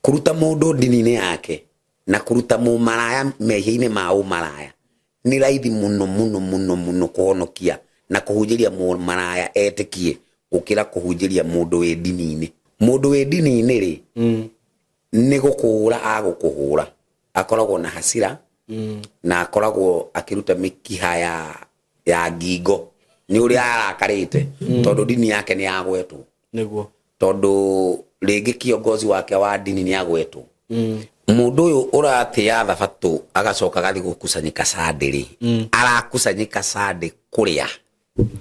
Kũruta mũndũ ndini-inĩ yake na kũruta mũmaraya mehia-inĩ ma ũmaraya nĩ raithi mũno mũno mũno mũno kũhonokia na kũhunjĩria mũmaraya etĩkie gũkĩra kũhunjĩria mũndũ wĩ ndini-inĩ. Mũndũ wĩ ndini-inĩ rĩ, nĩ gũkũhũra agũkũhũra, akoragwo na hasira na akoragwo akĩruta mĩkiha ya ngingo nĩ ũrĩa arakarĩte tondũ ndini yake nĩ yagwetwo. Nĩguo. Tondũ rĩngĩ kiongozi wake wa ndini nĩ agwetwo. Mũndũ ũyũ ũratĩa thabatũ agacoka agathiĩ gũkusanyĩka Sunday rĩ, arakusanyĩka Sunday kũrĩa?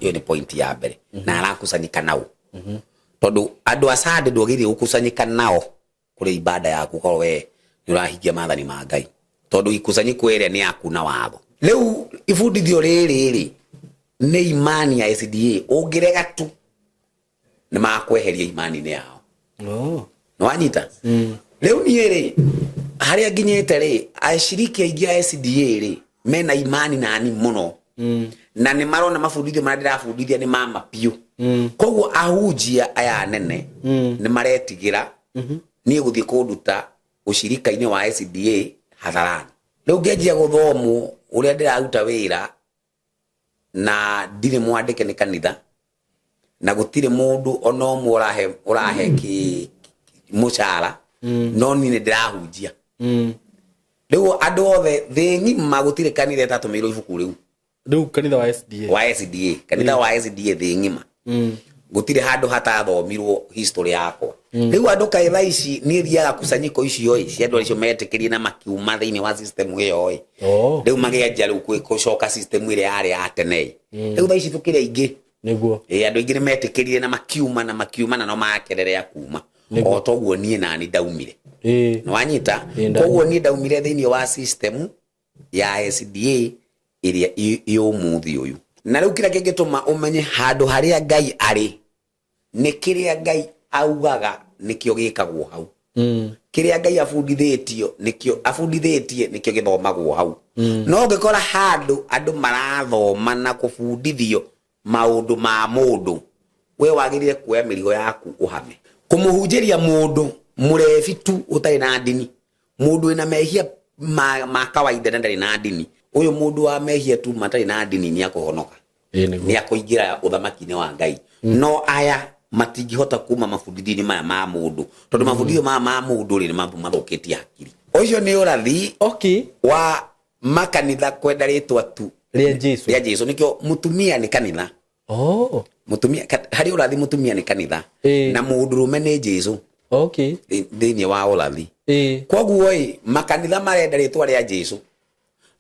Ĩyo nĩ point ya mbere. Na arakusanyĩka nao? Tondũ andũ a Sunday ndwagĩrĩire gũkusanyĩka nao kũrĩ ibada yaku korwo we nĩ ũrahingia maathani ma Ngai, tondũ ikusanyiko ĩrĩa nĩ yaku na watho. Rĩu ibundithio rĩrĩ rĩ nĩ imani ya SDA, ũngĩrega tu nĩ makweheria imani-inĩ yao. Nĩ wanyita? Rĩu niĩ rĩ, harĩa nginyĩte rĩ, aciriki aingĩ a SDA rĩ mena imani nani mũno, na nĩ marona mabundithio marĩa ndĩrabundithia nĩ mama biũ. Koguo ahunjia aya anene nĩ maretigĩra niĩ gũthiĩ kũnduta ũcirika-inĩ wa SDA hadharani. Rĩu ngĩanjia gũthomwo ũrĩa ndĩraruta wĩra na ndirĩ mwandĩke nĩ kanitha, na gũtirĩ mũndũ ona ũmwe ũrahe mũcara, no niĩ nĩ ndĩrahunjia. Rĩu andũ othe thĩ ng'ima gũtirĩ kanitha ĩtatũmĩirwo ibuku rĩu. Rĩu kanitha wa SDA? Wa SDA, kanitha wa SDA thĩ ng'ima gũtirĩ handũ hatathomirwo history yakwa. Rĩu andũ kaĩ thaa ici niĩ thiaga kusanyiko icio ĩ cia andũ acio metĩkĩrie na makiuma thĩinĩ wa system ĩyo ĩ. Rĩu magĩanjia rĩu gũcoka system ĩrĩa yarĩ ya tene ĩ. Rĩu thaa ici tũkĩrĩ aingĩ. Ĩ, andũ aingĩ nĩ metĩkĩrire na makiuma na makiuma na no makererea kuma. O toguo niĩ nani ndaumire. Nĩ wanyita? Koguo niĩ ndaumire thĩinĩ wa system ya SDA ĩrĩa ĩ ũmũthĩ ũyũ. Na rĩu kĩrĩa kĩngĩtũma ũmenye handũ harĩa Ngai arĩ nĩ kĩrĩa Ngai augaga nĩkĩo gĩkagwo hau. Kĩrĩa Ngai abundithĩtio nĩkĩo abundithĩtie nĩkĩo gĩthomagwo hau. No ũngĩkora handũ andũ marathoma na kũbundithio maũndũ ma mũndũ, we wagĩrĩire kuoya mĩrigo yaku ũhame. Kũmũhunjĩria mũndũ mũrebi tu ũtarĩ na ndini, mũndũ wĩna mehia ma kawaida na ndarĩ na ndini, ũyũ mũndũ wa mehia tu matarĩ na ndini nĩ akũhonoka, nĩ akũingĩra ũthamaki-inĩ wa Ngai. No aya matingĩhota kuma mabundithio-inĩ maya ma mũndũ, tondũ mabundithio maya ma mũndũ rĩ nĩ mathũkĩtie hakiri. Ũcio nĩ ũrathi wa makanitha kwenda rĩtwa tu rĩa Jesu. Rĩa Jesu. Nĩkĩo mũtumia nĩ kanitha. Mũtumia harĩ ũrathi, mũtumia nĩ kanitha na mũndũrũme nĩ Jesu thĩinĩ wa ũrathi. Koguo ĩ makanitha marenda rĩtwa rĩa Jesu,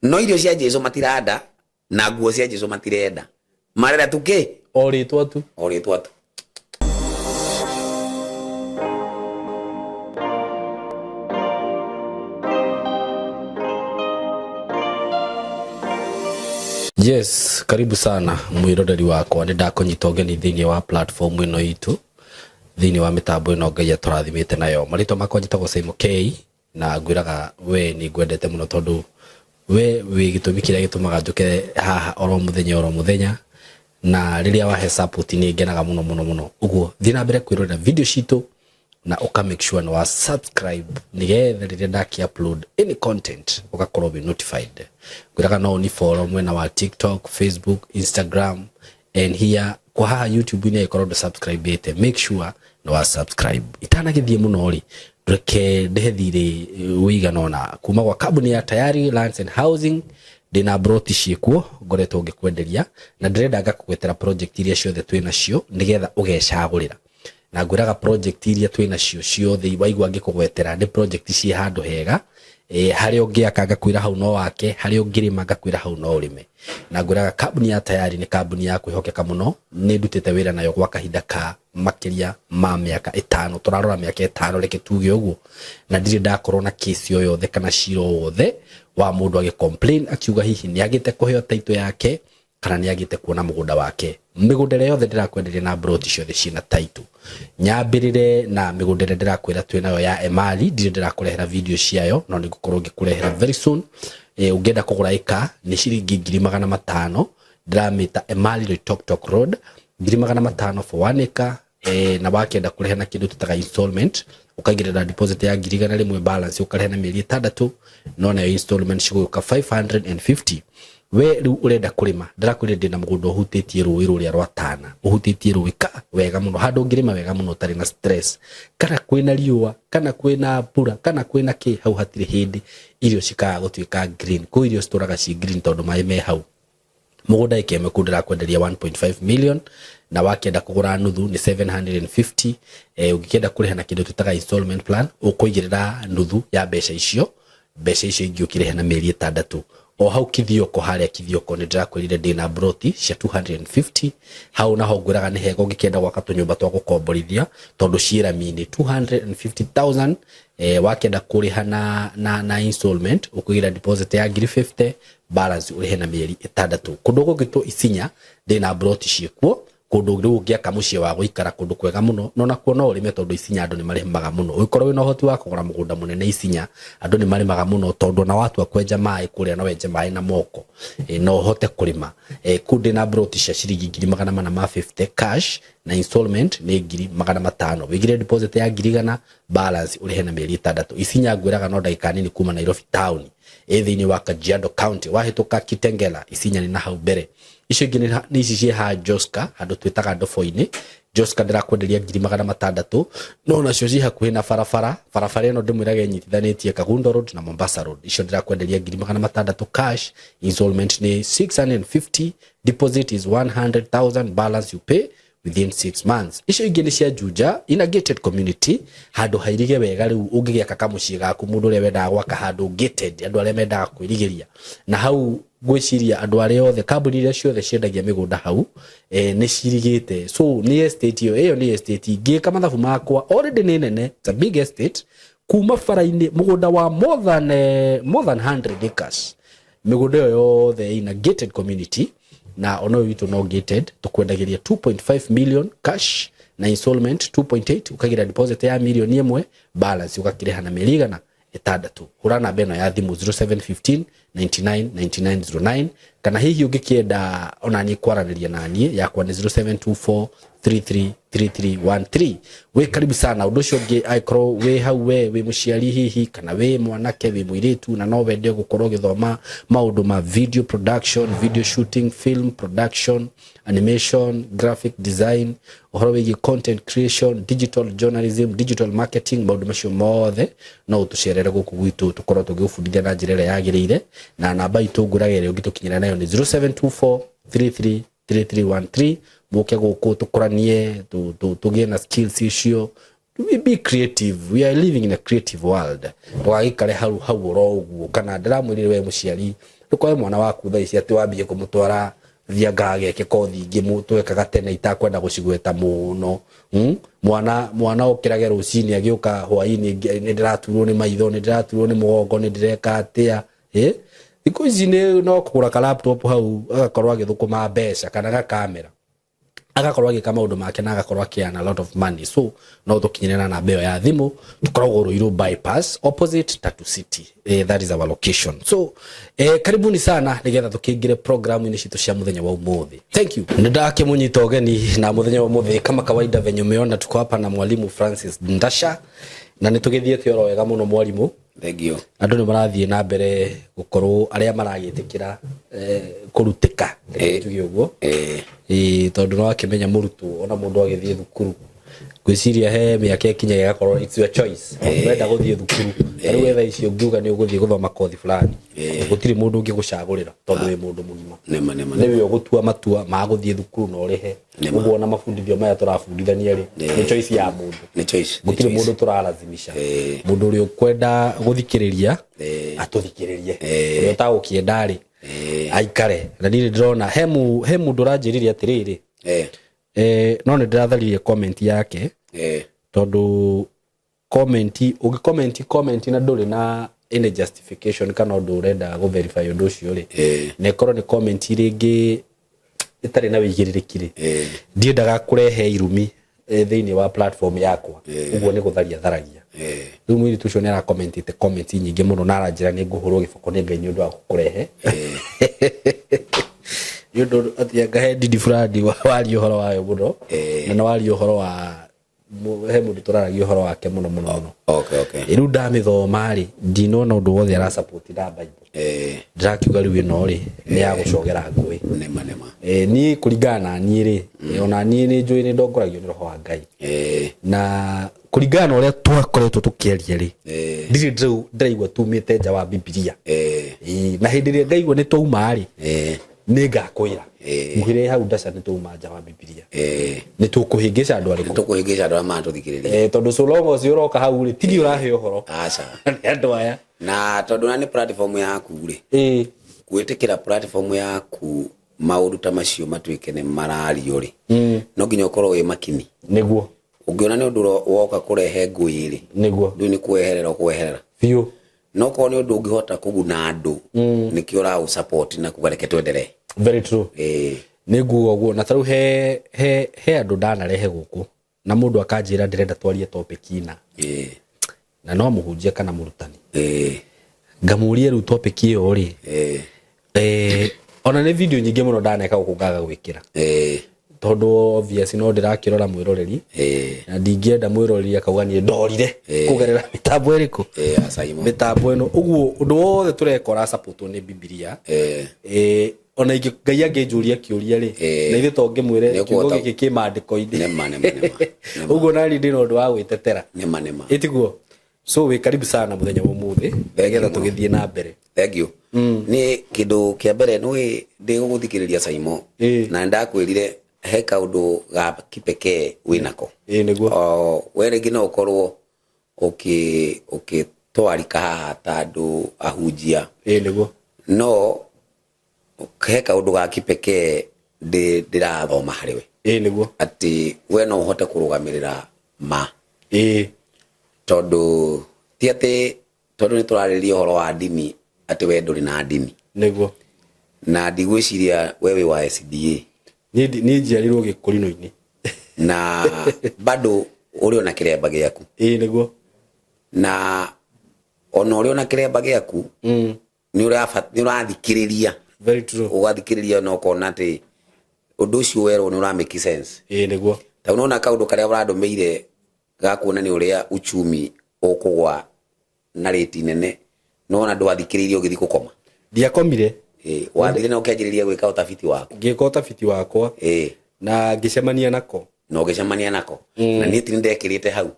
no irio cia Jesu matiranda na nguo cia Jesu matirenda, marenda tu kĩ? O rĩtwa tu. O rĩtwa tu. Yes, karibu sana mwiroreri wakwa, nĩ ndakũnyita ũgeni thĩinĩ wa platform ĩno itũ, thĩinĩ wa mĩtambo ĩno Ngai atũrathimĩte nayo. Marĩtwa makwa njĩtagwo Simon K, na ngwĩraga we nĩ ngwendete mũno tondũ we wĩ gĩtũmi kĩrĩa gĩtũmaga njũke haha oro mũthenya oro mũthenya, na rĩrĩa wahe support nĩ ngenaga mũno mũno mũno. Ũguo thiĩ na mbere kwĩrorera video citũ na ũka make sure nĩ wa subscribe, nĩgetha rĩrĩa ndaki upload any content ũgakorwo wĩ notified. Ngwĩraga no ũni follow mwena wa TikTok, Facebook, Instagram and here kwa haha YouTube-inĩ, angĩkorwo ndũ subscribe ĩte, make sure nĩ wa subscribe. Itanagĩthiĩ mũno rĩ, reke ndĩhe thirĩ ũigana ũna kuma gwa kambuni ya Tayari Lands and Housing. Ndĩna broti ciĩkuo ngoretwo ngĩkwenderia, na ndĩrenda ngakũgwetera project iria ciothe twĩ nacio nĩgetha ũgecagũrĩra. Na ngwĩraga project iria twĩ nacio ciothe waigua ngĩkũgwetera nĩ project ciĩ handũ hega, harĩa ũngĩaka ngakwĩra hau no wake, harĩa ũngĩrĩma ngakwĩra hau no ũrĩme. Na ngwĩraga kambuni ya Tayari nĩ kambuni ya kwĩhokeka mũno, nĩ ndutĩte wĩra nayo gwa kahinda ka makĩria ma mĩaka 5, tũrarora mĩaka 5, reke tuge ũguo, na ndirĩ ndakorwo na case o yothe kana cira o wothe wa mũndũ agĩ complain akiuga hihi nĩ agĩte kũheo title yake kana nĩ agĩte kuona mũgũnda wake. Mĩgũnda ĩrĩa yothe ndĩrakwenderia na mburoti ciothe ciĩna title. Nyambĩrĩre na mĩgũnda ĩrĩa ndĩrakwĩra twĩ nayo ya Emali, ndirĩ ndĩrakũrehera video ciayo, no nĩ ngũkorwo ngĩkũrehera very soon. Ũngĩenda kũgũra ĩka nĩ ciringi 500,000, ndĩramĩta Emali Loitoktok Road, 500,000 for 1 acre. Na wakĩenda kũrĩha na kĩndũ tũtaga installment, ũkaigĩrĩra deposit ya 100,000, balance ũkarĩha na mĩeri 6, no nayo installment cigũgĩũka 550. We rĩu ũrenda kũrĩma, ndĩrakwĩrire ndĩna mũgũnda ũhutĩtie rũĩ rũrĩa rwa Tana, ũhutĩtie rũĩ ka wega mũno, handũ ũngĩrĩma wega mũno ũtarĩ na stress, kana kwĩna riũa, kana kwĩna mbura, kana kwĩna kĩ, hau hatirĩ hĩndĩ irio cikaga gũtuĩka green. Kũu irio citũraga ci green tondũ maĩ me hau. Mũgũnda ĩka ĩmwe kũu ndĩrakwenderia 1.5 million, na wakĩenda kũgũra nuthu nĩ 750. Ũngĩkĩenda kũrĩha na kĩndũ twĩtaga installment plan, ũkũigĩrĩra nuthu ya mbeca icio, mbeca icio ingĩ ũkĩrĩha na mĩeri 6. O hau Kithioko, harĩa Kithioko, nĩ ndĩrakwĩrire ndĩna broti cia 250 hau, naho ngwĩraga nĩ hega ũngĩkĩenda gwaka tũnyũmba twa gũkomborithia tondũ ciĩ rami-inĩ, 250,000. Wakĩenda kũrĩha na installment, ũkũigĩra deposit ya 50,000, balance ũrĩhe na mĩeri 6. Kũndũ gũgĩtwo Isinya ndĩna broti ciĩkuo, kũndũ rĩu ũngĩaka mũciĩ wa gũikara, kũndũ kwega mũno, no nakuo no ũrĩme tondũ Isinya andũ nĩ marĩmaga mũno. Ũngĩkorwo wĩna ũhoti wa kũgũra mũgũnda mũnene Isinya, andũ nĩ marĩmaga mũno tondũ ona watua kwenja maĩ kũrĩa, no wenje maĩ na moko, no ũhote kũrĩma. Kũu ndĩna broti cia ciringi 450,000 cash, na installment nĩ 500,000. Wĩigire deposit ya 100,000, balance ũrĩhe na mĩeri 6. Isinya ngwĩraga no ndagĩka nini kuma Nairobi town, ĩ thĩinĩ wa Kajiado County, wahĩtũka Kitengela, Isinya nĩ na hau mbere. Icio ingĩ nĩ ici ciĩ ha Joska, handũ twĩtaga Ndobo-inĩ. Joska ndĩrakwenderia 600,000, no nacio ci hakuhĩ na barabara. Barabara ĩno ndĩmwĩraga ĩnyitithanĩtie Kagundo Road na Mombasa Road. Icio ndĩrakwenderia 600,000 cash, installment nĩ 650, deposit is 100,000, balance you pay within 6 months. Icio ingĩ nĩ cia Juja, in a gated community, handũ hairige wega. Rĩu ũngĩgĩaka kamũciĩ gaku, mũndũ ũrĩa wendaga gwaka handũ gated, andũ arĩa mendaga kwĩrigĩria na hau, ngwĩciria andũ arĩa othe, kambuni iria ciothe ciendagia mĩgũnda hau, nĩ cirigĩte. So nĩ estate ĩyo, ĩyo nĩ estate ngĩka mathabu makwa already nĩ nene. It's a big estate kuma bara-inĩ, mũgũnda wa more than 100 acres. Mĩgũnda ĩyo yothe ina gated community, na ona ũyũ witũ no gated. Tũkwendagĩria 2.5 million cash, na installment 2.8, ũkagira deposit ya 1 million, balance ũgakĩrĩha na mĩeri 600. Hũra namba ĩno ya thimũ, 0715 99 9909, kana hihi ũngĩkĩenda ona niĩ kwaranĩria na niĩ, yakwa nĩ 0724 333313. Wĩ karibu sana. Ũndũ ũcio ũngĩ, angĩkorwo wĩ hau, we wĩ mũciari hihi, kana wĩ mwanake, wĩ mũirĩtu, na no wende gũkorwo ũgĩthoma maũndũ ma video production, video shooting, film production, animation, graphic design, ũhoro wĩgiĩ content creation, digital journalism, digital marketing, maũndũ macio mothe, no ũtũcerere gũkũ gwitũ, tũkorwo tũgĩgũbundithia na njĩra ĩrĩa yagĩrĩire. Na namba itũ ngũraga ĩrĩa ũngĩtũkinyĩra nayo nĩ 0724 33 3313. Mũke gũkũ tũkũranie, tũgĩe na skills icio. We be creative, we are living in a creative world. Ndũgagĩikare hau hau oro ũguo. Kana ndĩramwĩrire we mũciari, ndũkoe mwana waku thaa ici atĩ wambie kũmũtwara thianga ageke kothi ingĩ twekaga tene itakwenda gũcigweta mũno. Mwana okĩrage rũcinĩ agĩũka hwainĩ, nĩ ndĩraturwo nĩ maitho, nĩ ndĩraturwo nĩ mũgongo, nĩ ndĩreka atĩa. Thikũ ici nĩ no kũgũra ka laptop hau, agakorwo agĩthũkũma mbeca, kana gakamera, agakorwo agĩka maũndũ make na agakorwo akĩearn a lot of money. So no tũkinyĩre na namba ĩyo ya thimũ. Tũkoragwo Ruiru Bypass, opposite Tatu City. That is our location. So karibuni sana nĩgetha tũkĩingĩre programu-inĩ citũ cia mũthenya wa ũmũthĩ. Thank you. Nĩ ndakĩmũnyita ũgeni na mũthenya wa ũmũthĩ, kama kawaida venye umeona, tuko hapa na mwalimu Francis Ndasha, na nĩ tũgĩthiĩte oro wega mũno, mwalimu. Thank you. Andũ nĩ marathiĩ na mbere gũkorwo arĩa maragĩtĩkĩra kũrutĩka, reke njuge ũguo. Ĩĩ, tondũ no akĩmenya mũrutwo, ona mũndũ agĩthiĩ thukuru, ngwĩciria he mĩaka ĩkinyaga ĩgakorwo it's your choice, wenda gũthiĩ thukuru. Ta rĩu wetha icio ũngiuga nĩ ũgũthiĩ gũthoma kothi fulani, gũtirĩ mũndũ ũngĩgũcagũrĩra tondũ wĩ mũndũ mũgima. Nĩma, nĩma. Nĩwe ũgũtua matua ma gũthiĩ thukuru na ũrĩhe. Ũguo ona mabundithio maya tũrabundithania rĩ, nĩ choice ya mũndũ. Nĩ choice, nĩ Gũtirĩ choice. mũndũ tũralazimisha. Mũndũ ũrĩa ũkwenda gũthikĩrĩria atũthikĩrĩrie, ũrĩa ũtagũkĩenda rĩ, aikare. Na niĩ ndĩrona he mũndũ ũranjĩrire atĩrĩrĩ, no nĩ ndĩratharirie comment yake tondũ comment, ũngĩ comment na ndũrĩ na any justification kana ũndũ ũrenda gũ verify ũndũ ũcio rĩ, na ĩkorwo nĩ comment rĩngĩ ĩtarĩ na wĩigĩrĩrĩki rĩ, ndiendaga kũrehe irumi thĩinĩ wa platform yakwa. Ũguo nĩ gũtharia tharagia. Rĩu mũirĩtu ũcio nĩ arakomentĩte comment nyingĩ mũno na aranjĩra nĩ ngũhũrwo gĩboko nĩ Ngai nĩ ũndũ wa kũrehe, nĩ ũndũ atĩ ngahe ndindi fulani waria ũhoro wayo mũno, na nĩ waria ũhoro wa He mũndũ tũraragia ũhoro wake mũno mũno mũno. Okay. Rĩu ndamĩthoma rĩ, ndinona ũndũ wothe arasupport na Bible. Ndĩrakiuga rĩu ĩno rĩ nĩ ya gũcogera ngũĩ. Nĩma nĩma. Niĩ kũringana na niĩ rĩ, ona niĩ nĩ njũĩ nĩ ndongoragio nĩ roho wa Ngai, na kũringana na ũrĩa twakoretwo tũkĩaria rĩ, ndirĩ ndĩraigua tumĩte nja wa Bibilia. Na hĩndĩ ĩrĩa ngaigua nĩ twauma rĩ, nĩ ngakwĩra, ngwĩre hau ndaca nĩ twauma nja wa Bibilia, nĩ tũkũhĩngĩca andũ arĩkũ. Tũkũhĩngĩca andũ arĩa maratũthikĩrĩria. Tondũ so long as ũroka hau rĩ, tigi ũrahe ũhoro Aca. nĩ andũ aya. Na tondũ na nĩ platform yaku rĩ, gwĩtĩkĩra platform yaku maũndũ ta macio matuĩke nĩ marario rĩ, no nginya ũkorwo wĩ makini. Ũngĩona nĩ ũndũ woka kũrehe ngũĩ rĩ, ndũĩ nĩ kweherera ũkweherera. No korwo nĩ ũndũ ũngĩhota kũguna andũ, nĩkĩo ũraũ support na kuga reke twendelee. Very true. Nĩ nguga ũguo, na tarĩu he andũ ndanarehe gũkũ na mũndũ akanjĩra ndĩrenda twarie topic ina, na no mũhunjia kana mũrutani, ngamũria rĩu topic ĩyo rĩ, ona nĩ video nyingĩ mũno ndaneka gũkũ ngaga gwĩkĩra, tondũ obvious no ndĩrakĩrora mwĩroreri, na ndingĩenda mwĩroreri akauga niĩ ndorire kũgerera mĩtambo ĩrĩkũ, Acaimo. Mĩtambo ĩno. Ũguo ũndũ wothe tũreka ũrasupportwo nĩ Bibilia. Ona ingĩ Ngai angĩnjũria kĩũria rĩ, na ithuĩ to ngĩmwĩre Nĩ kiugo ũkũhota- gĩkĩ kĩ maandĩko-inĩ. Nĩma nĩma nĩma nĩma. Ũguo nani ndĩna ũndũ wa gwĩtetera. Nĩma nĩma. Ĩtiguo? So wĩ karibu sana mũthenya wa ũmũthĩ, nĩgetha you mũno. Tũgĩthiĩ na mbere. Thank you. Nĩ kĩndũ kĩa mbere nĩ ndĩgũgũthikĩrĩria, Saimo, na nĩndakwĩrire he kaũndũ ga kipekee wĩnako. Ĩĩ nĩguo. O we rĩngĩ no ũkorwo ũkĩtwarika haha ta andũ ahunjia, Ĩĩ nĩguo. no he kaũndũ ga kipekee ndĩrathoma harĩ we, Ĩĩ nĩguo. atĩ we no ũhote kũrũgamĩrĩra ma, tondũ ti atĩ tondũ nĩ tũrarĩrĩria ũhoro wa ndini atĩ we ndũrĩ na ndini. Na ndigwĩciria we wĩ wa SDA. Niĩ njiarirwo gĩkũrinũ-inĩ. Na bado ũrĩ ona kĩremba gĩaku. Ĩĩ nĩguo. Na ona ũrĩ ona kĩremba gĩaku, nĩ ũrathikĩrĩria. Very true. Ũgathikĩrĩria na ũkona atĩ ũndũ ũcio werwo nĩ ũra make sense. Ĩĩ nĩguo. Ta unaona kaũndũ karĩa ũrandũmĩire ga kuonania ũrĩa uchumi ũkũgwa na rĩti nene, nona ndwathikĩrĩirie ũgĩthiĩ gũkoma. Ndiakomire. Wathire na ũkĩanjĩrĩria gwĩka ũtafiti waku. Ngĩka ũtafiti wakwa na ngĩcemania nako. Na ũgĩcemania nako. Na niĩ ti nĩndekĩrĩte hau,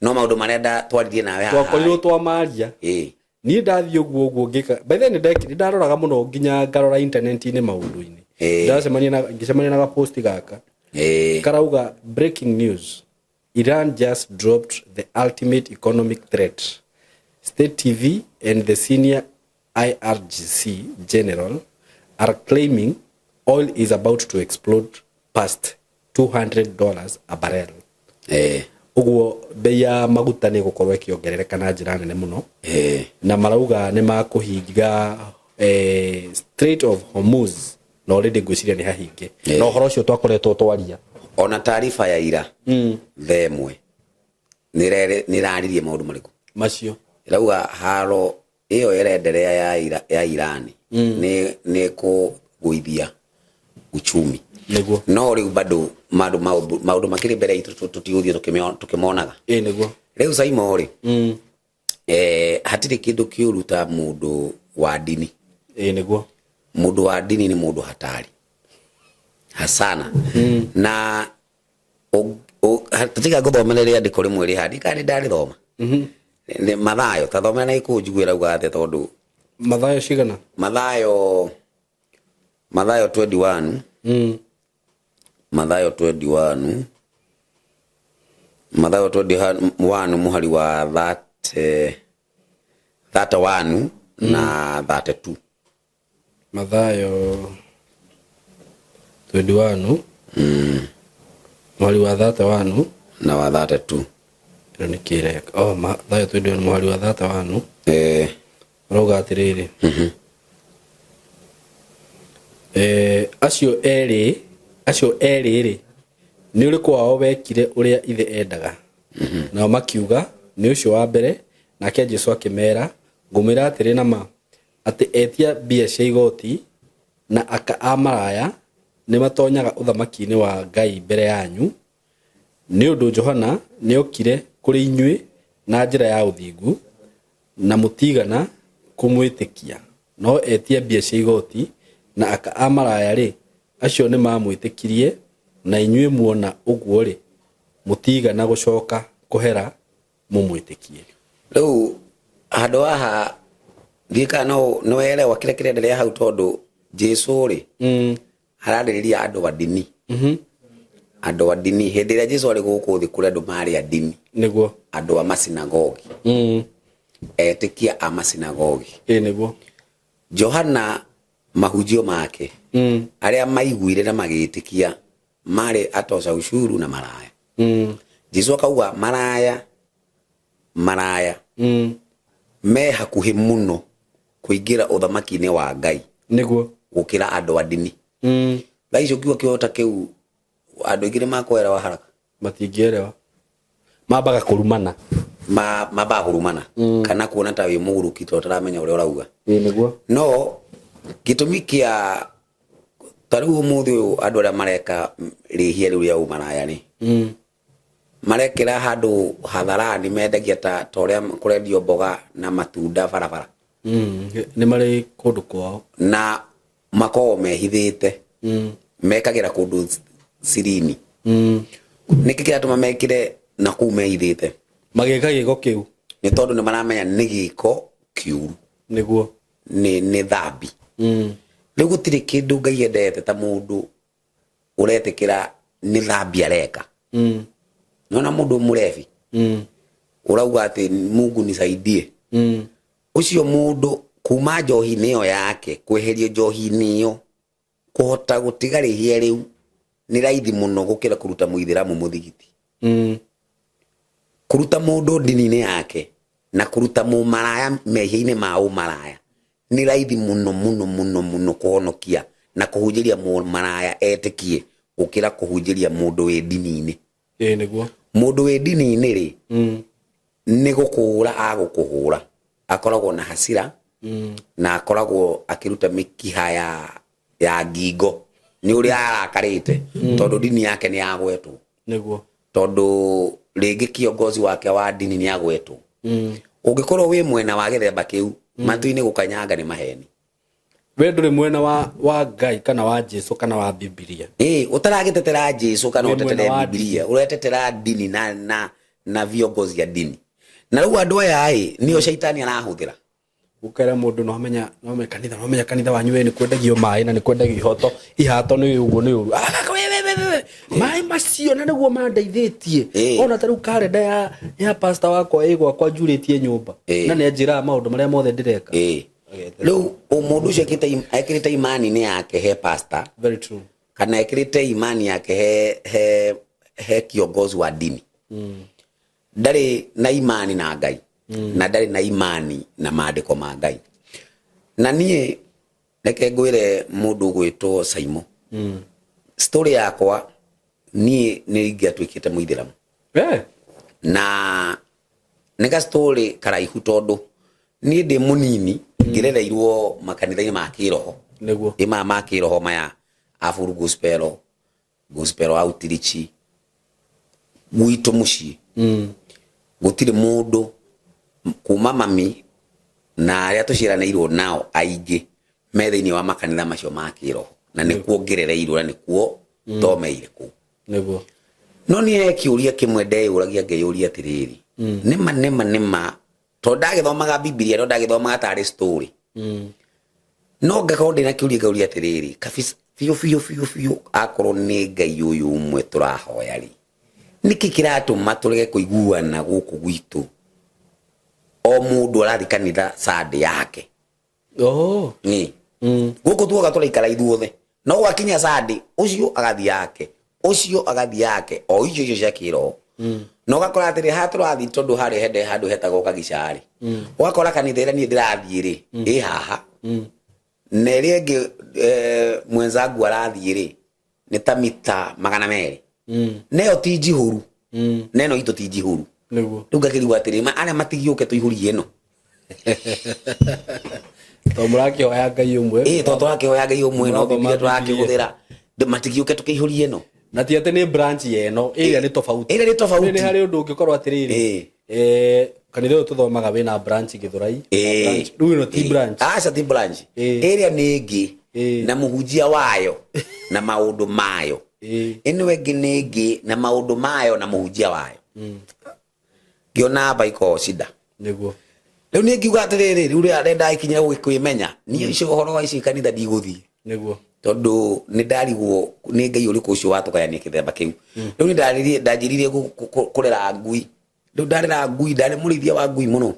no maũndũ marĩa ndatwaririe nawe haha. Twakorirwo twamaria. Niĩ ndathiĩ ũguo ũguo ngĩka, by the way, nĩ ndaroraga mũno nginya ngarora internet-inĩ maũndũ-inĩ. Ndacemania na ngĩcemania na gaposti gaka karauga, "Breaking news: Iran just dropped the ultimate economic threat. State TV and the senior IRGC general are claiming oil is about to explode past $200 a barrel." Ũguo bei ya maguta nĩ ĩgũkorwo ĩkĩongerereka na njĩra nene mũno, na marauga nĩ makũhinga Strait of Hormuz, na already ngwĩciria nĩ hahinge, na ũhoro ũcio twakoretwo twaria. Ona taariba ya ira thaa 1 nĩ ĩraririe maũndũ marĩkũ? Macio. Ĩrauga haro ĩyo ĩrenderea ya Irani nĩ kũgũithia uchumi. No rĩu bado maũndũ makĩrĩ mbere itũ, tũtigũthiĩ tũkĩmonaga. Ĩĩ nĩguo. Rĩu Saimo rĩ, hatirĩ kĩndũ kĩũru ta mũndũ wa ndini. Ĩĩ nĩguo. Mũndũ wa ndini nĩ mũndũ hatari hasana, na tiga ngũthomere rĩandĩko rĩmwe rĩ haha, kana nĩ ndarĩthoma. Nĩ Mathayo, ta thomera na gĩkũyũ njigue ĩrauga atĩa, tondũ Mathayo cigana? Mathayo 21. Mathayo 21, Mathayo 21 mũhari wa 30, 31 na 32. Mathayo 21, mũhari wa 31 na wa 32. Ĩno nĩ kĩreka? Oh, Mathayo 21 mũhari wa 31. Ũrauga atĩrĩrĩ, acio erĩ rĩ, nĩ ũrĩkũ wao wekire ũrĩa ithe endaga? Nao makiuga, nĩ ũcio wa mbere. Nake Jesu akĩmera, ngũmwĩra atĩrĩ na ma, atĩ etia mbia cia igoti na aka a maraya nĩ matonyaga ũthamaki-inĩ wa Ngai mbere yanyu. Nĩ ũndũ Johana nĩokire kũrĩ inyuĩ na njĩra ya ũthingu, na mũtiigana kũmwĩtĩkia, no etia mbia cia igoti na aka a maraya-rĩ, acio nĩmamwĩtĩkirie, na inyuĩ muona ũguo-rĩ, mũtiigana gũcoka kũhera mũmwĩtĩkie. Rĩu handũ haha ndiũĩ kana no nĩwerewa kĩrĩa kĩrenderea hau tondũ Jesu rĩ ararĩrĩria andũ a ndini. Andũ a ndini hĩndĩ ĩrĩa Jesu arĩ gũkũ thĩ kũrĩ andũ marĩ a ndini. Nĩguo. Andũ a masinagogi. Etĩkia a masinagogi. Ĩ nĩguo. Johana mahunjio make arĩa maiguire na magĩtĩkia marĩ atoca ushuru na maraya. Jesu akauga maraya maraya me hakuhĩ mũno kũingĩra ũthamaki-inĩ wa Ngai Nĩguo. gũkĩra andũ a ndini. Thaa ici ũkiuga kĩhota ta kĩu andũ aingĩ nĩ makwelewa haraka. Matingĩerewa. Mambaga kũrumana. Mambaga kũrumana kana kuona ta wĩ mũgũrũki tondũ ũtaramenya ũrĩa ũrauga. Ĩ nĩguo. No gĩtũmi kĩa ta rĩu ũmũthĩ ũyũ andũ arĩa mareka rĩhia rĩu rĩa ũmaraya rĩ marekĩra handũ hadharani mendagia ta ũrĩa kũrendio mboga na matunda barabara. Nĩ marĩ kũndũ kwao. Na makoragwo mehithĩte. Mekagĩra kũndũ sirini. Nĩkĩ kĩratũma mekĩre na kũu mehithĩte? Magĩka gĩko kĩu. Nĩ tondũ nĩ maramenya nĩ gĩko kĩũru. Nĩguo. Nĩ thambi. Rĩu gũtirĩ kĩndũ Ngai endete ta mũndũ ũretĩkĩra nĩ thambi areka. Nĩwona mũndũ mũrebi ũrauga atĩ Mungu nisaidie. Ũcio mũndũ kuma njohi-inĩ ĩyo yake kweherio njohi-inĩ ĩyo kũhota gũtiga rĩhia rĩu nĩ raithi mũno gũkĩra kũruta mũithĩramu mũthigiti. Kũruta mũndũ ndini-inĩ yake na kũruta mũmaraya mehia-inĩ ma ũmaraya nĩ raithi mũno mũno mũno mũno kũhonokia na kũhunjĩria mũmaraya etĩkie gũkĩra kũhunjĩria mũndũ wĩ ndini-inĩ. Ĩ nĩguo. Mũndũ wĩ ndini-inĩ rĩ nĩ gũkũhũra agũkũhũra, akoragwo na hasira na akoragwo akĩruta mĩkiha ya ngingo nĩ ũrĩa arakarĩte tondũ ndini yake nĩ yagwetwo. Nĩguo. Tondũ rĩngĩ kiongozi wake wa ndini nĩ agwetwo. Ũngĩkorwo wĩ mwena wa gĩthemba kĩu matu-inĩ gũkanyanga nĩ maheni. We ndũrĩ mwena wa Ngai kana wa Jesu kana wa Bibilia. Ĩ ũtaragĩtetera Jesu kana Wĩ mwena ũtetere wa Bibilia, ũretetera ndini na viongozi a ndini. Na rĩu andũ aya ĩ nĩo caitani arahũthĩra. Ũkera mũndũ no amenya, no amenya kanitha, no amenya kanitha wanyu we nĩ kwendagio maĩ na nĩ kwendagio ihoto, ihato nĩ ũguo nĩ ũru. We, we, we, we, maĩ macio na nĩguo mandeithĩtie. Ona ta rĩu karenda ya pastor wakwa ĩ gwakwa njurĩtie nyũmba. Na nĩ anjĩraga maũndũ marĩa mothe ndĩreka. Rĩu mũndũ ũcio ekĩrĩte imani-inĩ yake he pastor. Very true. Kana ekĩrĩte imani yake he kiongozi wa ndini. Ndarĩ na imani na Ngai. Na ndarĩ na imani na maandĩko ma Ngai. Na niĩ reke ngwĩre mũndũ ũgwĩtwo Saimo. Story yakwa niĩ nĩ ingĩatuĩkĩte mũithĩramu. Na nĩ ga story karaihu tondũ niĩ ndĩ mũnini ngĩrereirwo makanitha-inĩ ma kĩroho. Nĩguo. Ĩ maya ma kĩroho maya a Full Gospel, Gospel Outreach, gwitũ mũciĩ. Gũtirĩ mũndũ kuma mami na arĩa tũciaranĩirwo nao aingĩ me thĩinĩ wa makanitha macio ma kĩroho na nĩkuo ngĩrereirwo na nĩkuo thomeire kũu. Nĩguo. No niĩ he kĩũria kĩmwe ndeyũragia ngeyũria atĩrĩrĩ, nĩma nĩma nĩma tondũ ndagĩthomaga Bibilia no ndagĩthomaga tarĩ story. No ngakorwo ndĩna kĩũria ngauria atĩrĩrĩ, kabisa biũ biũ biũ biũ akorwo nĩ Ngai ũyũ ũmwe tũrahoya rĩ, nĩkĩ kĩratũma tũrege kũiguana gũkũ gwitũ? O mũndũ arathiĩ kanitha Sunday yake. Nĩ. Gũkũ tuoga tũraikara ithuothe. No gwakinya Sunday, ũcio agathiĩ yake, ũcio agathiĩ yake, o icio icio cia kĩroho. Na ũgakora atĩrĩ, haha tũrathiĩ tondũ harĩ hende handũ hetagwo Kagica rĩ. Ũgakora kanitha ĩrĩa niĩ ndĩrathiĩ rĩ, ĩ haha. Na ĩrĩa ĩngĩ, mwenzangu arathiĩ rĩ, nĩ ta mita magana merĩ. Na ĩyo ti njihũru. Na ĩno itũ ti njihũru. Nĩguo. Rĩu ngakĩrigwo atĩrĩ, arĩa matigĩũke tũihũrie ĩno. Tondũ mũrakĩhoya Ngai ũmwe. Ĩ, tondũ tũrakĩhoya Ngai ũmwe, no Mũrathoma Bibilia Bibilia. tũrakĩhũthĩra. Matigĩũke tũkĩihũrie ĩno. Na ti atĩ nĩ branch yeno ĩrĩa nĩ tofauti. Ĩrĩa nĩ tofauti. Nĩ harĩ ũndũ ũngĩkorwo atĩrĩrĩ, kanitha ũyũ tũthomaga wĩna branch Gĩthũrai na branch- rĩu ĩno ti branch. Aca, ti branch. Ĩrĩa nĩ ĩngĩ na mũhunjia wayo na maũndũ mayo. Ĩno ĩngĩ nĩ ĩngĩ na maũndũ mayo na mũhunjia wayo. Ngĩona hapa iko shida. Rĩu niĩ ngiuga atĩrĩrĩ, rĩu rĩrĩa ndakinyira kwĩmenya niĩ icio ũhoro wa ici kanitha ndigũthiĩ, tondũ nĩ ndarigwo nĩ Ngai ũrĩkũ ũcio watũgayania kĩthemba kĩu. Rĩu nĩ ndanjĩrire kũrera ngui. Rĩu ndarera ngui, ndarĩ mũrĩithia wa ngui mũno,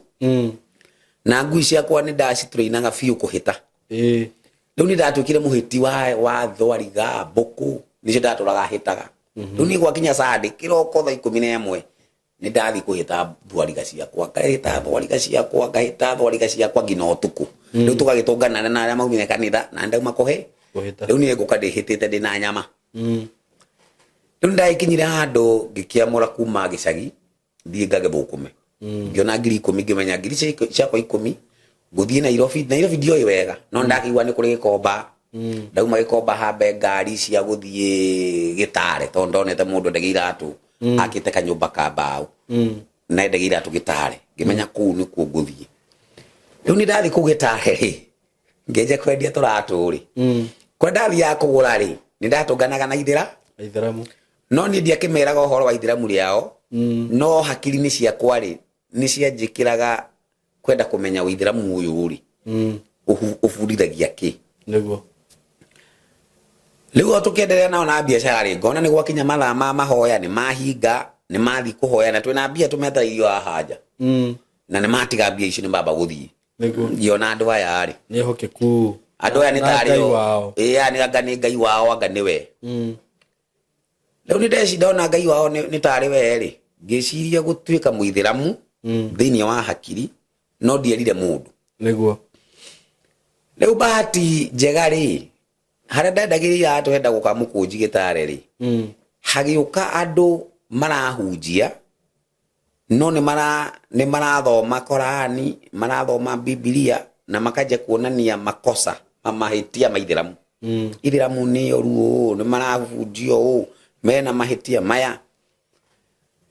na ngui ciakwa nĩ ndacitũrainaga biũ kũhĩta. Rĩu nĩ ndatuĩkire mũhĩti wa thwariga, mbũkũ nĩcio ndatũraga hĩtaga. Rĩu niĩ gwakinya Sunday kĩroko thaa 11 nĩ ndathiĩ kũhĩta thwariga ciakwa, ngahĩta thwariga ciakwa, ngahĩta thwariga ciakwa nginya ũtukũ. Rĩu tũgagĩtũngana na arĩa maumire kanitha na ndauma kũhĩ Kũhĩta. Rĩu niĩ ngũka ndĩhĩtĩte ndĩna nyama. Rĩu ndagĩkinyire handũ ngĩkĩamũra kuma gĩcagi thiĩ ngagĩthũkũme. Ngĩona 10,000, ngĩmenya ngiri ciakwa 10 ngũthiĩ Nairobi. Nairobi ndioĩ wega, no ndakĩigua nĩ kũrĩ Gĩkomba. Ndauma Gĩkomba hambe ngari cia gũthiĩ Gĩtare, tondũ ndonete mũndũ endagia iratũ akĩte kanyũmba ka mbaũ na endagia iratũ Gĩtare. Ngĩmenya kũu nĩkuo ngũthiĩ. Rĩu nĩ ndathiĩ kũu Gĩtare rĩ, ngĩanjia kwendia tũratũ rĩ. Kũrĩa ndathiaga kũgũra rĩ, nĩ ndatũnganaga na ithĩra Aithĩramu. No niĩ ndiakĩmeraga ũhoro wa ithĩramu rĩao, no hakiri-inĩ ciakwa rĩ, nĩ cianjĩkĩraga kwenda kũmenya ũithĩramu ũyũ rĩ, ũbundithagia kĩ. Rĩu o tũkĩenderea nao na biacara rĩ, ngona nĩ gwakinya mathaa ma mahoya, nĩ mahinga, nĩ mathiĩ kũhoya, na twĩna mbia tũmetereirio haha nja, na nĩ matiga mbia icio, nĩ mamba gũthiĩ. Ngĩona andũ aya rĩ, Nĩ ehokeku. Andũ aya nĩ Na tarĩ Ngai o wao. Ĩĩ, aya nĩ anga nĩ Ngai wao, anga nĩwe. Rĩu nĩ ndeci ndona Ngai wao nĩ tarĩ we rĩ, ngĩciria gũtuĩka mũithĩramu thĩinĩ wa hakiri, no ndierire mũndũ. Rĩu bahati njega rĩ, harĩa ndendagĩria iratũ henda gũka mũkũnji Gĩtare rĩ, hagĩũka andũ marahunjia, no nĩ marathoma Korani, marathoma Bibilia na makanjia kuonania makosa mahĩtia ma ithĩramu. Ithĩramu nĩ oru ũũ, nĩ marahunjia ũũ, mena mahĩtia maya.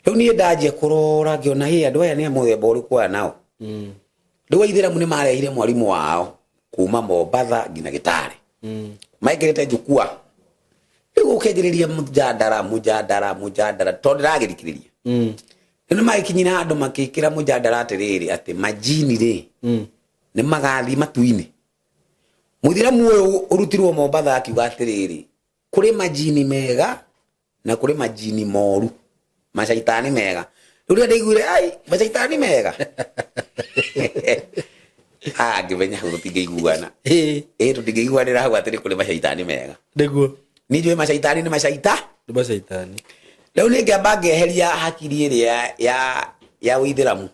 Rĩu niĩ ndanjia kũrora ngĩona hĩ, andũ aya nĩ a mũthemba ũrĩkũ aya nao? Rĩu aithĩramu nĩ marehire mwarimũ wao kuma Mombatha nginya Gĩtare, maingĩrĩte njukua. Rĩu ũkĩanjĩrĩria mũjandara mũjandara mũjandara, tondũ ndĩragĩthikĩrĩria. Rĩu nĩ magĩkinyire handũ makĩkĩra mũjandara atĩrĩrĩ, atĩ majini rĩ, nĩ magathiĩ matu-inĩ. Mũithĩramu ũyũ ũrutirwo Mombatha akiuga atĩrĩrĩ, kũrĩ majini mega na kũrĩ majini moru, macaitani mega. Rĩu rĩrĩa ndaiguire ai macaitani mega, ah, ngĩmenya hau tũtingĩiguana. Ĩ, tũtingĩiguanĩra hau atĩ nĩ kũrĩ macaitani mega. Niĩ njũĩ macaitani nĩ macaita. Nĩ macaitani. Rĩu niĩ ngĩamba ngeheria hakiri ĩrĩa ya ũithĩramu.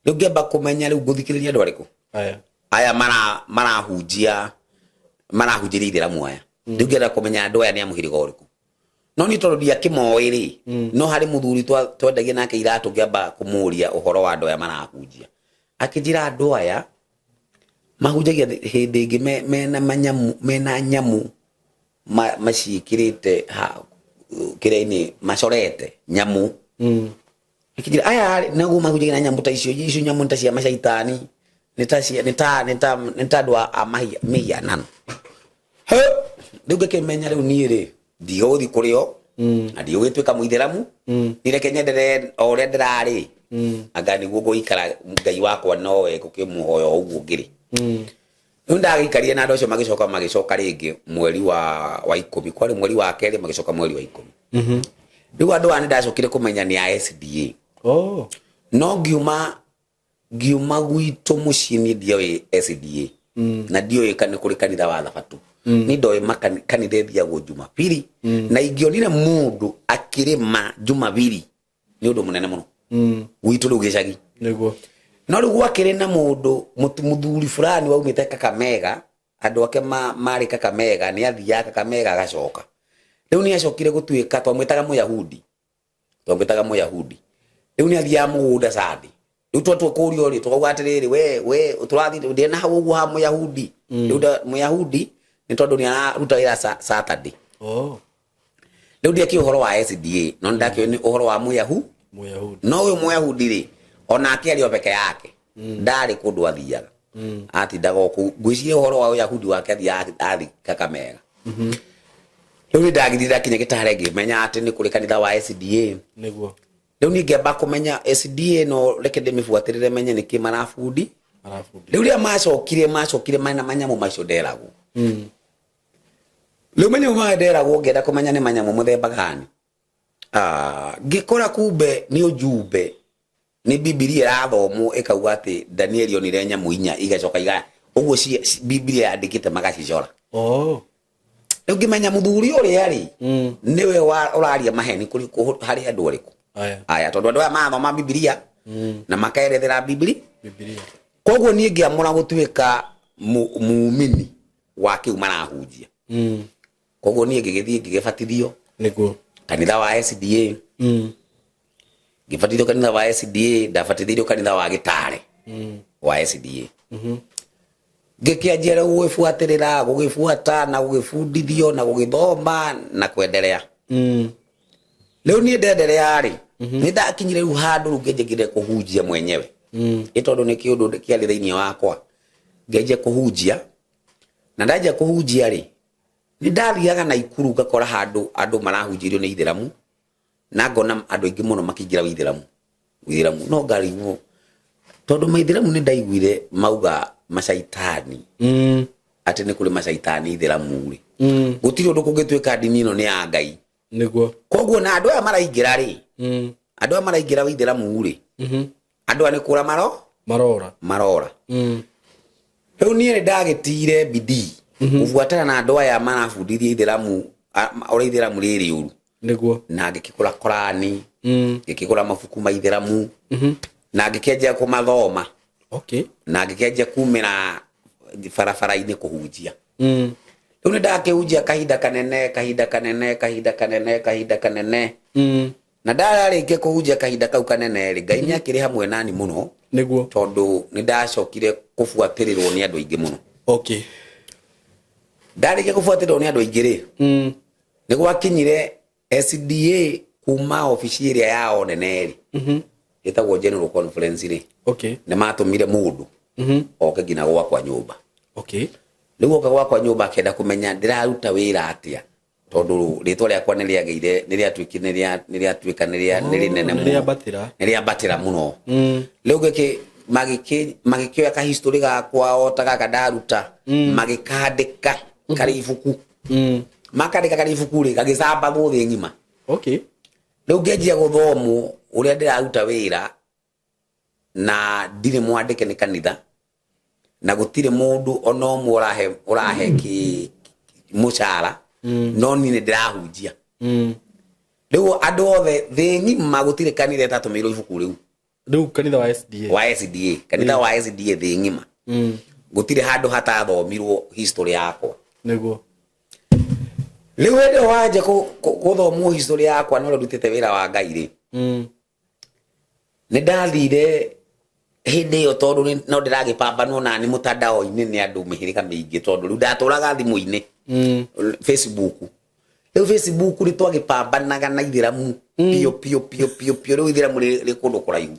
Rĩu ngĩamba kũmenya rĩu ngũthikĩrĩria andũ arĩkũ. Aya. Aya marahunjia, marahunjĩria ithĩramu aya. Rĩu ngĩenda kũmenya andũ aya nĩ a mũhĩrĩga ũrĩkũ. No niĩ tondũ ndiakĩmoĩ rĩ, no harĩ mũthuri twendagia nake iratũ, ngĩamba kũmũria ũhoro wa andũ aya marahunjia. Akĩnjĩra andũ aya mahunjagia hĩndĩ ĩngĩ mena manyamu, mena nyamũ maciĩkĩrĩte kĩrĩa-inĩ, macorete nyamũ. Akĩnjĩra aya rĩ, nĩguo mahunjagia na nyamũ ta icio, icio nyamũ nĩ ta cia macaitani, nĩ ta cia, nĩ ta, nĩ ta, nĩ ta andũ a mĩhianano. He, rĩu ngĩkĩmenya rĩu niĩ rĩ, ndigũthiĩ kũrĩ o, na ndigũgĩtuĩka mũithĩramu. Niĩ reke nyenderee o ũrĩa ndĩrarĩ. Anga nĩguo ngũikara, Ngai wakwa nowe ngũkĩmũhoya o ũguo ngĩrĩ. Rĩu ndagĩikarire na andũ acio, magĩcoka magĩcoka rĩngĩ mweri wa 10, kwarĩ mweri wa kerĩ, magĩcoka mweri wa 10. Rĩu andũ aya nĩ ndacokire kũmenya nĩ a SDA. No ngiuma gwitũ mũciĩ niĩ ndioĩ SDA, na ndioĩ kana kũrĩ kanitha wa Thabatũ. Niĩ ndoĩ kanitha ĩthiagwo Jumapili, na ingĩonire mũndũ akĩrĩma Jumapili nĩ ũndũ mũnene mũno gwitũ rĩu gĩcagi. No rĩu gwakĩrĩ na mũndũ mũthuri fulani waumĩte Kakamega, andũ ake marĩ Kakamega, nĩ athiaga Kakamega agacoka. Rĩu nĩ acokire gũtuĩka, twamwĩtaga Mũyahudi, twamwĩtaga Mũyahudi. Rĩu nĩ athiaga mũgũnda Sunday. Rĩu twatua kũrio rĩ, tũkauga atĩrĩrĩ, we tũrathiĩ ndĩ na hau ũguo ha Mũyahudi. Rĩu Mũyahudi nĩ tondũ nĩ araruta wĩra Saturday. Rĩu ndiakĩũĩ ũhoro wa SDA, no nĩndakĩũĩ nĩ ũhoro wa Mũyahu. Mũyahudi. No ũyũ Mũyahudi rĩ, onake arĩ o peke yake, ndarĩ kũndũ athiaga, atindaga o kũu. Ngwĩciria ũhoro wa Ũyahudi wake athiaga athi Kakamega. Rĩu nĩ ndagĩthiĩ ndakinya Gĩtare, ngĩmenya atĩ nĩ kũrĩ kanitha wa SDA. Rĩu niĩ ngĩamba kũmenya SDA, no reke ndĩmĩbuatĩrĩre menye nĩkĩ marabundi. Marabundi. Rĩu rĩrĩa macokire mena manyamũ macio nderagwo, rĩu manyamũ maya nderagwo, ngĩenda kũmenya nĩ manyamũ mũthemba gani. Ah, ngĩkora kumbe nĩ ũjumbe, nĩ Bibilia ĩrathomwo ĩkauga atĩ Danieli onire nyamũ inya, igacoka iga ũguo Bibilia yandĩkĩte magacicora. Rĩu ngĩmenya mũthuri ũrĩa rĩ, nĩwe ũraria maheni kũrĩ harĩ andũ arĩkũ. Aya, tondũ andũ aya marathoma Bibilia na makerethera Bibilia. Bibilia. Koguo niĩ ngĩamũra gũtuĩka muumini wa kĩu marahunjia. Koguo niĩ ngĩgĩthiĩ ngĩgĩbatithio kanitha wa SDA. Ngĩbatithio kanitha wa SDA, ndabatithirio kanitha wa Gĩtare wa SDA. Ngĩkĩanjia rĩu gũgĩbuatĩrĩra, gũgĩbuata na gũgĩbundithio na gũgĩthoma na kwenderea. Rĩu niĩ ndenderea rĩ, nĩ ndakinyire rĩu handũ rĩu ngĩnjĩkire kũhunjia mwenyewe. Ĩ tondũ nĩ kĩũndũ kĩarĩ thĩinĩ wakwa, ngĩanjia kũhunjia. Na ndanjia kũhunjia rĩ, nĩ ndathiaga Naikuru ngakora handũ andũ marahunjĩrio nĩ ithĩramu, na ngona andũ aingĩ mũno makĩingĩra wĩithĩramu wĩithĩramu, no ngarigwo tondũ maithĩramu nĩ ndaiguire mauga macaitani, atĩ nĩ kũrĩ macaitani ithĩramu rĩ, gũtirĩ ũndũ kũngĩtuĩka ndini ĩno nĩ ya Ngai. Koguo na andũ aya maraingĩra rĩ, andũ aya maraingĩra wĩithĩramu rĩ, andũ aya nĩ kũra maro Marora. Marora. Rĩu niĩ nĩ ndagĩtire bidii gũbuatana na andũ aya marabundithia ithĩramu, ũrĩa ithĩramu rĩrĩ ũru. Na ngĩkĩgũra Korani, ngĩkĩgũra mabuku ma ithĩramu na ngĩkĩanjia kũmathoma, na ngĩkĩanjia kumĩra barabara-inĩ kũhunjia. Rĩu nĩ ndakĩhunjia kahinda kanene, kahinda kanene, kahinda kanene, kahinda kanene. Na ndararĩkia kũhunjia kahinda kau kanene rĩ, Ngai nĩ akĩrĩ hamwe nani mũno, tondũ nĩ ndacokire kũbuatĩrĩrwo nĩ andũ aingĩ mũno. Ndarĩkia kũbuatĩrĩrwo nĩ andũ aingĩ rĩ, nĩ gwakinyire SDA kuma obici ĩrĩa yao nene rĩ, ĩtagwo General Conference rĩ, nĩ matũmire mũndũ oke nginya gwakwa nyũmba. Rĩu oka gwakwa nyũmba akĩenda kũmenya ndĩraruta wĩra atĩa, tondũ rĩtwa rĩakwa nĩ rĩagĩire, nĩ rĩatuĩkire, nĩ rĩatuĩka nĩ rĩnene mũno. Nĩrĩambatĩra. Nĩ rĩambatĩra mũno. Rĩu gĩkĩ magĩkĩoya kahistory gakwa o ta gaka ndaruta, magĩkandĩka karĩ ibuku. Makandĩka karĩ ibuku rĩ, gagĩcambagwo thĩ ng'ima. Rĩu ngĩanjia gũthomwo ũrĩa ndĩraruta wĩra na ndirĩ mwandĩke nĩ kanitha, na gũtirĩ mũndũ ona ũmwe ũrahe kĩ mũcara, no niĩ nĩ ndĩrahunjia. Rĩu andũ othe thĩ ng'ima gũtirĩ kanitha ĩtatũmĩirwo ibuku rĩu. Rĩu kanitha wa SDA. Wa SDA, kanitha wa SDA thĩ ng'ima, gũtirĩ handũ hatathomirwo history yakwa. Rĩu hĩndĩ ĩyo wanja gũthomwo history yakwa na ũrĩa ndutĩte wĩra wa Ngai rĩ, nĩ ndathire hĩndĩ ĩyo tondũ no ndĩragĩpambanwo nani mũtandao-inĩ nĩ andũ mĩhĩrĩga mĩingĩ, tondũ rĩu ndatũraga thimũ-inĩ, Facebook. Rĩu Facebook nĩ twagĩpambanaga na ithĩramu piũ piũ piũ piũ piũ. Rĩu ithĩramu rĩ kũndũ kũraihu,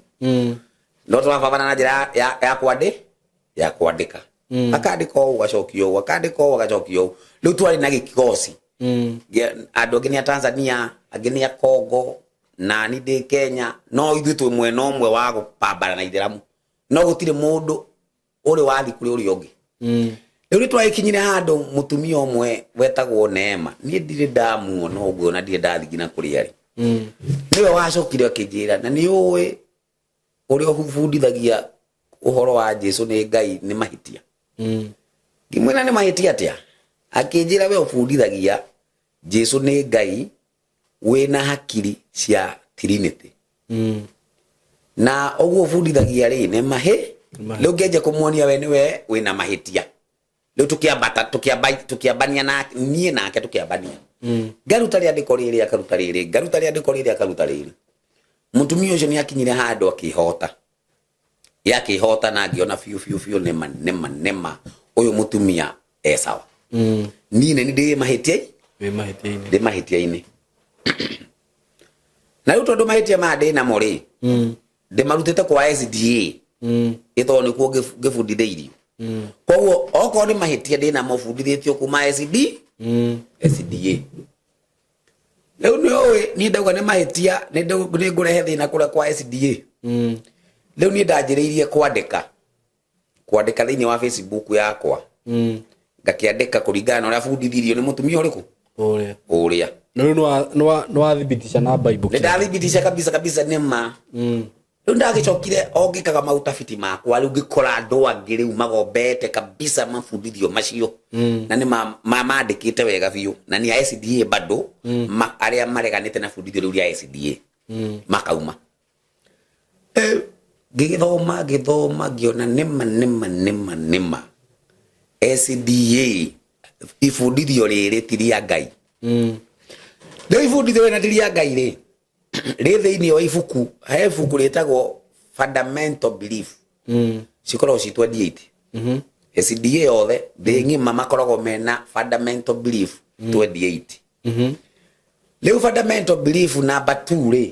no tũrabambana na njĩra ya ya kwandĩka. Akandĩka ũũ, agacokio ũũ, akandĩka ũũ, agacokio ũũ. Rĩu twarĩ na gĩkikosi. Andũ angĩ nĩ a Tanzania, angĩ nĩ a Congo, na ni ndĩ Kenya, no ithuĩ twĩ mwena ũmwe wa gũpambana na ithĩramu, no gũtirĩ mũndũ ũrĩ wathi kũrĩ ũrĩa ũngĩ. Rĩu nĩ twagĩkinyire handũ mũtumia ũmwe wetagwo Neema, niĩ ndirĩ ndamuona ũguo na ndirĩ ndathi nginya kũrĩa arĩ, nĩwe wacokire akĩnjĩra, na nĩ ũĩ ũrĩa ũbundithagia ũhoro wa Jesu nĩ Ngai nĩ mahĩtia. Ngĩmwĩra, nĩ mahĩtia atĩa? Akĩnjĩra, we ũbundithagia Jesu nĩ Ngai wĩna hakiri cia Trinity, na ũguo ũbundithagia rĩ nĩ mahĩ. Nĩ mahĩtia. Rĩu ngĩanjia kũmuonia we nĩwe wĩna mahĩtia. Rĩu tũkĩambata, tũkĩambania na niĩ nake tũkĩambania. Ngaruta rĩandĩko rĩrĩ, akaruta rĩrĩ, ngaruta rĩandĩko rĩrĩ, akaruta rĩrĩ. Mũtumia ũcio nĩ akinyire handũ akĩhota, yakĩhota na ngĩona biũ biũ biũ nĩma nĩma nĩma ũyũ mũtumia e sawa. Niĩ nĩ ndĩ mahĩtia. Wĩ mahĩtia-inĩ. Ndĩ mahĩtia-inĩ. Na rĩu tondũ mahĩtia maya ndĩ namo rĩ, ndĩmarutĩte kwa SDA, ĩtondũ nĩkuo ngĩbundithĩirio. Koguo okorwo nĩ mahĩtia ndĩ namo, bundithĩtio kuma SD SDA. Rĩu nĩ ũĩ niĩ ndauga nĩ mahĩtia, nĩ ngũrehe thĩna kũrĩa kwa SDA. Rĩu niĩ ndanjĩrĩirie kwandĩka thĩinĩ wa Facebook yakwa, ngakĩandĩka kũringana na ũrĩa bundithirio nĩ mũtumia ũrĩkũ. Ũrĩa. Ũrĩa. Na rĩu nĩwathibitisha na Bible? Nĩ ndathibitisha kabisa kabisa, nĩ ma. Rĩu ndagĩcokire o ngĩkaga mautafiti makwa, rĩu ngĩkora andũ angĩ rĩu magombete kabisa mabundithio macio, na nĩ mandĩkĩte wega biũ, na nĩ a SDA bado, arĩa mareganĩte na bundithio rĩu rĩa SDA makauma. Ngĩgĩthoma, ngĩthoma, ngĩona nĩma nĩma nĩma nĩma SDA ibundithio rĩrĩ ti rĩa Ngai. Rĩu ibundithio rĩrĩ na ti rĩa Ngai rĩ, rĩ thĩinĩ wa ibuku, he ibuku rĩtagwo Fundamental Belief. Cikoragwo ci 28. SDA yothe thĩ ng'ima makoragwo mena Fundamental Belief 28. Rĩu fundamental belief number 2 rĩ,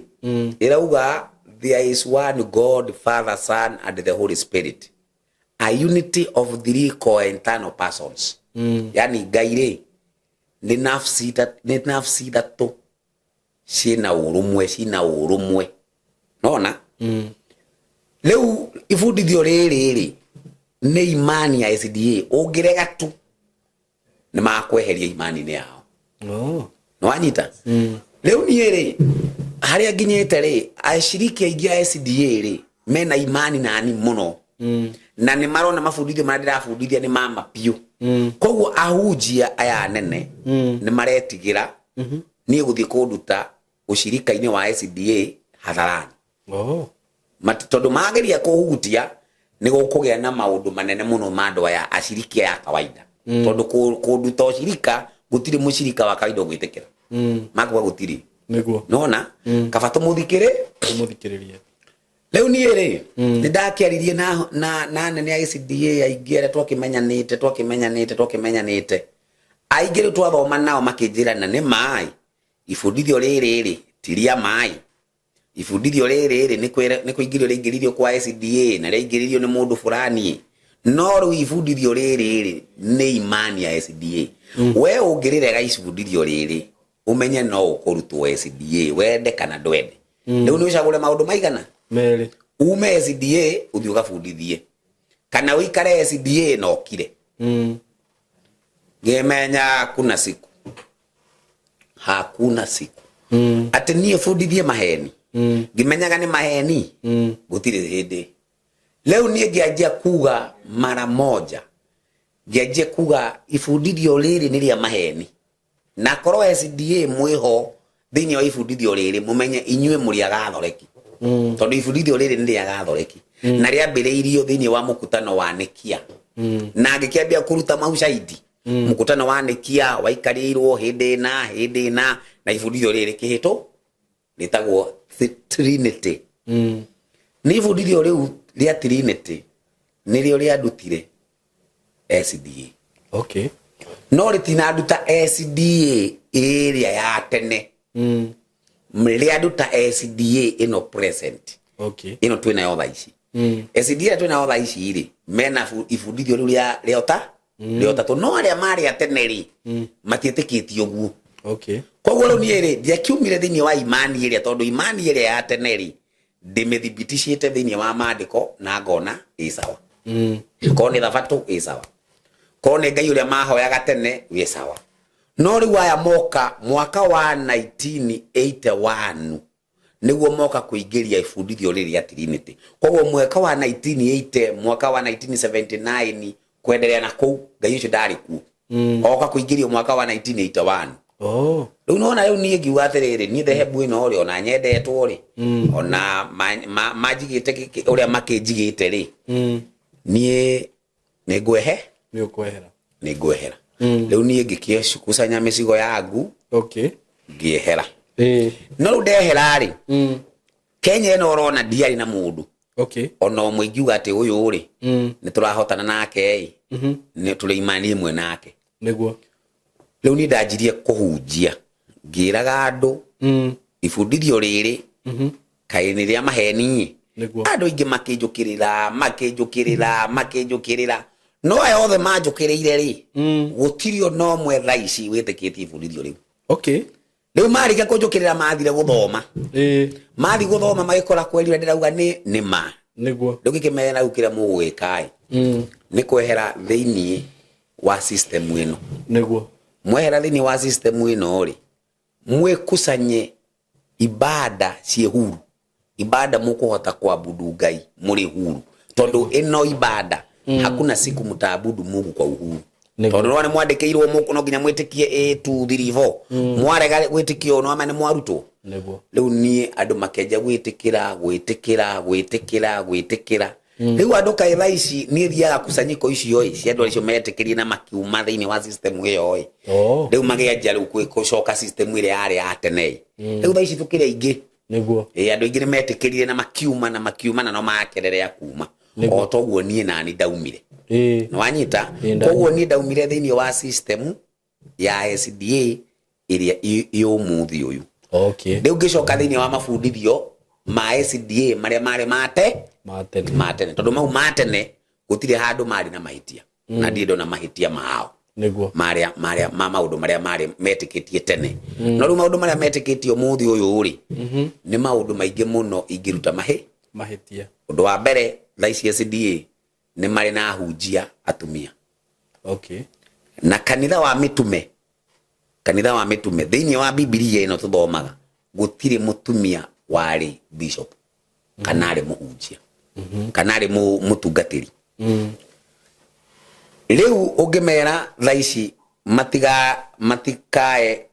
ĩrauga, "There is one God, Father, Son and the Holy Spirit, a unity of three co-eternal persons." Yani Ngai rĩ, nĩ nafsi ithatũ ciĩna ũrũmwe, ciĩna ũrũmwe, nona. Rĩu ibundithio rĩrĩ rĩ, nĩ imani ya SDA. Ũngĩrega tu, nĩ makweheria imani-inĩ yao. Oh. Nĩwanyita? Rĩu niĩ rĩ, harĩa nginyĩte rĩ, aciriki aingĩ a SDA rĩ, mena imani nani mũno, na nĩ marona mabundithio marĩa ndĩrabundithia nĩ mama biũ. Koguo ahunjia aya anene nĩ maretigĩra niĩ gũthiĩ kũnduta ũcirika-inĩ wa SDA hadharani. Oh. Tondũ mageria kũhutia, nĩ gũkũgĩa na maũndũ manene mũno ma andũ aya aciriki aya a kawaida, tondũ kũnduta ũcirika, gũtirĩ mũcirika wa kawaida ũgwĩtĩkĩra. Makuga gũtirĩ. Nona kaba tũmũthikĩrĩ. Tũmũthikĩrĩrie. Rĩu niĩ rĩ, nĩ ndakĩaririe na anene a SDA aingĩ arĩa twakĩmenyanĩte aingĩ. Rĩu twathoma nao, makĩnjĩra na nĩ maĩ ibundithio rĩrĩ rĩ, ti rĩa maĩ. Ibundithio rĩrĩ rĩ, nĩ kũingĩrio rĩingĩririo kwa SDA, na rĩaingĩririo nĩ mũndũ fulani, no rĩu ibundithio rĩrĩ rĩ, nĩ imani ya SDA. We ũngĩrĩrega ibundithio rĩrĩ, ũmenye no ũkũrutwo SDA, wende kana ndwende. Rĩu nĩ ũcagũre maũndũ maigana. Merĩ. Ume SDA ũthiĩ ũgabundithie, kana ũikare SDA na ũkire. Ngĩmenya kuna siku, hakuna siku atĩ niĩ bundithie maheni ngĩmenyaga nĩ maheni. Gũtirĩ hĩndĩ. Rĩu niĩ ngĩanjia kuga mara moja, ngĩanjia kuga ibundithio rĩrĩ nĩ rĩa maheni, na korwo SDA mwĩho thĩinĩ wa ibundithio rĩrĩ, mũmenye inyuĩ mũrĩ agathoreki, tondũ ibundithio rĩrĩ nĩ rĩa agathoreki, na rĩambĩrĩirio thĩinĩ wa mũkutano wa Nikia. Na ngĩkĩambia kũruta maucaidi. Mũkutano wa Nikia waikarĩirwo hĩndĩ na hĩndĩ na ibundithio rĩrĩ kĩhĩtũ rĩtagwo Trinity. Nĩ ibundithio rĩu rĩa Trinity nĩrĩo rĩandutire SDA. No rĩtinanduta SDA ĩrĩa ya tene. Rĩanduta SDA ĩno present, ĩno twĩnayo thaa ici. SDA ĩrĩa twĩnayo thaa ici rĩ, mena ibundithio rĩu rĩa ũta rĩa ũtatũ, no arĩa marĩ a tene rĩ, matiĩtĩkĩtie ũguo. Koguo rĩu niĩ rĩ, ndiakiumire thĩinĩ wa imani ĩrĩa, tondũ imani ĩrĩa ya tene rĩ, ndĩmĩthibiticĩte thĩinĩ wa maandĩko na ngona ĩ sawa. Korwo nĩ thabatũ, ĩ sawa. Korwo nĩ Ngai ũrĩa mahoyaga tene, wĩ sawa. No rĩu aya moka mwaka wa 1981 nĩguo moka kũingĩria ibundithio rĩrĩ rĩa Trinity. Koguo mwaka wa 1980, mwaka wa 1979 kwenderea na kũu, Ngai ũcio ndarĩ kuo. Oka kũingĩrio mwaka wa 1981. Oh. Rĩu nona rĩu niĩ ngiuga atĩrĩrĩ, niĩ dhehebu ĩno rĩ, ona nyendetwo rĩ, ona manjigĩte ũrĩa makĩnjigĩte rĩ, niĩ nĩ ngwehe. Nĩ ũkwehera. Nĩ ngwehera. Rĩu niĩ ngĩkĩkusanya mĩcigo yangu, ngĩehera. No rĩu ndehera rĩ, Kenya ĩno ũrona ndiarĩ na mũndũ ona ũmwe ingiuga atĩ ũyũ rĩ, nĩ tũrahotana nake ĩ, nĩ tũrĩ imani ĩmwe nake. Rĩu niĩ ndanjirie kũhunjia ngĩraga andũ. Ibundithio rĩrĩ kaĩ nĩ rĩa maheni. Nĩguo. Andũ aingĩ makĩnjũkĩrĩra, makĩnjũkĩrĩra, makĩnjũkĩrĩra, no aya othe manjũkĩrĩire rĩ, gũtirĩ ona ũmwe thaa ici wĩtĩkĩtie ibundithio rĩu. Rĩu marĩkia kũnjũkĩrĩra, mathire gũthoma. Mathi gũthoma, magĩkora kweri ũrĩa ndĩrauga nĩ ma. Rĩu ngĩkĩmera, rĩu kĩrĩa mũgwĩka ĩ, nĩ kwehera thĩiniĩ wa system ĩno. Mwehera thĩiniĩ wa system ĩno rĩ, mwĩkusanye ibada ciĩ huru, ibada mũkũhota kuabudu Ngai mũrĩ huru, tondũ ĩno ibada hakuna siku mtaabudu Mungu kwa uhuru. Tondũ nĩ mwandĩkĩirwo mũkũ no nginya mwĩtĩkie a 2 3 4. Mwarega gwĩtĩkia ũũ, nĩwama nĩ mwarutwo. Rĩu niĩ andũ makenja gwĩtĩkĩra, gwĩtĩkĩra, gwĩtĩkĩra, gwĩtĩkĩra. Rĩu andũ kaĩ thaa ici niĩ thiaga kusanyiko icio ĩ cia andũ acio metĩkĩrie na makiuma thĩinĩ wa system ĩyo ĩ. Rĩu magĩanjia rĩu gũcoka system ĩrĩa yarĩ ya tene ĩ. Rĩu thaa ici tũkĩrĩ aingĩ. Ĩ, andũ aingĩ nĩ metĩkĩrire na makiuma, na makiuma, na no makerere kuma. O toguo niĩ nani ndaumire. Nĩ wanyita? Koguo niĩ ndaumire thĩinĩ wa system ya SDA ĩrĩa ĩ ũmũthĩ ũyũ. Rĩu ngĩcoka thĩinĩ wa mabundithio ma SDA marĩa marĩ mate Ma tene. Ma tene, tondũ mau ma tene gũtirĩ handũ marĩ na mahĩtia, na ndirĩ ndona mahĩtia mao. Marĩa marĩa ma maũndũ marĩa marĩ metĩkĩtie tene. No rĩu maũndũ marĩa metĩkĩtie ũmũthĩ ũyũ rĩ, nĩ maũndũ maingĩ mũno ingĩruta mahĩ Mahĩtia. Ũndũ wa mbere, thaa ici SDA nĩ marĩ na ahunjia atumia. Na kanitha wa mĩtume, kanitha wa mĩtume, thĩinĩ wa Bibilia ĩno tũthomaga, gũtirĩ mũtumia warĩ bishop kana arĩ mũhunjia kana arĩ mũtungatĩri. Rĩu ũngĩmera thaa ici matikae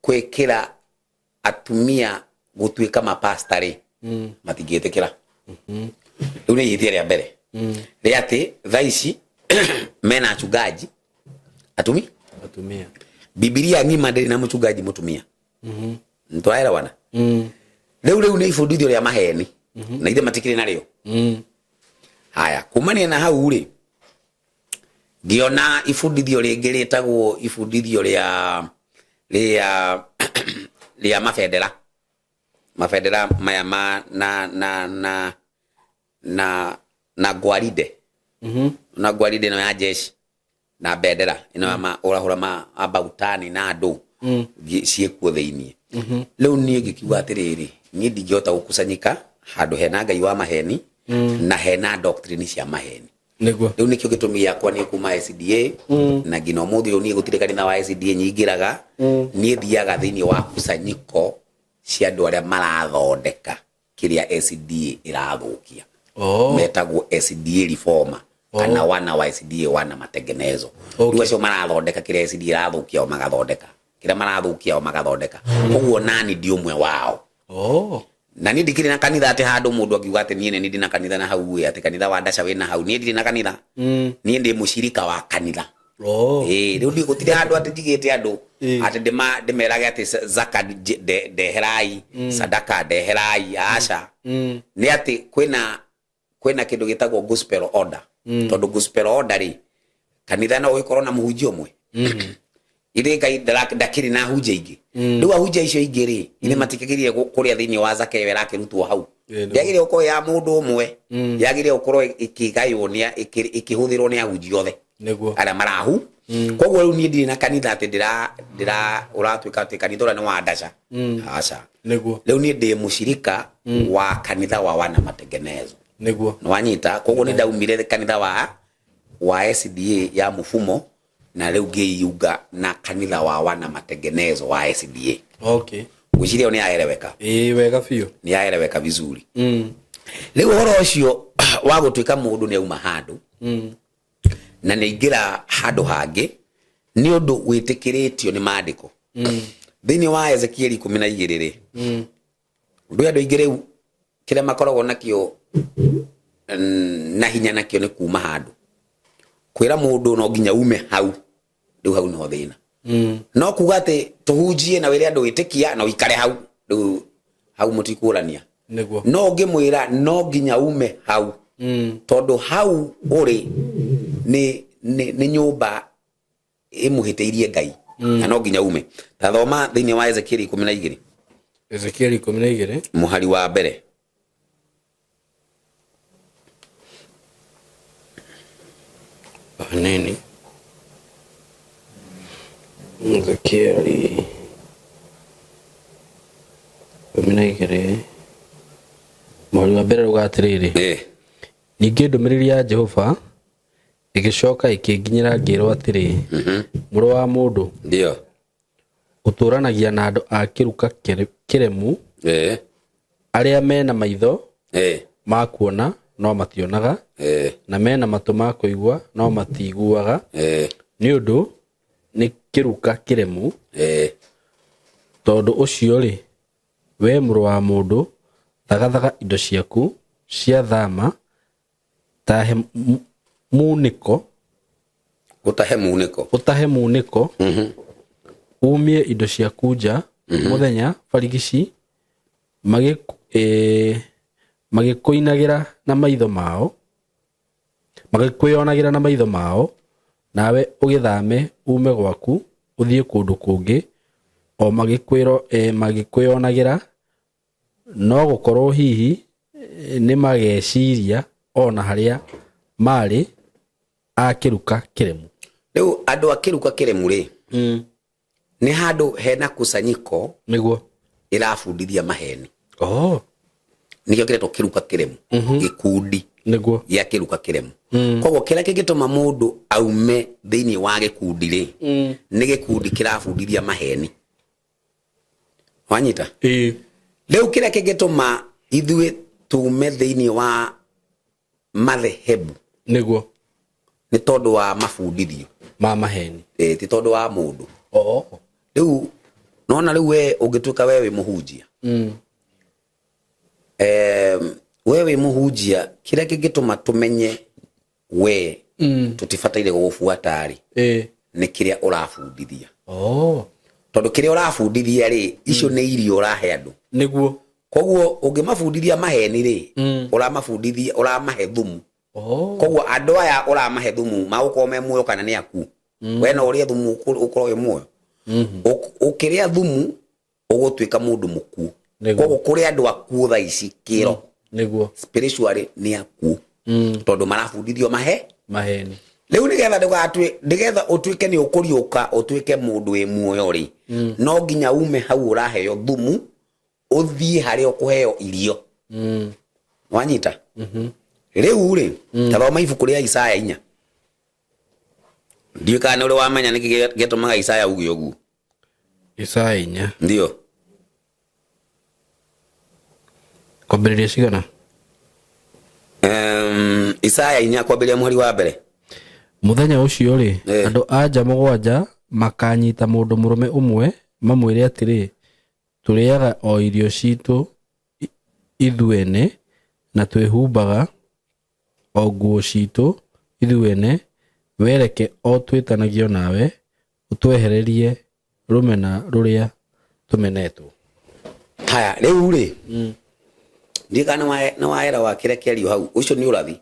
gwĩkĩra atumia gũtuĩka mapasta rĩ, matingĩtĩkĩra. Rĩu nĩ ihĩtia rĩa mbere rĩa atĩ thaa ici mena achungaji atumi Atumia. Bibilia ng'ima ndĩrĩ na mũchungaji mũtumia. Nĩtwaelewana? Rĩu nĩ ibundithio rĩa maheni na ithe matikĩrĩ narĩo. Haya, kumania na hau rĩ, ngĩona ibundithio rĩngĩ rĩtagwo ibundithio rĩa mabendera, mabendera maya ma na na na na na gwaride. Na gwaride ĩno ya jeshi na bendera ĩno ya ũrahũra ma abautani na andũ ciĩkuo thĩiniĩ. Rĩu niĩ ngĩkiuga atĩrĩrĩ, niĩ ndingĩhota gũkusanyika handũ hena Ngai wa maheni na hena doctrine cia maheni. Rĩu nĩkĩo gĩtũmi gĩakwa niĩ kuma SDA, na nginya ũmũthĩ ũyũ niĩ gũtirĩ kanitha wa SDA nyingĩraga. Niĩ thiaga thĩinĩ wa kusanyiko cia andũ arĩa marathondeka kĩrĩa SDA ĩrathũkia. Metagwo SDA reformer kana wana wa SDA, wana matengenezo. Rĩu acio marathondeka kĩrĩa SDA ĩrathũkia, o magathondeka kĩrĩa marathũkia, o magathondeka. Koguo nani ndi ũmwe wao. Na niĩ ndikĩrĩ na kanitha atĩ handũ mũndũ akiuga atĩ niĩ nĩ ndĩ na kanitha na hau ĩ, atĩ kanitha wa Ndaca wĩna hau. Niĩ ndirĩ na kanitha. Niĩ ndĩ mũcirika wa kanitha. Ĩĩ, rĩu ndiĩ gũtirĩ handũ atĩ njigĩte andũ atĩ ndĩmerage atĩ zaka ndeherai, sadaka ndeherai, aca. Nĩ atĩ kwĩna kĩndũ gĩtagwo gospel order. Tondũ gospel order rĩ, kanitha no ũgĩkorwo na mũhunjia ũmwe, ithe Ngai ndakĩrĩ na ahunjia aingĩ. Rĩu ahunjia icio ingĩ rĩ, ithe matikĩgĩrire kũrĩa thĩinĩ wa zaka ĩyo ĩrakĩrutwo hau. Ndĩagĩrĩire gũkorwo ya mũndũ ũmwe, yagĩrĩire gũkorwo ĩkĩgaywo nĩ ĩkĩhũthĩrwo nĩ ahunjia othe arĩa marahu. Koguo rĩu niĩ ndirĩ na kanitha atĩ ndĩra ũratuĩka atĩ kanitha ũrĩa nĩ wa Ndaca, aca. Rĩu niĩ ndĩ mũcirika wa kanitha wa wana matengenezo. Nĩwanyita? Koguo nĩ ndaumire kanitha wa SDA ya mũfumo, na rĩu ngĩiyunga na kanitha wa wana matengenezo wa SDA. Ngwĩciria ĩyo nĩ yaeleweka. Ĩĩ, wega biũ. Nĩ yaeleweka vizuri. Rĩu ũhoro ũcio wa gũtuĩka mũndũ nĩ auma handũ na nĩ aingĩra handũ hangĩ nĩ ũndũ wĩtĩkĩrĩtio nĩ maandĩko. Thĩinĩ wa Ezekieli 12 rĩ, ndũ andũ aingĩ rĩu kĩrĩa makoragwo nakĩo na hinya nakĩo nĩ kuma handũ, kwĩra mũndũ no nginya ume hau. Rĩu hau nĩho thĩna. No kuga atĩ tũhunjie na wĩre andũ wĩtĩkia na ũikare hau, rĩu hau mũtikũrania. No ũngĩmwĩra no nginya ume hau, tondũ hau ũrĩ nĩ nyũmba ĩmũhĩtĩirie Ngai. Na no nginya ume. Ta thoma thĩinĩ wa Ezekieli 12. Ezekieli 12. Mũhari wa mbere. Nini? Ezekieli 12 mũhari wa mbere rauga atĩrĩrĩ, ningĩ ndũmĩrĩri ya Jehova ĩgĩcoka ĩkĩnginyĩra ngĩrwo atĩrĩ, mũrũ wa mũndũ, Ndio. Ũtũranagia na andũ a kĩruka kĩremu, arĩa mena maitho ma kuona no mationaga, na mena matũ ma kũigua no matiiguaga, nĩ ũndũ nĩ kĩruka kĩremu. Tondũ ũcio rĩ, we mũrũ wa mũndũ, thagathaga indo ciaku cia thama, tahe munĩko, Ũtahe munĩko, ũtahe munĩko, umie indo ciaku nja mũthenya barigici, magĩkũinagĩra na maitho mao, magĩkwĩonagĩra na maitho mao, nawe ũgĩthame ume gwaku ũthiĩ kũndũ kũngĩ, o magĩkwĩonagĩra, no gũkorwo hihi nĩ mageciria ona harĩa marĩ a kĩruka kĩremu. Rĩu andũ a kĩruka kĩremu rĩ, nĩ handũ hena kusanyiko ĩrabundithia maheni. Nĩkĩo kĩretwo kĩruka kĩremu, gĩkundi gĩa kĩruka kĩremu. Koguo kĩrĩa kĩngĩtũma mũndũ aume thĩinĩ wa gĩkundi rĩ, nĩ gĩkundi kĩrabundithia maheni. Wanyita? Ĩĩ. Rĩu kĩrĩa kĩngĩtũma ithuĩ tume thĩinĩ wa madhehebu nĩ tondũ wa mabundithio ma maheni. Ti tondũ wa mũndũ. Rĩu nona rĩu we ũngĩtuĩka we wĩ mũhunjia, we wĩ mũhunjia, kĩrĩa kĩngĩtũma tũmenye we tũtibataire gũgũbuata rĩ, nĩ kĩrĩa ũrabundithia. Tondũ kĩrĩa ũrabundithia rĩ, icio nĩ irio ũrahe andũ. Koguo ũngĩmabundithia maheni rĩ, ũramabundithia, ũramahe thumu. Koguo andũ aya ũramahe thumu magũkorwo me muoyo kana nĩ akuũ? We no ũrĩe thumu ũkorwo wĩ muoyo? Ũkĩrĩa thumu ũgũtuĩka mũndũ mũkuũ. Koguo kũrĩ andũ akuũ thaa ici kĩro, spiritually nĩ akuũ, tondũ marabundithio mahe maheni. Rĩu nĩgetha ndũgatue, nĩgetha ũtuĩke nĩ ũkũriũka ũtuĩke mũndũ wĩ muoyo rĩ, no nginya ume hau ũraheo thumu ũthiĩ harĩa ũkũheo irio. Wanyita? Rĩu rĩ, ta thoma ibuku rĩa Isaya 4. Ndiũĩ kana nĩ ũrĩ wamenya nĩkĩ gĩatũmaga Isaya uge ũguo. Isaya 4. Ndio. Kwambĩrĩria cigana? Isaya 4 kwambĩrĩria mũhari wa mbere. Mũthenya ũcio rĩ, andũ a nja mũgwanja makanyita mũndũ mũrũme ũmwe mamwĩre atĩrĩ, tũrĩaga o irio citũ ithuene na twĩhumbaga o nguo citũ ithuene, wereke o twĩtanagio nawe ũtwehererie rũmena rũrĩa tũmenetwo. Haya, rĩu rĩ, ndiũĩ kana nĩ waelewa kĩrĩa kĩario hau. Ũcio nĩ ũrathi.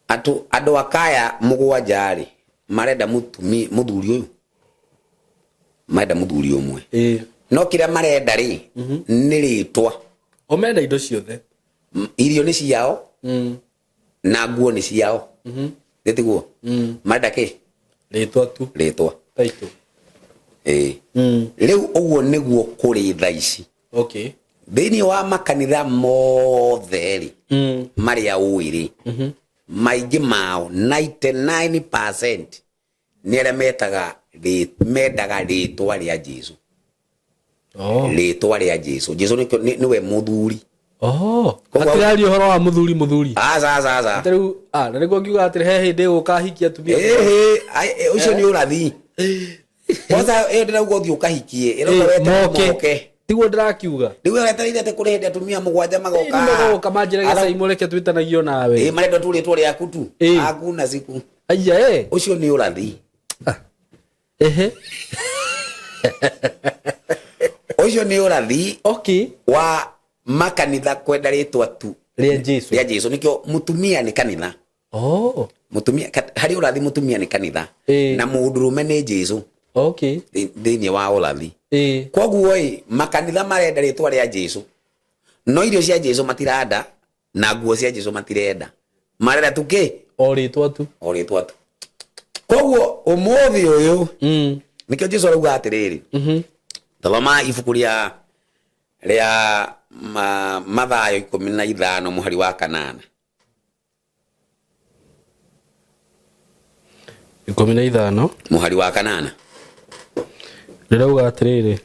Andũ a kaya mũgwanja rĩ, marenda mũthuri ũyũ, marenda mũthuri ũmwe, no kĩrĩa marenda rĩ, nĩ rĩtwa. O menda indo ciothe. Irio nĩ ciao, na nguo nĩ ciao, gĩtiguo marenda kĩ? Rĩtwa tu. Rĩtwa. Title. Ĩĩ. Rĩu ũguo nĩguo kũrĩ thaa ici. Thĩinĩ wa makanitha mothe rĩ, marĩa ũĩ rĩ, maingĩ mao 99% nĩ arĩa metaga mendaga rĩtwa rĩa Jesu. Rĩtwa rĩa Jesu. Jesu nĩwe mũthuri. Hatiraria ũhoro wa mũthuri mũthuri. Aca, aca, aca. Atĩ rĩu, na nĩguo ngiuga atĩrĩ, he hĩndĩ ĩgũka hikia atumia. Ĩhĩ, ũcio nĩ ũrathi. Kwanza ĩyo ndĩrauga ũthiĩ ũkahikie, ĩrauga weterere moke. moke. Tiguo ndĩrakiuga. Rĩu wetereire atĩ kũrĩ hĩndĩ atumia mũgwanja magoka. Ĩĩ, magoka manjĩre gĩcai mũreke twĩtanagio nawe. Ĩĩ, marenda tu rĩtwa rĩaku tu. Hakuna siku. Aya, Ũcio nĩ ũrathi. Ehe. Ũcio nĩ ũrathi wa makanitha kwenda rĩtwa tu rĩa Jesu. Rĩa Jesu. Nĩkĩo mũtumia nĩ kanitha. Mutumia harĩ ũrathi, mutumia nĩ kanitha na mũndũrũme nĩ Jesu thĩinĩ wa ũrathi. Koguo ĩ, makanitha marenda rĩtwa rĩa Jesu, no irio cia Jesu matiranda na nguo cia Jesu matirenda, marenda tu kĩ? O rĩtwa tu. O rĩtwa tu. Koguo ũmũthĩ ũyũ nĩkĩo Jesu arauga atĩrĩrĩ, thoma ibuku rĩa Mathayo 15 mũhari wa 8. 15 mũhari wa 8. Rĩrauga atĩrĩrĩ,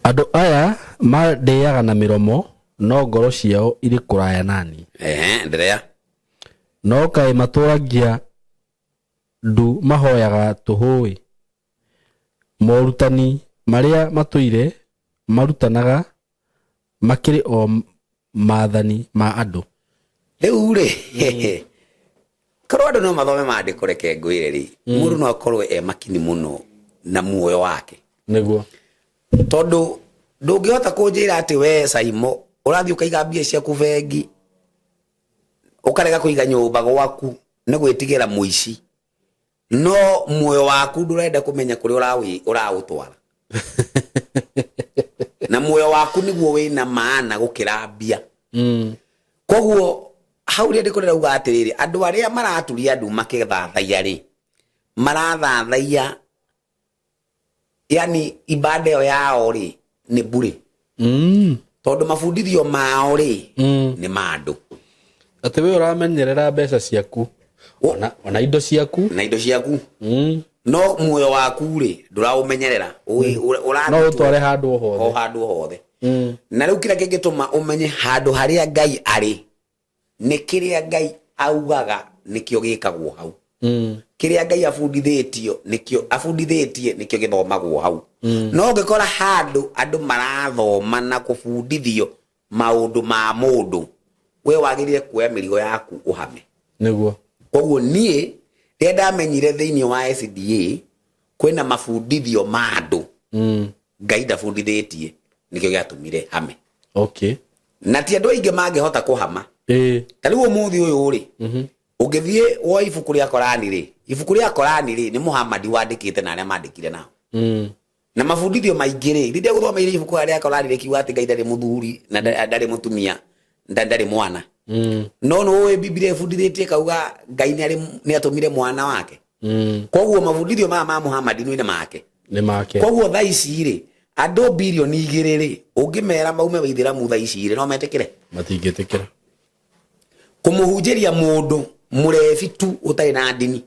andũ aya mandĩaga na mĩromo, no ngoro ciao irĩ kũraya nani. Ehe, endelea. No kaĩ matũragia ndu mahoyaga tũhũĩ, morutani marĩa matũire marutanaga makĩrĩ o maathani ma andũ. Rĩu rĩ, korwo andũ no mathome maandĩko, reke ngwĩre rĩ, mũndũ no akorwo e makini mũno na muoyo wake. Tondũ ndũngĩhota kũnjĩra atĩ we Saimo ũrathiĩ ũkaiga mbia ciaku bengi, ũkarega kũiga nyũmba gwaku nĩ gwĩtigĩra mũici, no muoyo waku ndũrenda kũmenya kũrĩa ũraũtwara, na muoyo waku nĩguo wĩna maana gũkĩra mbia. Koguo hau rĩandĩko rĩrauga atĩrĩrĩ, andũ arĩa maraturia ndu makĩthathaiya rĩ, marathathaiya, yani ibada ĩyo yao rĩ nĩ bure, tondũ mabundithio mao rĩ nĩ ma andũ. Atĩ we ũramenyerera mbeca ciaku ona indo ciaku. Na indo ciaku, no muoyo waku rĩ ndũraũmenyerera. No ũtware handũ o o hothe. Handũ o hothe. Na rĩu kĩrĩa kĩngĩtũma ũmenye handũ harĩa Ngai arĩ nĩ kĩrĩa Ngai augaga nĩkĩo gĩkagwo hau. Kĩrĩa Ngai abundithĩtio nĩkĩo abundithĩtie, nĩkĩo gĩthomagwo hau. No ũngĩkora handũ andũ marathoma na kũbundithio maũndũ ma mũndũ, we wagĩrĩire kuoya mĩrigo yaku ũhame. Koguo niĩ rĩrĩa ndamenyire thĩinĩ wa SDA kwĩna mabundithio ma andũ, Ngai ndabundithĩtie, nĩkĩo gĩatũmire hame. Na ti andũ aingĩ mangĩhota kũhama. Ta rĩu ũmũthĩ ũyũ rĩ, ũngĩthiĩ woe ibuku rĩa Korani rĩ, ibuku rĩa Korani rĩ nĩ Muhammad wandĩkĩte na arĩa mandĩkire nao, na mabundithio maingĩ rĩ, rĩrĩa gũthomeire ibuku rĩa Korani rĩkiuga atĩ Ngai ndarĩ mũthuri na ndarĩ mũtumia, ndarĩ mwana. No nĩ ũĩ Biblia ĩbundithĩtie kauga Ngai nĩ atũmire mwana wake. Koguo mabundithio maya ma Muhammad nĩ make. Nĩ make. Koguo thaa ici rĩ, andũ 2 bilioni rĩ, ũngĩmera maume wĩithĩramu thaa ici rĩ, no metĩkĩre? Matingĩtĩkĩra. Kũmũhunjĩria mũndũ mũrebi tu ũtarĩ na ndini,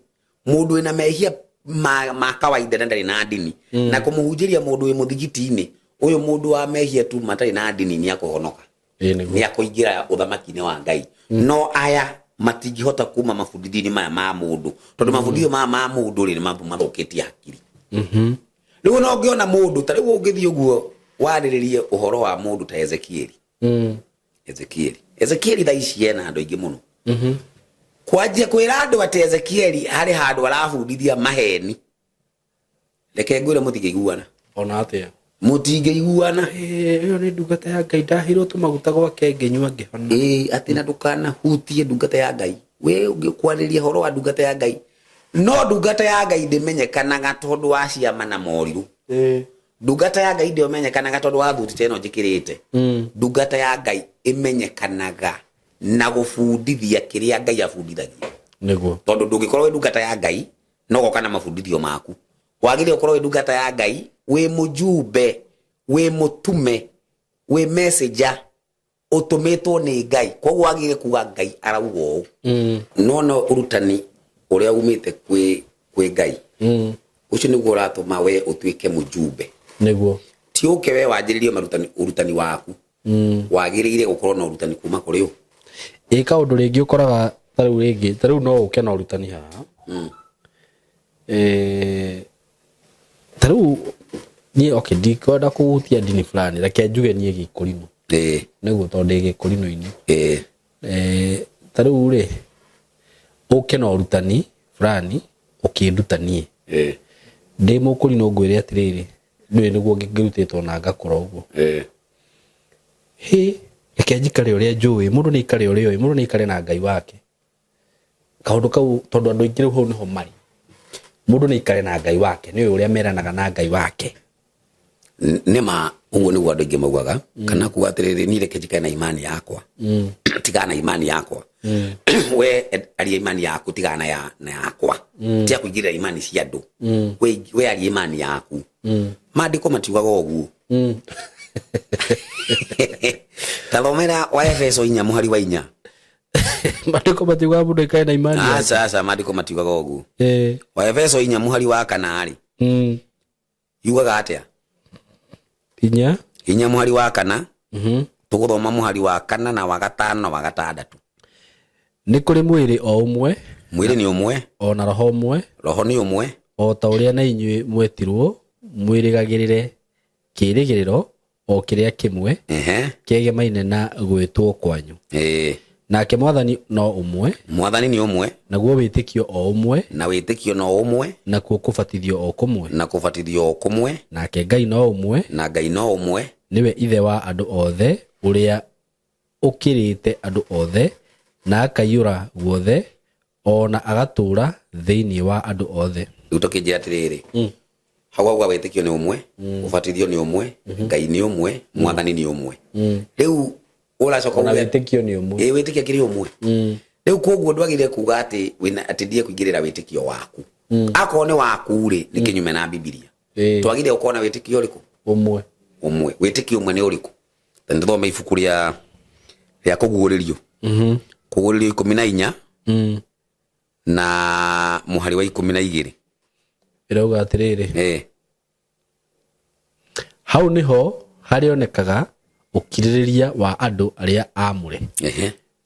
mũndũ wĩna mehia ma kawaida na ndarĩ na ndini, na kũmũhunjĩria mũndũ wĩ mũthigiti-inĩ ũyũ, mũndũ wa mehia tu matarĩ na ndini, nĩ akũhonoka, nĩ akũingĩra ũthamaki-inĩ wa Ngai. No aya matingĩhota kuma mabundithio-inĩ maya ma mũndũ, tondũ mabundithio maya ma mũndũ rĩ, nĩ mathũkĩtie hakiri. Rĩu no ũngĩona mũndũ ta rĩu, ũngĩthiĩ ũguo warĩrĩrie ũhoro wa mũndũ ta Ezekieli. Ezekieli thaa ici ena andũ aingĩ mũno. Kwanjia kwĩra andũ atĩ Ezekieli harĩ handũ arabundithia maheni, reke ngwĩre, mũtingĩiguana. Ona atĩa? Mũtingĩiguana. Ĩyo nĩ ndungata ya Ngai, ndahirwo tũmaguta gwake ngĩnyua ngĩhona. Ĩĩ, atĩ na ndũkanahutie ndungata ya Ngai. We ũngĩkwarĩria ũhoro wa ndungata ya Ngai, no ndungata ya Ngai ndĩmenyekanaga tondũ wa ciama na morirũ. Ndungata ya Ngai ndĩomenyekanaga tondũ wa thuti ta ĩno njĩkĩrĩte. Ndungata ya Ngai ĩmenyekanaga na gũbundithia kĩrĩa Ngai abundithagia. Tondũ ndũngĩkorwo wĩ ndungata ya Ngai no goka na mabundithio maku. Wagĩrĩire gũkorwo wĩ ndungata ya Ngai, wĩ mũjumbe, wĩ mũtume, wĩ messenger ũtũmĩtwo nĩ Ngai. Koguo wagĩrĩire kuga Ngai arauga ũũ. No no ũrutani ũrĩa umĩte kwĩ Ngai, ũcio nĩguo ũratũma we ũtuĩke mũjumbe. Ti ũke we wanjĩrĩrie marutani, ũrutani waku. Wagĩrĩire gũkorwo na ũrutani kuma kũrĩ ũ? Ĩ, kaũndũ rĩngĩ ũkoraga ta rĩu rĩngĩ, ta rĩu no ũke na ũrutani haha. Ta rĩu niĩ, okay, ndikwenda kũhutia ndini fulani, reke njuge niĩ gĩkũrinũ. Nĩguo, tondũ ndĩ gĩkũrinũ-inĩ. Ta rĩu rĩ, ũke na ũrutani fulani ũkĩnduta niĩ ndĩ mũkũrinũ, ngwĩre atĩrĩrĩ, ndũĩ nĩguo ngĩrutĩtwo na ngakũra ũguo. Hĩ, Reke njikare ũrĩa njũĩ. Mũndũ nĩ aikare ũrĩa oĩ. Mũndũ nĩ aikare na Ngai wake. Kaũndũ kau tondũ andũ aingĩ rĩu hau nĩho marĩ. Mũndũ nĩ aikare na Ngai wake. Nĩ ũĩ ũrĩa meranaga na Ngai wake. Nĩ ma ũguo nĩguo andũ aingĩ maugaga, kana kuga atĩrĩrĩ, niĩ reke njikare na imani yakwa, tigana na imani yakwa, we aria imani yaku, tigana na ya na yakwa, tiga kũingĩrĩra imani cia andũ, we aria imani yaku. Maandĩko matiugaga ũguo. Tathomera wa Efeso 4 mũhari wa 4. Maandĩko matiugaga mũndũ aikare na imani yake. Aca, aca, maandĩko matiugaga ũguo. Wa Efeso 4 mũhari wa 4 rĩ, yugaga atĩa? 4. 4 mũhari wa 4. Tũgũthoma mũhari wa kana na wa gatano na wa gatandatũ. Nĩ kũrĩ mwĩrĩ o ũmwe, Mwĩrĩ nĩ ũmwe, o na roho ũmwe, roho nĩ ũmwe, o ta ũrĩa na inyuĩ mwetirwo mwĩrĩgagĩrĩre kĩĩrĩgĩrĩro o kĩrĩa kĩmwe kĩegemaine na gwĩtwo kwanyu. Nake Mwathani no ũmwe, Mwathani nĩ ũmwe, naguo wĩtĩkio o ũmwe, na wĩtĩkio no ũmwe, nakuo kũbatithio o kũmwe, na kũbatithio o kũmwe, nake Ngai no ũmwe, na Ngai no ũmwe, nĩwe Ithe wa andũ othe, ũrĩa ũkĩrĩte andũ othe, na akaiyũra guothe, o na agatũũra thĩinĩ wa andũ othe. Rĩu tũkĩnjĩra atĩrĩrĩ, hau auga wĩtĩkio nĩ ũmwe, ũbatithio nĩ ũmwe, Ngai nĩ ũmwe, Mwathani nĩ ũmwe. Rĩu ũracoka ona uge wĩtĩkio nĩ ũmwe. Ĩ, wĩtĩkio kĩrĩ ũmwe. Rĩu koguo ndwagĩrĩire kuga atĩ wĩna atĩ ndiye kũingĩrĩra wĩtĩkio waku. Akorwo nĩ waku rĩ, nĩ kĩnyume na Bibilia. Twagĩrĩire gũkorwo na wĩtĩkio ũrĩkũ? Ũmwe. Ũmwe. Wĩtĩkio ũmwe nĩ ũrĩkũ? Ta nĩtũthome ibuku rĩa Kũguũrĩrio. Kũguũrĩrio 14 na mũhari wa 12. Ĩrauga atĩrĩrĩ, hau nĩho harĩonekaga ũkirĩrĩria wa andũ arĩa aamũre,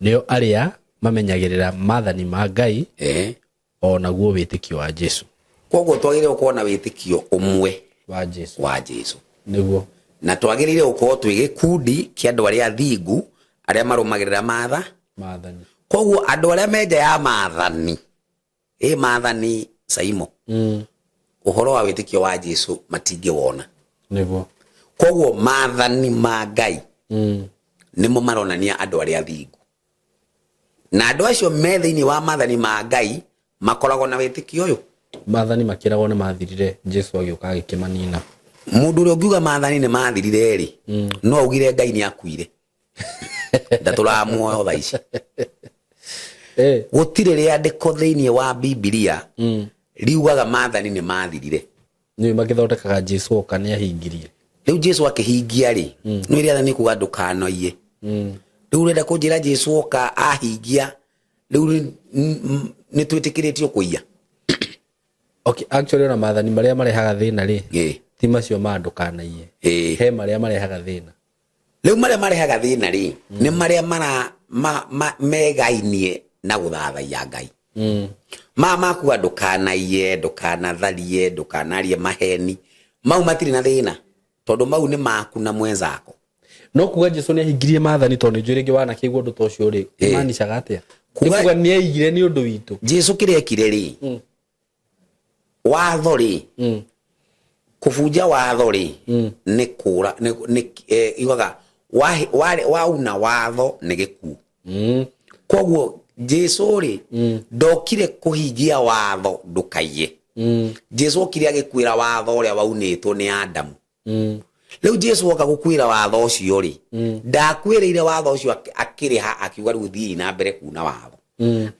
nĩo arĩa mamenyagĩrĩra maathani ma Ngai, o naguo wĩtĩkio wa Jesu. Koguo twagĩrĩire gũkorwo na wĩtĩkio ũmwe wa Jesu. Wa Jesu. Nĩguo. Na twagĩrĩire gũkorwo twĩ gĩkundi kĩa andũ arĩa athingu, arĩa marũmagĩrĩra matha maathani. Koguo andũ arĩa me nja ya maathani, ĩ maathani saimo, ũhoro wa wĩtĩkio wa Jesu matingĩwona. Nĩguo. Koguo maathani ma Ngai nĩmo maronania andũ arĩa athingu, na andũ acio me thĩinĩ wa maathani ma Ngai makoragwo na wĩtĩkio ũyũ. Maathani makĩragwo nĩ mathirire, Jesu agĩũka agĩkĩmanina. Mũndũ ũrĩa ũngiuga maathani nĩ mathirire rĩ, no augire Ngai nĩ akuire, ndatũraga muoyo thaa ici. Gũtirĩ rĩandĩko thĩinĩ wa Bibilia riugaga maathani nĩ mathirire. Nĩũ magĩthondekaga Jesu oka nĩ ahingirie? Rĩu Jesu akĩhingia rĩ, nĩ rĩathani kuga ndũkanoiye. Rĩu ũrenda kũnjĩra Jesu oka ahingia, rĩu nĩ twĩtĩkĩrĩtio kũiya? Okay, actually ona maathani marĩa marehaga thĩna rĩ, ti macio ma ndũkanaiye. He marĩa marehaga thĩna. Rĩu marĩa marehaga thĩna rĩ, nĩ marĩa mara megainie na gũthathaiya Ngai. Ma makuga ndũkanaiye, ndũkanatharie, ndũkanarie maheni, mau matirĩ na thĩna tondũ mau nĩ maku na mwenzako. No kuga Jesu nĩ ahingirie maathani, tondũ nĩ njũĩ rĩngĩ wanakĩigua ũndũ ta ũcio rĩ, ĩmanicaga atĩa? Nĩ kuga nĩ aigire nĩ ũndũ witũ? Jesu kĩrĩa ekire rĩ, watho rĩ, kũbunja watho rĩ, nĩ kũra nĩ yugaga wauna watho nĩ gĩkuũ. Koguo Jesu rĩ, ndokire kũhingia watho ndũkaiye. Jesu okire agĩkuĩra watho ũrĩa waunĩtwo nĩ Adamu. Rĩu Jesu oka gũkuĩra watho ũcio rĩ, ndakuĩrĩire watho ũcio akĩrĩha akiuga rĩu thiĩi na mbere kuna watho.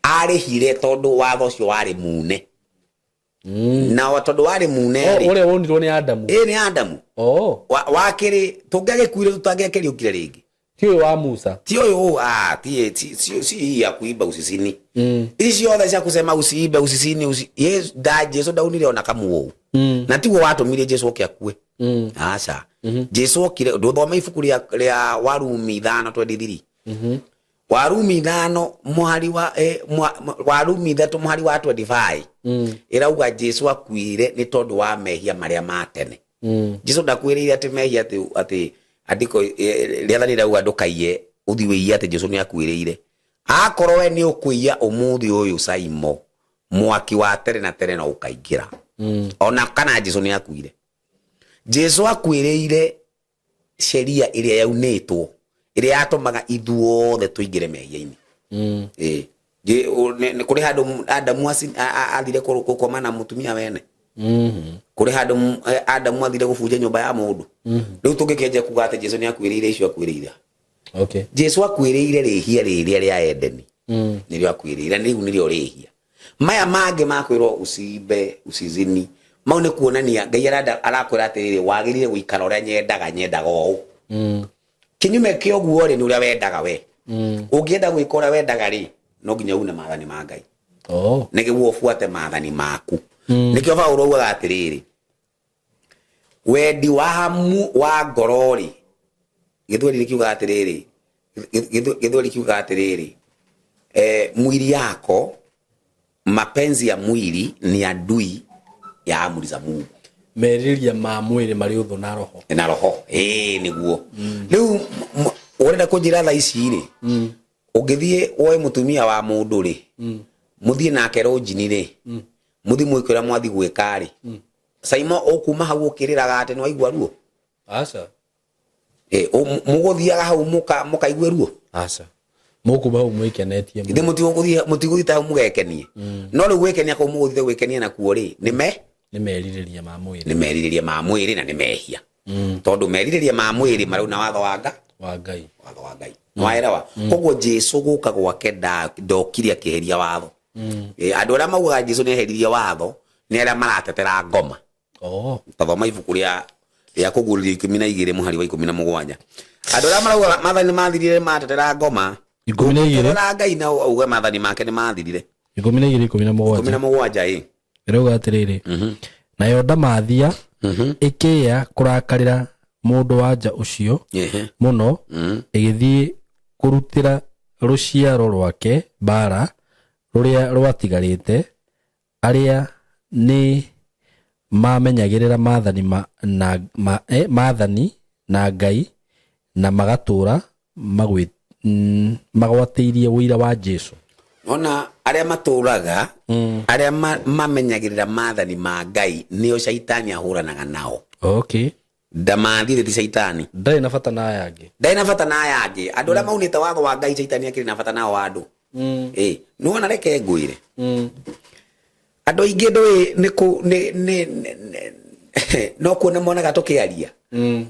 Arĩhire tondũ watho ũcio warĩ mune. Na o tondũ warĩ mune Oh, rĩ, ũrĩa wonirwo nĩ Adamu. Ĩ, nĩ Adamu. Wakĩrĩ tũngĩagĩkuire tũtangĩakĩriũkire rĩngĩ. Ti ũyũ wa Musa. Ti ũyũ, ah, ti si hii ya kuiba usisini. Ici ciothe cia kusema usiibe, usisini, Yesu da Jesu ndaunire ona kamuũ. Na tiguo watũmire Jesu oke akue. Aca. Jesu okire, ndũthome ibuku rĩa Warumi 5:23. Warumi 5 mũhari wa Warumi 3 mũhari wa 25 ĩrauga Jesu akuire nĩ tondũ wa mehia marĩa ma tene. Jesu ndakuĩrĩire atĩ mehia atĩ andĩko rĩathani rĩrauga ndũkaiye, ũthiĩ wĩiye atĩ Jesu nĩ akuĩrĩire. Akorwo we nĩ ũkũiya ũmũthĩ ũyũ Saimo, mwaki wa tene na tene no ũkaingĩra. Ona kana Jesu nĩ akuire. Jesu akuĩrĩire sheria ĩrĩa yaunĩtwo. Ĩrĩa yatũmaga ithuothe tũingĩre mehia-inĩ. Ĩĩ. Kũrĩ handũ Adamu athire gũkoma na mũtumia wene. Kũrĩ handũ Adamu athire gũbunja nyũmba ya mũndũ. Rĩu tũngĩkĩanjia kuga atĩ Jesu nĩ akuĩrĩire icio akuĩrĩire. Jesu akuĩrĩire rĩhia rĩrĩa rĩa Edeni. Nĩrĩo akuĩrĩire, na rĩu nĩrĩo rĩhia. Maya mangĩ makwĩrwo uciimbe, ucizini, mau nĩ kuonania Ngai arenda arakwĩra atĩrĩrĩ, wagĩrĩire gũikara ũrĩa nyendaga, nyendaga ũũ. Kinyume kĩa ũguo rĩ, nĩ ũrĩa wendaga we. Ũngĩenda gwĩka ũrĩa wendaga rĩ, no nginya une maathani ma Ngai. Nĩguo ũbuate maathani maku. Nĩkĩo Paulo augaga atĩrĩrĩ, wendi wa wa ngoro rĩ, Gĩthweri nĩ kiugaga atĩrĩrĩ, Gĩthweri kiugaga atĩrĩrĩ, mwili yako, mapenzi ya mwili ni adui ya amri za Mungu. Merirĩria ma mwĩrĩ marĩ ũthũ na roho. Na roho, ĩĩ nĩguo. Rĩu ũrenda kũnjĩra thaa ici rĩ, ũngĩthiĩ woe mũtumia wa mũndũ rĩ, mũthiĩ nake rũnjini rĩ, mũthiĩ mwĩke ũrĩa mwathiĩ gwĩka rĩ, Saimo ũkuma hau ũkĩrĩraga atĩ nĩwaigua ruo? Aca. Mũgũthiaga hau mũkaigue ruo? Aca. Mũkuma hau mwĩkenetie mũno. Ithe mũtigũthiĩ hau mũgekenie. No rĩu gwĩkenia kũu mũgũthiĩ gwĩkenia nakuo rĩ, nĩ me? Nĩ merirĩria ma mwĩrĩ. Nĩ merirĩria ma mwĩrĩ na nĩ mehia. Tondũ merirĩria ma mwĩrĩ marauna watho wa Ngai. Wa Ngai. Watho wa Ngai. Nĩwaelewa? Koguo Jesu gũka gwake ndokire akĩeheria watho. Andũ arĩa maugaga Jesu nĩeheririe watho nĩ arĩa maratetera ngoma. Tathoma ibuku rĩa kũguũrĩrio 12 mũhari wa 17. Andũ arĩa maraugaga maathani nĩ mathirire matetera ngoma. 12. Ũngĩtetera Ngai na auge maathani make nĩ mathirire. 12, 17. 17, ĩ. Ĩrauga atĩrĩrĩ, nayo ndamathia ĩkĩĩa kũrakarĩra mũndũ wa nja ũcio mũno, ĩgĩthiĩ kũrutĩra rũciaro rwake mbara rũrĩa rwatigarĩte, arĩa nĩ mamenyagĩrĩra maathani na, maathani na Ngai na magatũũra magwatĩirie ũira wa Jesu. Ona arĩa matũũraga, arĩa mamenyagĩrĩra maathani ma Ngai nĩo caitani ahũranaga nao. Ndamathire ti caitani. Ndarĩ na bata na aya angĩ. Ndarĩ na bata na aya angĩ. Andũ arĩa maunĩte watho wa Ngai caitani akĩrĩ na bata nao andũ. Nĩwona reke ngwĩre. Andũ aingĩ ndũĩ nĩ kũ, nĩ, nĩ, nĩ, nĩ, no kuona monaga tũkĩaria.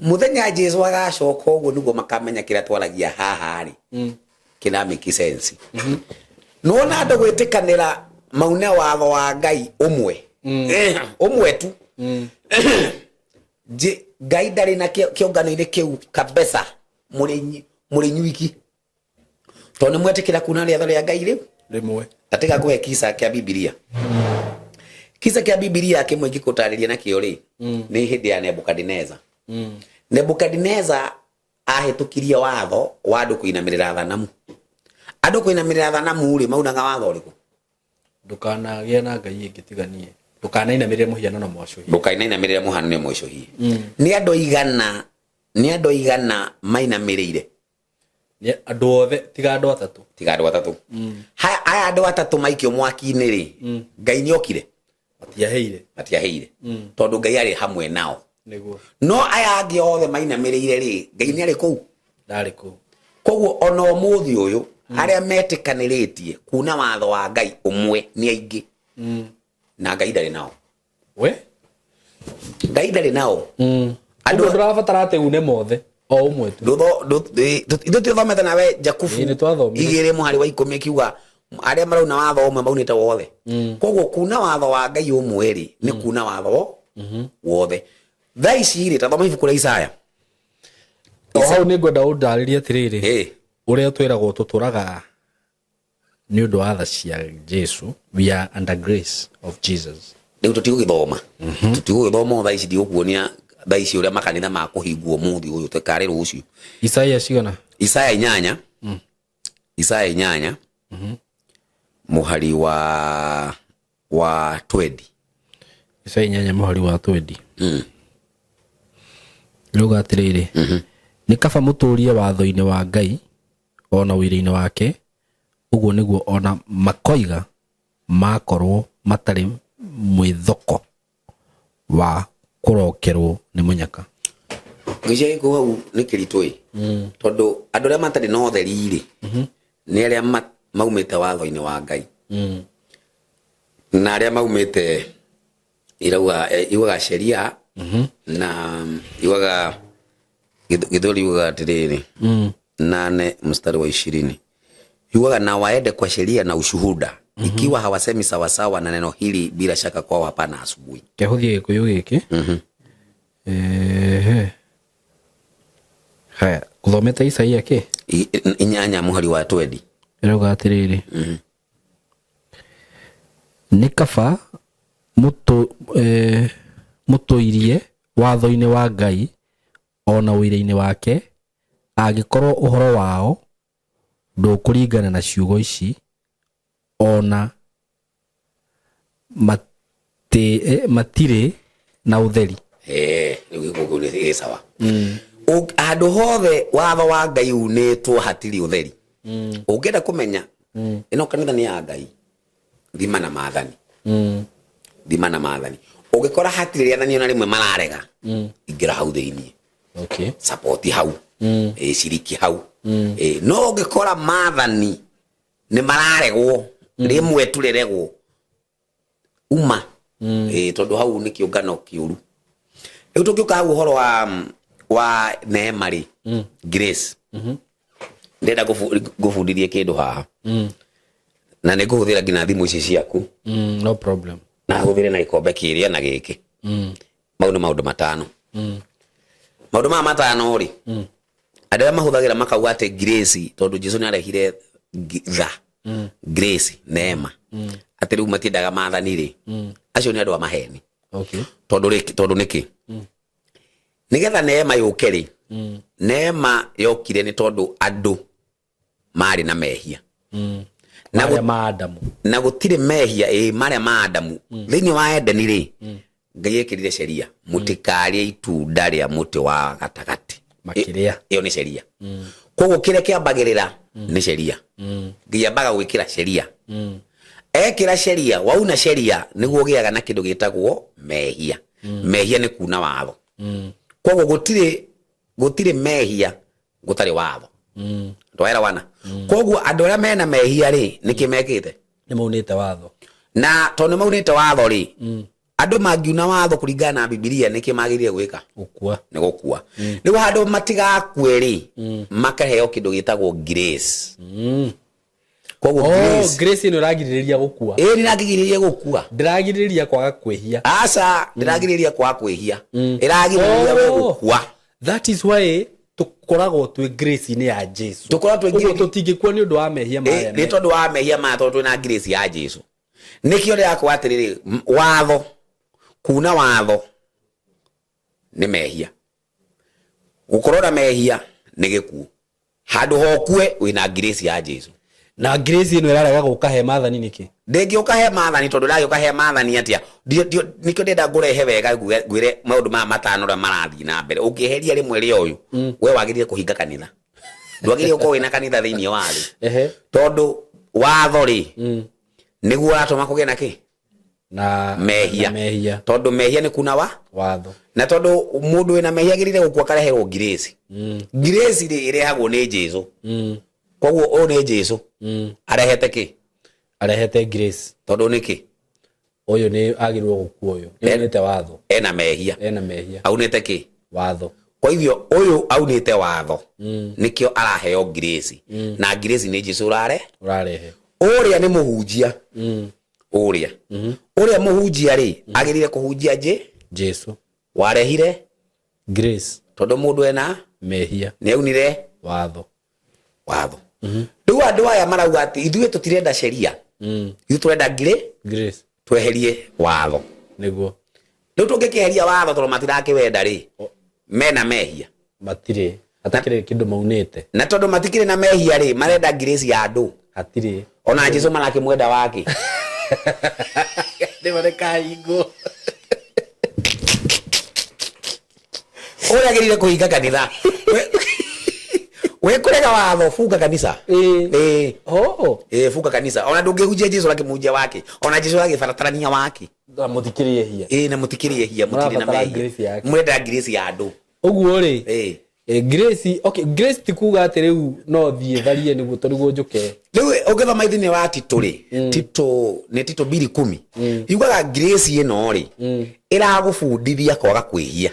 Mũthenya Jesu agacoka ũguo nĩguo makamenya kĩrĩa twaragia haha rĩ. Kĩna make sense. Nĩwona andũ gwĩtĩkanĩra maune watho wa Ngai ũmwe. Ũmwe tu. Ngai ndarĩ na kĩũngano-inĩ kĩu kabisa, mũrĩ nyuiki. Tondũ nĩ mwetĩkĩra kuna rĩatho rĩa Ngai rĩu? Rĩmwe. Tatĩga kũhe kisa kĩa Bibilia. Kisa kĩa Bibilia kĩmwe ingĩgũtarĩria nakĩo rĩ, nĩ hĩndĩ ya Nebukadineza. Nebukadineza ahĩtũkirie watho wa andũ kũinamĩrĩra thanamu. Andũ kũinamĩrĩra thanamu rĩ, maunaga watho ũrĩkũ? Ndũkanagĩe na Ngai ĩngĩ tiga niĩ. Ndũkanainamĩrĩre mũhianano mwacũhie. Ndũkanainamĩrĩre mũhianano mwacũhie. Nĩ andũ aigana, nĩ andũ aigana mainamĩrĩire? Nĩ andũ othe tiga andũ atatũ. Tiga andũ atatũ. Haya, aya andũ atatũ maikio mwaki-inĩ rĩ, Ngai nĩ okire? Matiaheire. Matiaheire. Tondũ Ngai arĩ hamwe nao. Nĩguo. No aya angĩ othe mainamĩrĩire rĩ, Ngai nĩ arĩ kũu? Ndarĩ kũu. Koguo ona ũmũthĩ ũyũ, arĩa metĩkanĩrĩtie kuna watho wa Ngai ũmwe nĩ aingĩ. Na Ngai ndarĩ nao. We? Ngai ndarĩ nao. Andũ ndũrabatara atĩ une mothe o ũmwe tu. Ithuĩ tũthomete nawe Jakubu Ĩĩ, nĩtwathomire. igĩrĩ mũhari wa 10 akiuga arĩa marauna watho ũmwe maunĩte wothe. Koguo kuna watho wa Ngai ũmwe rĩ, nĩ kuna watho wothe. Thaa ici rĩ, ta thoma ibuku rĩa Isaya. O hau nĩ ngwenda ũndarĩrie atĩrĩrĩ, ũrĩa twĩragwo tũtũraga nĩ ũndũ wa tha cia Jesu, we are under grace of Jesus. Rĩu tũtigũgĩthoma. Tũtigũgĩthoma thaa ici, ndigũkuonia thaa ici ũrĩa makanitha makũhingwo ũmũthĩ ũyũ, tũkarĩ rũciũ. Isaya cigana? Isaya inyanya. Isaya inyanya. Mũhari wa 20. Isaya inyanya mũhari wa 20. Rĩuga atĩrĩrĩ, nĩ kaba mũtũũrie watho-inĩ wa Ngai ona ũira-inĩ wake, ũguo nĩguo ona makoiga makorwo matarĩ mwĩthoko wa kũrokerwo nĩ mũnyaka. Ngwĩciria gĩkũ hau nĩ kĩritũ ĩ, tondũ andũ arĩa matarĩ na ũtheri rĩ, nĩ arĩa maumĩte watho-inĩ wa Ngai, na arĩa maumĩte irauga iugaga sheria na iugaga Gĩthweri iugaga atĩrĩrĩ, 8 mstari wa 20 iugaga, "Na waende kwa sheria na ushuhuda, ikiwa hawasemi sawasawa na neno hili, bila shaka kwao hapana asubuhi." Kĩahũthie Gĩkũyũ gĩkĩ. Ehe. Haya, gũthomete Isaia kĩ? 8 mũhari wa 20. Ĩrauga atĩrĩrĩ, nĩ kaba mũtũirie watho-inĩ wa Ngai ona ũira-inĩ wake, angĩkorwo ũhoro wao ndũkũringana na ciugo ici, ona matirĩ na ũtheri. Rĩu gĩkũ kĩu nĩ gĩ sawa. Handũ hothe watho wa Ngai unĩtwo hatirĩ ũtheri. Ũngĩenda kũmenya ĩno kanitha nĩ ya Ngai, thima na maathani. Thima na maathani, ũngĩkora hatirĩ rĩathani ona rĩmwe mararega, ingĩra hau thĩiniĩ. Support hau, ciriki hau. No ũngĩkora maathani nĩ mararegwo, rĩmwe tũrĩregwo uma, tondũ hau nĩ kĩũngano kĩũru. Rĩu tũngĩũka hau ũhoro wa neema rĩ, grace, ndĩrenda ngũbundithie kĩndũ haha, na nĩ ngũhũthĩra nginya thimũ ici ciaku. No problem. Na hũthĩre na gĩkombe kĩrĩa na gĩkĩ. Mau nĩ maũndũ matano. Maũndũ maya matano rĩ, andũ arĩa mahũthagĩra makauga atĩ grace, tondũ Jesu nĩ arehire tha, grace, neema, atĩ rĩu matiendaga maathani rĩ, acio nĩ andũ a maheni. Tondũ rĩ, tondũ nĩkĩ? Nĩgetha neema yũke rĩ, neema yokire nĩ tondũ andũ marĩ na mehia na Marĩa ma Adamu. Na gũtirĩ mehia ĩ marĩa ma Adamu thĩinĩ wa Edeni rĩ, Ngai ekĩrire sheria, mũtikarĩe itunda rĩa mũtĩ wa gatagatĩ. Makĩrĩa. Ĩyo nĩ sheria. Koguo kĩrĩa kĩambagĩrĩra nĩ sheria. Ngai ambaga gwĩkĩra sheria. Ekĩra sheria, wauna sheria nĩguo ũgĩaga na kĩndũ gĩtagwo mehia. Mehia nĩ kuna watho. Koguo gũtirĩ mehia gũtarĩ watho. Twaelewana? Koguo andũ arĩa mena mehia rĩ, nĩkĩ mekĩte? Nĩ maunĩte watho. Na tondũ nĩ maunĩte watho rĩ, andũ mangiuna watho kũringana na Bibilia, nĩkĩ magĩrĩire gwĩka? Gũkua. Nĩ gũkua. Rĩu handũ matigakue rĩ, makaheo kĩndũ gĩtagwo grace. Koguo Oh, grace grace ĩno ĩragirĩrĩria gũkua. Ĩĩ, nĩ ĩragirĩrĩria gũkua. Ndĩragirĩrĩria kwaga kwĩhia. Aca, ndĩragirĩrĩria kwaga kwĩhia, ĩragirĩrĩria we gũkua. That is why tũkoragwo twĩ grace-inĩ ya Jesu. Tũkoragwo twĩ Ũguo tũtingĩkua nĩ ũndũ wa mehia marĩa Nĩ tondũ wa mehia maya, tondũ twĩna grace ya Jesu. Nĩkĩo ndĩrakwa atĩrĩrĩ, watho, kuna watho nĩ mehia, gũkorwo na mehia nĩ gĩkuũ. Handũ hokue wĩna grace ya Jesu. Na grace ĩno ĩrarega gũka he maathani nĩkĩ? Ndĩngĩũka he maathani, tondũ ĩragĩũka he maathani atĩa? Nĩkĩo ndĩrenda ngũrehe wega, ngwĩre maũndũ maya matano ũrĩa marathiĩ na mbere. Ũngĩeheria rĩmwe rĩa ũyũ, we wagĩrĩire kũhinga kanitha, ndwagĩrĩire gũkorwo wĩna kanitha thĩinĩ wa thĩ. Tondũ watho rĩ, nĩguo ũratũma kũgĩe na kĩ? Na Mehia. Na mehia. Tondũ mehia nĩ kuna wa watho. Na tondũ mũndũ wĩna mehia agĩrĩire gũkua, akareherwo grace. Grace rĩ, ĩrehagwo nĩ Jesu. Koguo ũyũ nĩ Jesu arehete kĩ? Arehete grace. Tondũ nĩkĩ? Ũyũ nĩ agĩrĩirwo gũkua, ũyũ nĩ aunĩte watho. Ena mehia. Ena mehia. Aunĩte kĩ? Watho. Kwa hivyo ũyũ aunĩte watho, nĩkĩo araheo grace, na grace nĩ Jesu ũrare ũrarehe. Ũrĩa nĩ mũhunjia, ũrĩa ũrĩa mũhunjia rĩ, agĩrĩire kũhunjia nji Jesu. Warehire grace. Tondũ mũndũ ena mehia nĩ aunire watho. Watho. Rĩu andũ aya marauga atĩ ithuĩ tũtirenda sheria, ithuĩ tũrenda ngirĩ grace. Tweherie watho. Nĩguo. Rĩu tũngĩkĩeheria watho, tondũ matirakĩwenda rĩ, mena mehia? Matirĩ, hatakĩrĩ kĩndũ maunĩte. Na tondũ matikĩrĩ na mehia rĩ, marenda grace ya andũ? Hatirĩ. Ona Jesu marakĩmwenda wake. Nĩ marekahingwo. Ũrĩa agĩrĩire kũhinga kanitha. We kũrega watho, funga kanitha. Ĩĩ. Oh. Ĩĩ, funga kanitha. Ona ndũngĩhunjia Jesu ũrakĩmũhunjia wake? Ona Jesu agĩbaratarania wake. Na mũtikĩrĩ ehia. Ĩĩ, na mũtikĩrĩ ehia, mũtirĩ na Mũrabatara mehia. Grace yake. Mũrenda grace ya andũ. Ũguo rĩ, Ĩĩ. Grace, okay, grace ti kuga atĩ rĩu no thiĩ tharie nĩguo tondũ nĩguo njũke. Rĩu ũngĩthoma thĩinĩ wa Tito rĩ, Tito nĩ Tito 2:10, yugaga grace ĩno rĩ, ĩragũbundithia kwaga kwĩhia.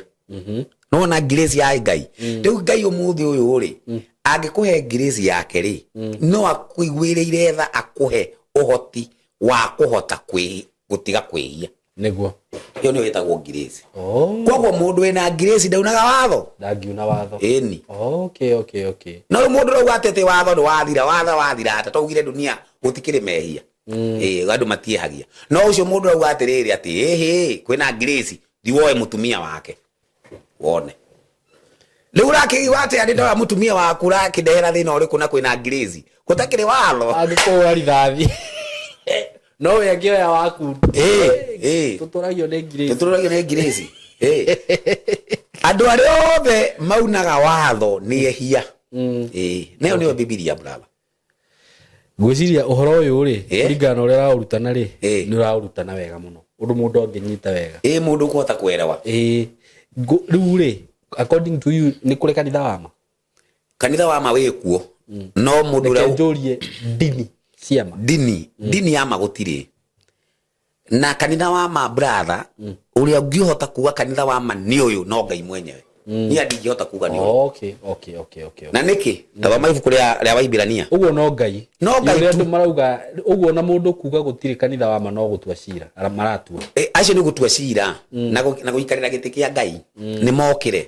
Nona grace ya Ngai. Rĩu Ngai ũmũthĩ ũyũ rĩ, angĩkũhe grace yake rĩ, no akũiguĩrĩire tha, akũhe ũhoti wa kũhota gũtiga kwĩhia. Nĩguo. Ĩyo nĩyo ĩtagwo grace. Oh. Koguo mũndũ wĩna grace ndaunaga watho. Ndangiuna watho. Ĩni. Okay. No rĩu mũndũ rauga atĩ atĩ watho nĩ wathira, watho wathira atĩ twaugire dunia gũtikĩrĩ mehia. Ĩĩ, andũ matiehagia. No ũcio mũndũ rauga atĩrĩrĩ atĩ ĩhĩ kwĩna grace, thiĩ woe mũtumia wake wone. Rĩu ũrakĩigua atĩa nĩ ndoya mũtumia waku ũrakĩndehera thĩna ũrĩkũ na kwĩna grace, gũtakĩrĩ watho. Angĩkũhũra rithathi no we angĩoya waku. Ĩĩ, ĩĩ. Tũtũragio nĩ grace. Tũtũragio nĩ grace. Ĩĩ. Andũ arĩa othe maunaga watho nĩ ehia. Ĩĩ, nayo nĩyo Bibilia, brother. Ngwĩciria ũhoro ũyũ rĩ, kũringana na ũrĩa ũraũrutana rĩ, nĩ ũraũrutana wega mũno, ũndũ mũndũ angĩnyita wega. Ĩĩ, mũndũ ũkũhota kuelewa. Ĩĩ. Rĩu rĩ, according to you, nĩ kũrĩ kanitha wa ma? Kanitha wa ma wĩ kuo, no mũndũ ũrĩa, Reke njũrie, ndini cia ma? Ndini ya ma gũtirĩ. Na kanitha wa ma, brother, ũrĩa ũngĩhota kuga kanitha wa ma nĩ ũyũ no Ngai mwenyewe. Niĩ ndingĩhota kuga nĩ ũyũ. Na nĩkĩ? Tathoma ibuku rĩa Waibirania. Ũguo no Ngai. No Ngai ũrĩa tu. Andũ marauga ũguo, na mũndũ kuga gũtirĩ kanitha wa ma no gũtua cira maratua. Acio nĩ gũtua cira na gũikarĩra gĩtĩ kĩa Ngai. Nĩ mokĩre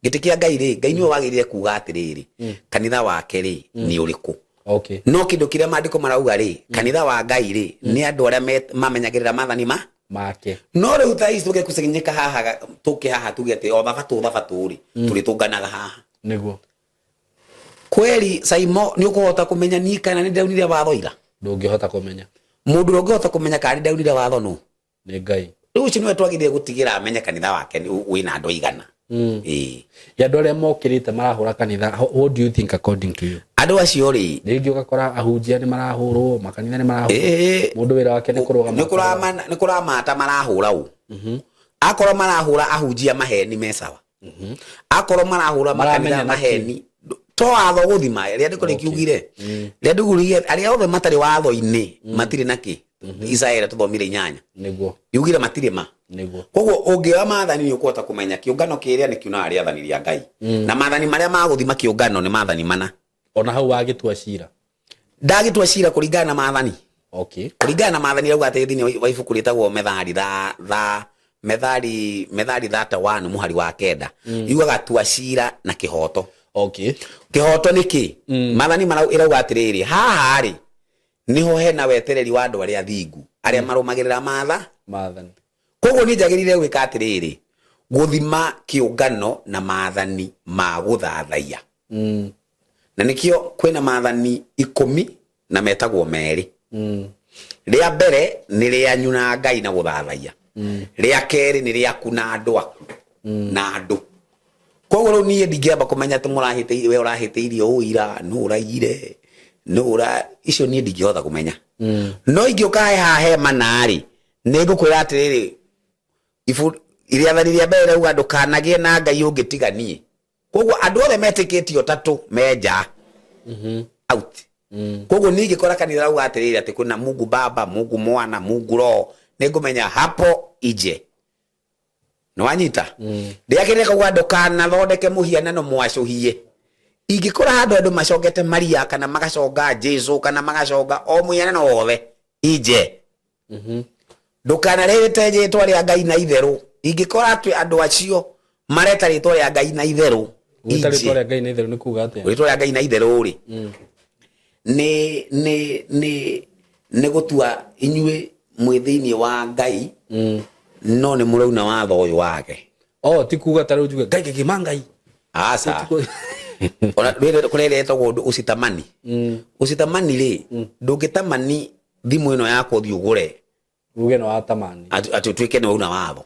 gĩtĩ kĩa Ngai rĩ, Ngai nĩwe wagĩrĩire kuga atĩrĩrĩ, kanitha wake rĩ nĩ ũrĩkũ. No kĩndũ kĩrĩa maandĩko marauga rĩ, kanitha wa Ngai rĩ, nĩ andũ arĩa mamenyagĩrĩra maathani ma make. No rĩu thaa ici tũgĩkucanyĩka haha, tũke haha tuge atĩ o thabatũ thabatũ rĩ, tũrĩtũnganaga haha. Nĩguo. Kweri Saimo, nĩ ũkũhota kũmenya niĩ kana nĩ ndaunire watho ira? Ndũngĩhota kũmenya. Mũndũ ũrĩa ũngĩhota kũmenya kana nĩ ndaunire watho nũ? Nĩ Ngai. Rĩu ũcio nĩwe twagĩrĩire gũtigĩra amenye kanitha wake wĩna andũ aigana. Ĩĩ. Ya andũ arĩa mokĩrĩte marahũra kanitha, what do you think, according to you? Andũ acio rĩ, rĩngĩ ũgakora ahunjia nĩ marahũrwo, makanitha nĩ marahũrwo. Ĩĩ. Mũndũ wĩra wake nĩ kũrũgama. Nĩ kũramata marahũra ũ. Akorwo marahũra ahunjia maheni me sawa, akorwo marahũra makanitha Maramenya na kĩ? maheni, to watho gũthima rĩandĩko rĩkiugire, rĩandĩko riugire arĩa othe matarĩ watho-inĩ matirĩ na kĩ. Isaia tũthomire 8. Nĩguo. Yugire matirĩ ma. Nĩguo. Koguo ũngĩoya maathani nĩ ũkũhota kũmenya kĩũngano kĩrĩa nĩ kiunaga rĩathani rĩa Ngai, na maathani marĩa magũthima kĩũngano nĩ maathani mana. Ona hau wagĩtua cira? Ndagĩtua cira kũringana na maathani. Kũringana na maathani rauga atĩ thĩinĩ wa ibuku rĩtagwo Methali tha tha Methali Methali 31 mũhari wa 9, yugaga tua cira na kĩhoto. Kĩhoto nĩ kĩ? Maathani ĩrauga atĩrĩrĩ, haha rĩ niho hena wetereri wa andũ arĩa athingu, arĩa marũmagĩrĩra matha maathani. Koguo niĩ njagĩrĩire gwĩka atĩrĩrĩ, gũthima kĩũngano na maathani ma gũthathaiya. Na nĩkĩo kwĩna maathani 10 na metagwo merĩ. Rĩa mbere nĩ rĩanyu na Ngai na gũthathaiya. Rĩa kerĩ nĩ rĩaku na andũ aku na andũ. Koguo rĩu niĩ ndingĩamba kũmenya atĩ mũrahĩtĩirie, we ũrahĩtĩirie ũũ ira, nũ ũraiyire, nũ ũra icio niĩ ndingĩhota kũmenya. No ingĩũka haha he mana-rĩ, nĩ ngũkwĩra atĩrĩrĩ, ibu rĩathani rĩa mbere rĩauga ndũkanagĩe na Ngai ũngĩ tiga niĩ. Koguo andũ othe metĩkĩtie ũtatũ me nja, out. Koguo niĩ ingĩkora kanitha rauga atĩrĩrĩ, atĩ kwĩna Mungu Baba, Mungu Mwana, Mungu Roho, nĩ ngũmenya hapo ije nĩ wanyita. Rĩa kerĩ kauga ndũkanathondeke mũhianano mwacũhie. Ingĩkora handũ andũ macongete Maria kana magaconga Jesu kana magaconga o mũhianano wothe, ije. Ndũkanarĩte rĩtwa rĩa Ngai na itherũ. Ingĩkora atĩ andũ acio mareta rĩtwa rĩa Ngai na itherũ, Gwĩta ije. Rĩtwa rĩa Ngai na itherũ nĩ kuga atĩa? Rĩtwa rĩa Ngai na itherũ rĩ, nĩ gũtua inyuĩ mwĩ thĩinĩ wa Ngai, no nĩ mũrauna watho ũyũ wake. Oh, ti kuga ta rĩu njuge Ngai kĩkĩma Ngai. Aca. Ona kũrĩa ĩrĩa ĩtagwo ũndũ usitamani. Usitamani rĩ, ndũngĩtamani thimũ ĩno yakwa ũthiĩ ũgũre uge no watamani atĩ ũtuĩke nĩ wauna watho.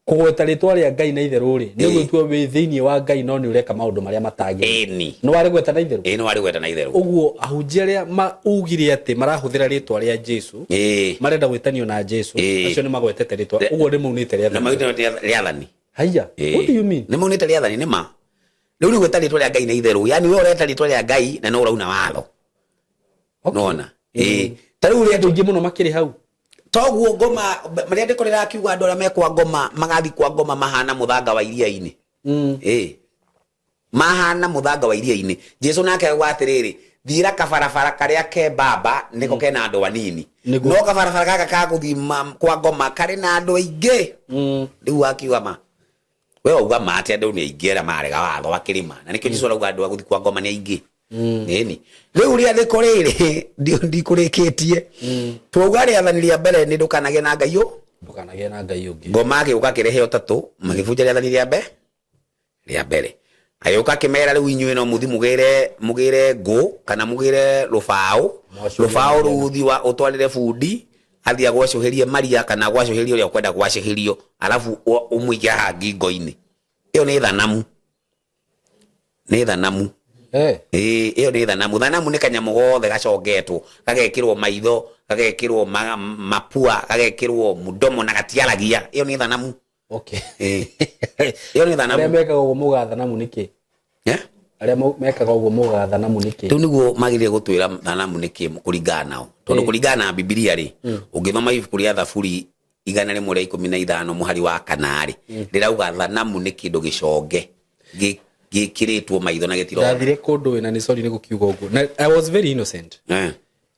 Kũgweta rĩtwa rĩa Ngai na itherũ rĩ, nĩ Ĩĩ. gwĩtua wĩ thĩinĩ wa Ngai no nĩ ũreka maũndũ marĩa matagĩrĩire. Ĩni. Nĩ warĩgweta na itherũ. Ĩĩ, nĩ warĩgweta na itherũ. Ũguo ahunjia arĩa maugire atĩ marahũthĩra rĩtwa rĩa Jesu, marenda gwĩtanio na Jesu, acio nĩ magwetete rĩtwa, ũguo nĩ maunĩte Na rĩathani. maunĩte rĩathani. Haiya, what do you mean? Nĩ maunĩte rĩathani nĩ ma. Rĩu nĩ gwĩta rĩtwa rĩa Ngai na itherũ, yani we ũreta rĩtwa rĩa Ngai na no ũrauna watho. Nona ĩĩ, ta rĩu Andũ aingĩ mũno makĩrĩ hau. Toguo ngoma rĩandĩko rĩrakiuga andũ arĩa mekwa ngoma magathi kwa ngoma mahana mũthanga wa iria-inĩ. Ĩĩ, mahana mũthanga wa iria-inĩ. Jesu nake auga atĩrĩrĩ, thiĩra kabarabara karĩa ke mbamba nĩko kena andũ anini. Nĩguo. No kabarabara gaka ka gũthiĩ kwa ngoma karĩ na andũ aingĩ. Rĩu akiuga ma we wauga ma atĩ andũ nĩ aingĩ arĩa marega watho wa kĩrĩma, na nĩkĩo Jesu arauga andũ a gũthiĩ kwa ngoma nĩ aingĩ. Ĩni, rĩu rĩandĩko rĩrĩ ndikũrĩkĩtie. Twauga rĩathani rĩa mbere nĩ ndũkanagĩe na Ngai ũ Ndũkanagĩe na Ngai ũngĩ. Ngoma agĩũka akĩrehe ũtatũ, magĩbunja rĩathani rĩa mbere rĩa mbere. Agĩũka akĩmera, rĩu inyuĩ no mũthi mũgĩre ngũ kana mũgĩre rũbaũ. Mwacũhie. Rũbaũ rũu ũthi wa ũtwarĩre bundi, athiĩ agwacũhĩrie maria kana agwacũhĩrie ũrĩa ũkwenda gwacũhĩrio, alafu ũmũige haha ngingo-inĩ. Ĩyo nĩ thanamu, nĩ thanamu. Ĩĩ, ĩyo nĩ thanamu. Thanamu nĩ kanyamũ gothe gacongetwo, gagekĩrwo maitho, gagekĩrwo mapua, gagekĩrwo mũdomo na gatiaragia. Ĩyo nĩ thanamu. Ĩĩ, ĩyo nĩ Arĩa thanamu. Mekaga ũguo mugaga thanamu nĩkĩ? Eh? Arĩa mekaga ũguo mugaga thanamu nĩkĩ? Rĩu nĩguo magĩrĩire gũtwĩra thanamu nĩ kĩ kũringana nao, tondũ kũringana na Bibilia rĩ, ũngĩthoma ibuku rĩa Thaburi 115 mũhari wa 4 rĩ, rĩrauga thanamu nĩ kĩndũ gĩconge gĩkĩrĩtwo maitho na gĩtirona. Ndathire kũndũ wĩna nĩ sorry nĩ gũkiuga ũguo, na I was very innocent.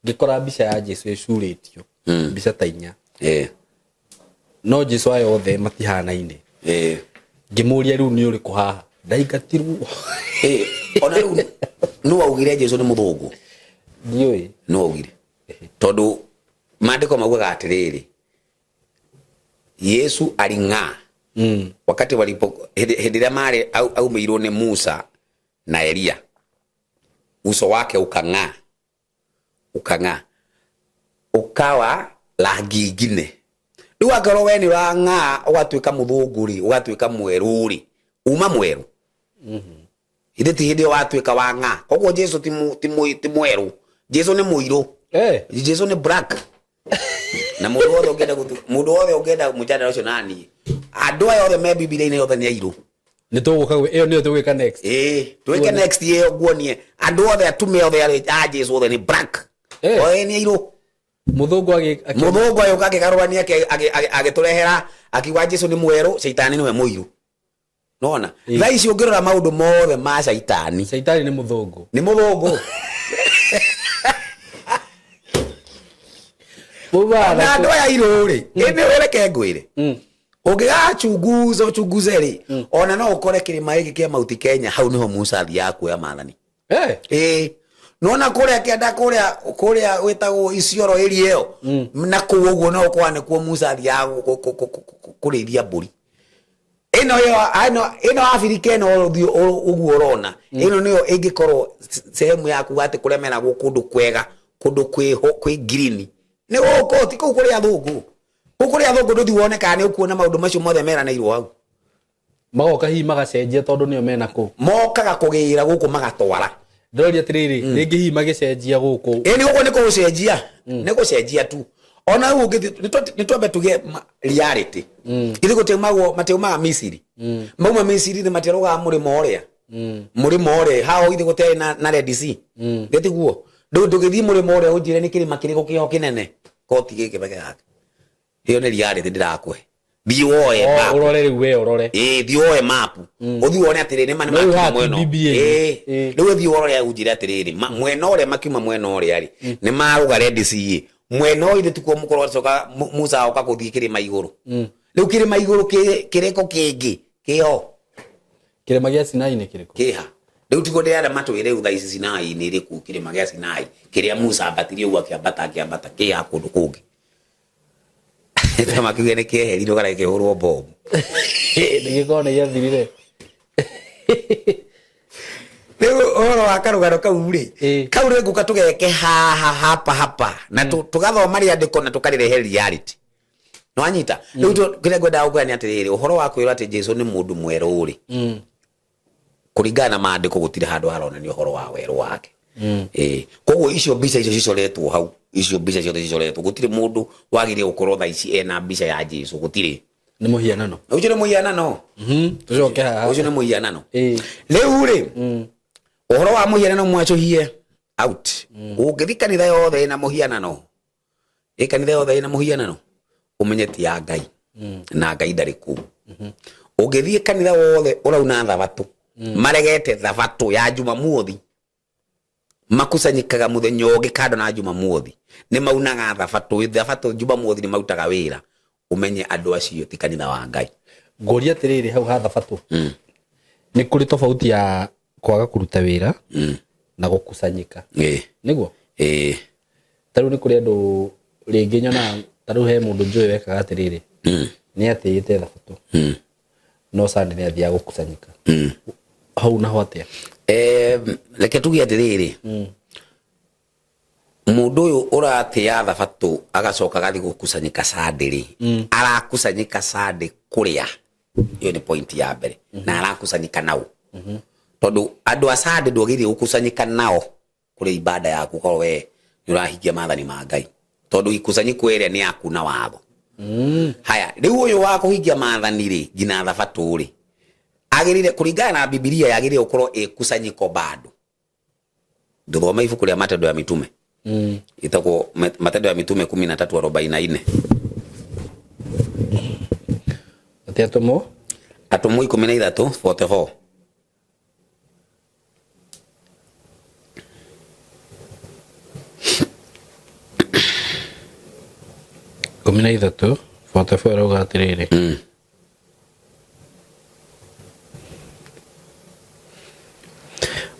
Ngĩkora mbica ya Jesu ĩcurĩtio, mbica ta inya. No Jesu aya othe matihanaine. Ngĩmũria, rĩu nĩ ũrĩkũ haha? Ndaingatirwo. Ona rĩu nũ waugire Jesu nĩ mũthũngũ? Ndiũĩ. Nũ waugire? Tondũ maandĩko maugaga atĩrĩrĩ, Yesu aling'aa wakati walipo hĩndĩ ĩrĩa marĩ aumĩirwo nĩ Musa na Elia, uso wake ukang'aa, ukang'aa, ukawa rangi ingine. Rĩu angĩkorwo we nĩ ũrang'aa ũgatuĩka mũthũngũ rĩ, ũgatuĩka mwerũ rĩ, uma mwerũ ithe ti hĩndĩ ĩyo watuĩka wang'aa. Koguo Jesu ti mwerũ, Jesu nĩ mũirũ. Jesu nĩ black, na mũndũ wothe ũngĩenda mũndũ wothe ũngĩenda mũjadala ũcio naniĩ, andũ aya othe me Bibilia-inĩ othe nĩ airũ. Nĩ tũgũka ĩyo nĩyo tũgwĩka next. Ĩĩ, twĩke next ĩyo, nguonie andũ othe, atume othe a Jesu othe nĩ black. Othe nĩ airũ. Mũthũngũ Mũthũngũ agĩũka akĩgarũrania, agĩtũrehera, akiuga Jesu nĩ mwerũ, caitani nĩwe mũirũ. Nona thaa ici ũngĩrora maũndũ mothe ma caitani, Caitani nĩ mũthũngũ. Nĩ mũthũngũ. Mũbara. Na andũ aya airũ rĩ, ĩnĩ reke ngwĩre, ũngĩgachunguza ũchunguze rĩ, ona no ũkore kĩrĩma gĩkĩ kĩa Mount Kenya, hau nĩho Musa athiaga kuoya maathani. Ĩĩ, nona kũrĩa kĩanda kũrĩa gwĩtagwo Isiolo area ĩyo na kũu ũguo, no ũkora nĩkuo Musa athiaga kũrĩithia mbũri. Ĩno ĩyo ĩno Afrika ĩno ũthiũ ũguo ũrona ĩno nĩyo ĩngĩkorwo sehemu ya kuga atĩ kũrĩa meragwo kũndũ kwega, kũndũ kwĩho kwĩ green nĩ gũkũ, ti kũu kũrĩa athũngũ. Kũu kũrĩa athũngũ ndũthiĩ wone kana nĩ ũkuona maũndũ macio mothe meranĩirwo hau. Magoka hihi magacenjia tondũ nĩo mena kũu. Mokaga kũgĩra gũkũ magatwara. Ndĩroria atĩrĩrĩ, rĩngĩ hihi magĩcenjia gũkũ. Ĩ, nĩ gũkũ nĩ kũgũcenjia, nĩ gũcenjia tu. Ona rĩu ũngĩthiĩ, nĩ twambe tuge reality, ithuĩ gũtiaumagwo, matiaumaga Misiri. Mauma Misiri nĩ matiarũgaga mũrĩmo ũrĩa, mũrĩmo ũrĩa hao ithuĩ gũtiarĩ na Red Sea. Gĩtiguo rĩu ndũgĩthiĩ mũrĩmo ũrĩa ũnjĩre nĩ kĩrĩma kĩrĩkũ kĩho kĩnene koti gĩkĩ mbere yake. Ĩyo nĩ reality ndĩrakũhe. Thiĩ woe O, map. Ũrore rĩu, we ũrore. Ĩĩ, thiĩ woe map, ũthiĩ wone atĩrĩrĩ nĩ ma nĩ Rĩu makiuma haha ti mwena BBA. Ĩĩ. Rĩu ũthiĩ worore ũnjĩre atĩrĩrĩ, mwena ũrĩa makiuma, mwena ũrĩa rĩ nĩ marũga Red Sea, mwena ũyũ ithe tikuo mũkorwo acoka Musa oka gũthiĩ kĩrĩma igũrũ. Rĩu kĩrĩma igũrũ kĩrĩkũ kĩngĩ kĩho? Kĩrĩma gĩa Sinai nĩ kĩrĩkũ? Kĩha rĩu tiguo ndĩrenda matwĩre rĩu thaa ici Sinai nĩ ĩrĩkũ, kĩrĩma gĩa Sinai kĩrĩa Musa ambatirie ũguo, akĩambata akĩambata, kĩha kũndũ kũngĩ ta makiuge nĩ kĩeherirwo kana gĩkĩhũrwo bomu. Nĩgĩkorwo nĩ gĩathirire. Rĩu ũhoro wa karũgano kau rĩ, kau rĩ ngũka tũgeke haha hapa hapa na tũgathoma rĩandĩko na tũkarĩrehe reality. Nĩwanyita? Rĩu kĩrĩa ngwendaga gũkwĩra nĩ atĩrĩrĩ, ũhoro wa kwĩrwo atĩ Jesu nĩ mũndũ mwerũ rĩ, kũringana na maandĩko gũtirĩ handũ haronania ũhoro wa werũ wake. Ĩĩ, koguo icio mbica icio cicoretwo hau, icio mbica ciothe cicoretwo, gũtirĩ mũndũ wagĩrĩire gũkorwo thaa ici ena mbica ya Jesu, gũtirĩ. Nĩ mũhianano. Ũcio nĩ mũhianano. Tũcoke haha. Ũcio nĩ mũhianano. Ĩĩ. Rĩu rĩ, ũhoro wa mũhianano mwacũhie out. Ũngĩthi kanitha yothe ĩna mũhianano, ĩ kanitha yothe ĩna mũhianano, ũmenye ti ya Ngai, na Ngai ndarĩ kũu. Ũngĩthiĩ kanitha wothe ũrauna thabatũ, maregete thabatũ ya Jumamothi, makusanyikaga muthenya ũngĩ kando na Jumamothi, nĩ maunaga thabatũ, thabatũ Jumamothi nĩ marutaga wĩra, ũmenye andũ acio ti kanitha wa Ngai. Ngũria atĩrĩrĩ, hau ha thabatũ, nĩ kũrĩ tofauti ya kwaga kũruta wĩra na gũkusanyika? Ĩĩ. Nĩguo? Ĩĩ. Ta rĩu nĩ kũrĩ andũ rĩngĩ nyonaga, ta rĩu he mũndũ njũĩ wekaga atĩrĩrĩ, nĩ atĩĩte thabatũ, no Sunday nĩ athiaga gũkusanyika. Hau naho atĩa? Reke tuge atĩrĩrĩ, mũndũ ũyũ ũratĩa thabatũ agacoka agathiĩ gũkusanyika Sunday rĩ, arakusanyika Sunday kũrĩa? Ĩyo nĩ point ya mbere. Na arakusanyika nao, tondũ andũ a Sunday ndwagĩrĩire gũkusanyika nao kũrĩ ibada yaku korwo we nĩ ũrahingia maathani ma Ngai, tondũ ikusanyiko ĩrĩa nĩ yaku na watho. Haya, rĩu ũyũ wa kũhingia maathani rĩ, nginya thabatũ rĩ, agĩrĩire kũringana na Bibilia yagĩrĩire gũkorwo ĩkusanyiko bado. Ndũthome ibuku rĩa Matendo ya Mitume, ĩtagwo Matendo ya Mitume 13:44. Atĩ atũmwo? Atũmwo 13:44. 13:44 ĩrauga atĩrĩrĩ,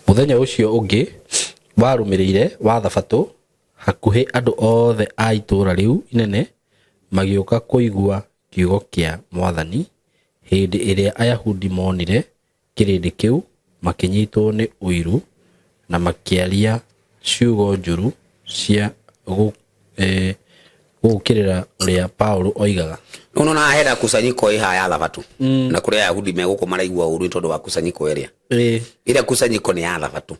mũthenya ũcio ũngĩ warũmĩrĩire wa thabatũ, hakuhĩ andũ othe a itũũra rĩu inene magĩũka kũigua kiugo kĩa Mwathani. Hĩndĩ ĩrĩa Ayahudi monire kĩrĩndĩ kĩu, makĩnyitwo nĩ ũiru na makĩaria ciugo njũru cia gũũkĩrĩra ũrĩa Paũlũ oigaga. Rĩu nona hena kusanyiko ĩha ya thabatũ, na kũrĩ Ayahudi megũkũ maraigua ũru nĩ tondũ wa kusanyiko ĩrĩa ĩrĩa kusanyiko nĩ ya thabatũ.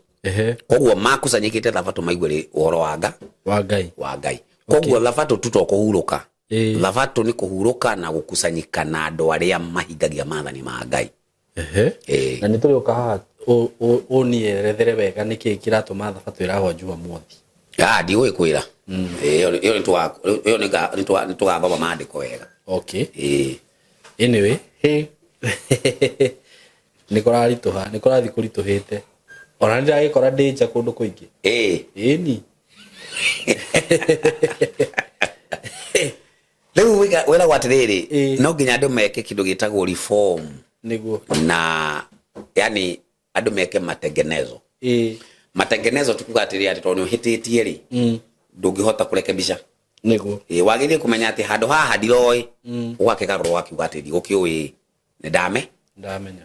Koguo makusanyikĩte thabatũ maigue ũhoro wa Nga Wa Ngai. Wa Ngai. Koguo thabatũ tu to kũhurũka. Thabatũ nĩ kũhurũka na gũkusanyika na andũ arĩa mahingagia maathani ma Ngai. Na nĩ tũrĩũka haha ũnierethere wega nĩkĩ kĩratũma thabatũ ĩragwa Jumamothi. Ah, ndigũgĩkwĩra. Ĩyo ĩyo ĩyo nĩ tũgathoma maandĩko wega. Anyway, he nĩ kũraritũha, nĩ kũrathiĩ kũritũhĩte, ona nĩ ndĩragĩkora ndĩ nja kũndũ kũingĩ. Ĩni. Rĩu wĩragwo atĩrĩrĩ, no nginya andũ meke kĩndũ gĩtagwo reform. Na yani andũ meke matengenezo. Matengenezo tukuga atĩrĩrĩ, atĩ tondũ nĩ ũhĩtĩtie rĩ, ndũngĩhota kũrekebisha. Ĩĩ, wagĩrĩire kũmenya atĩ handũ haha ndiroĩ, ũgakĩgarũra ũgakiuga atĩ ndigũkĩũĩ, nĩ ndame. Ndamenya.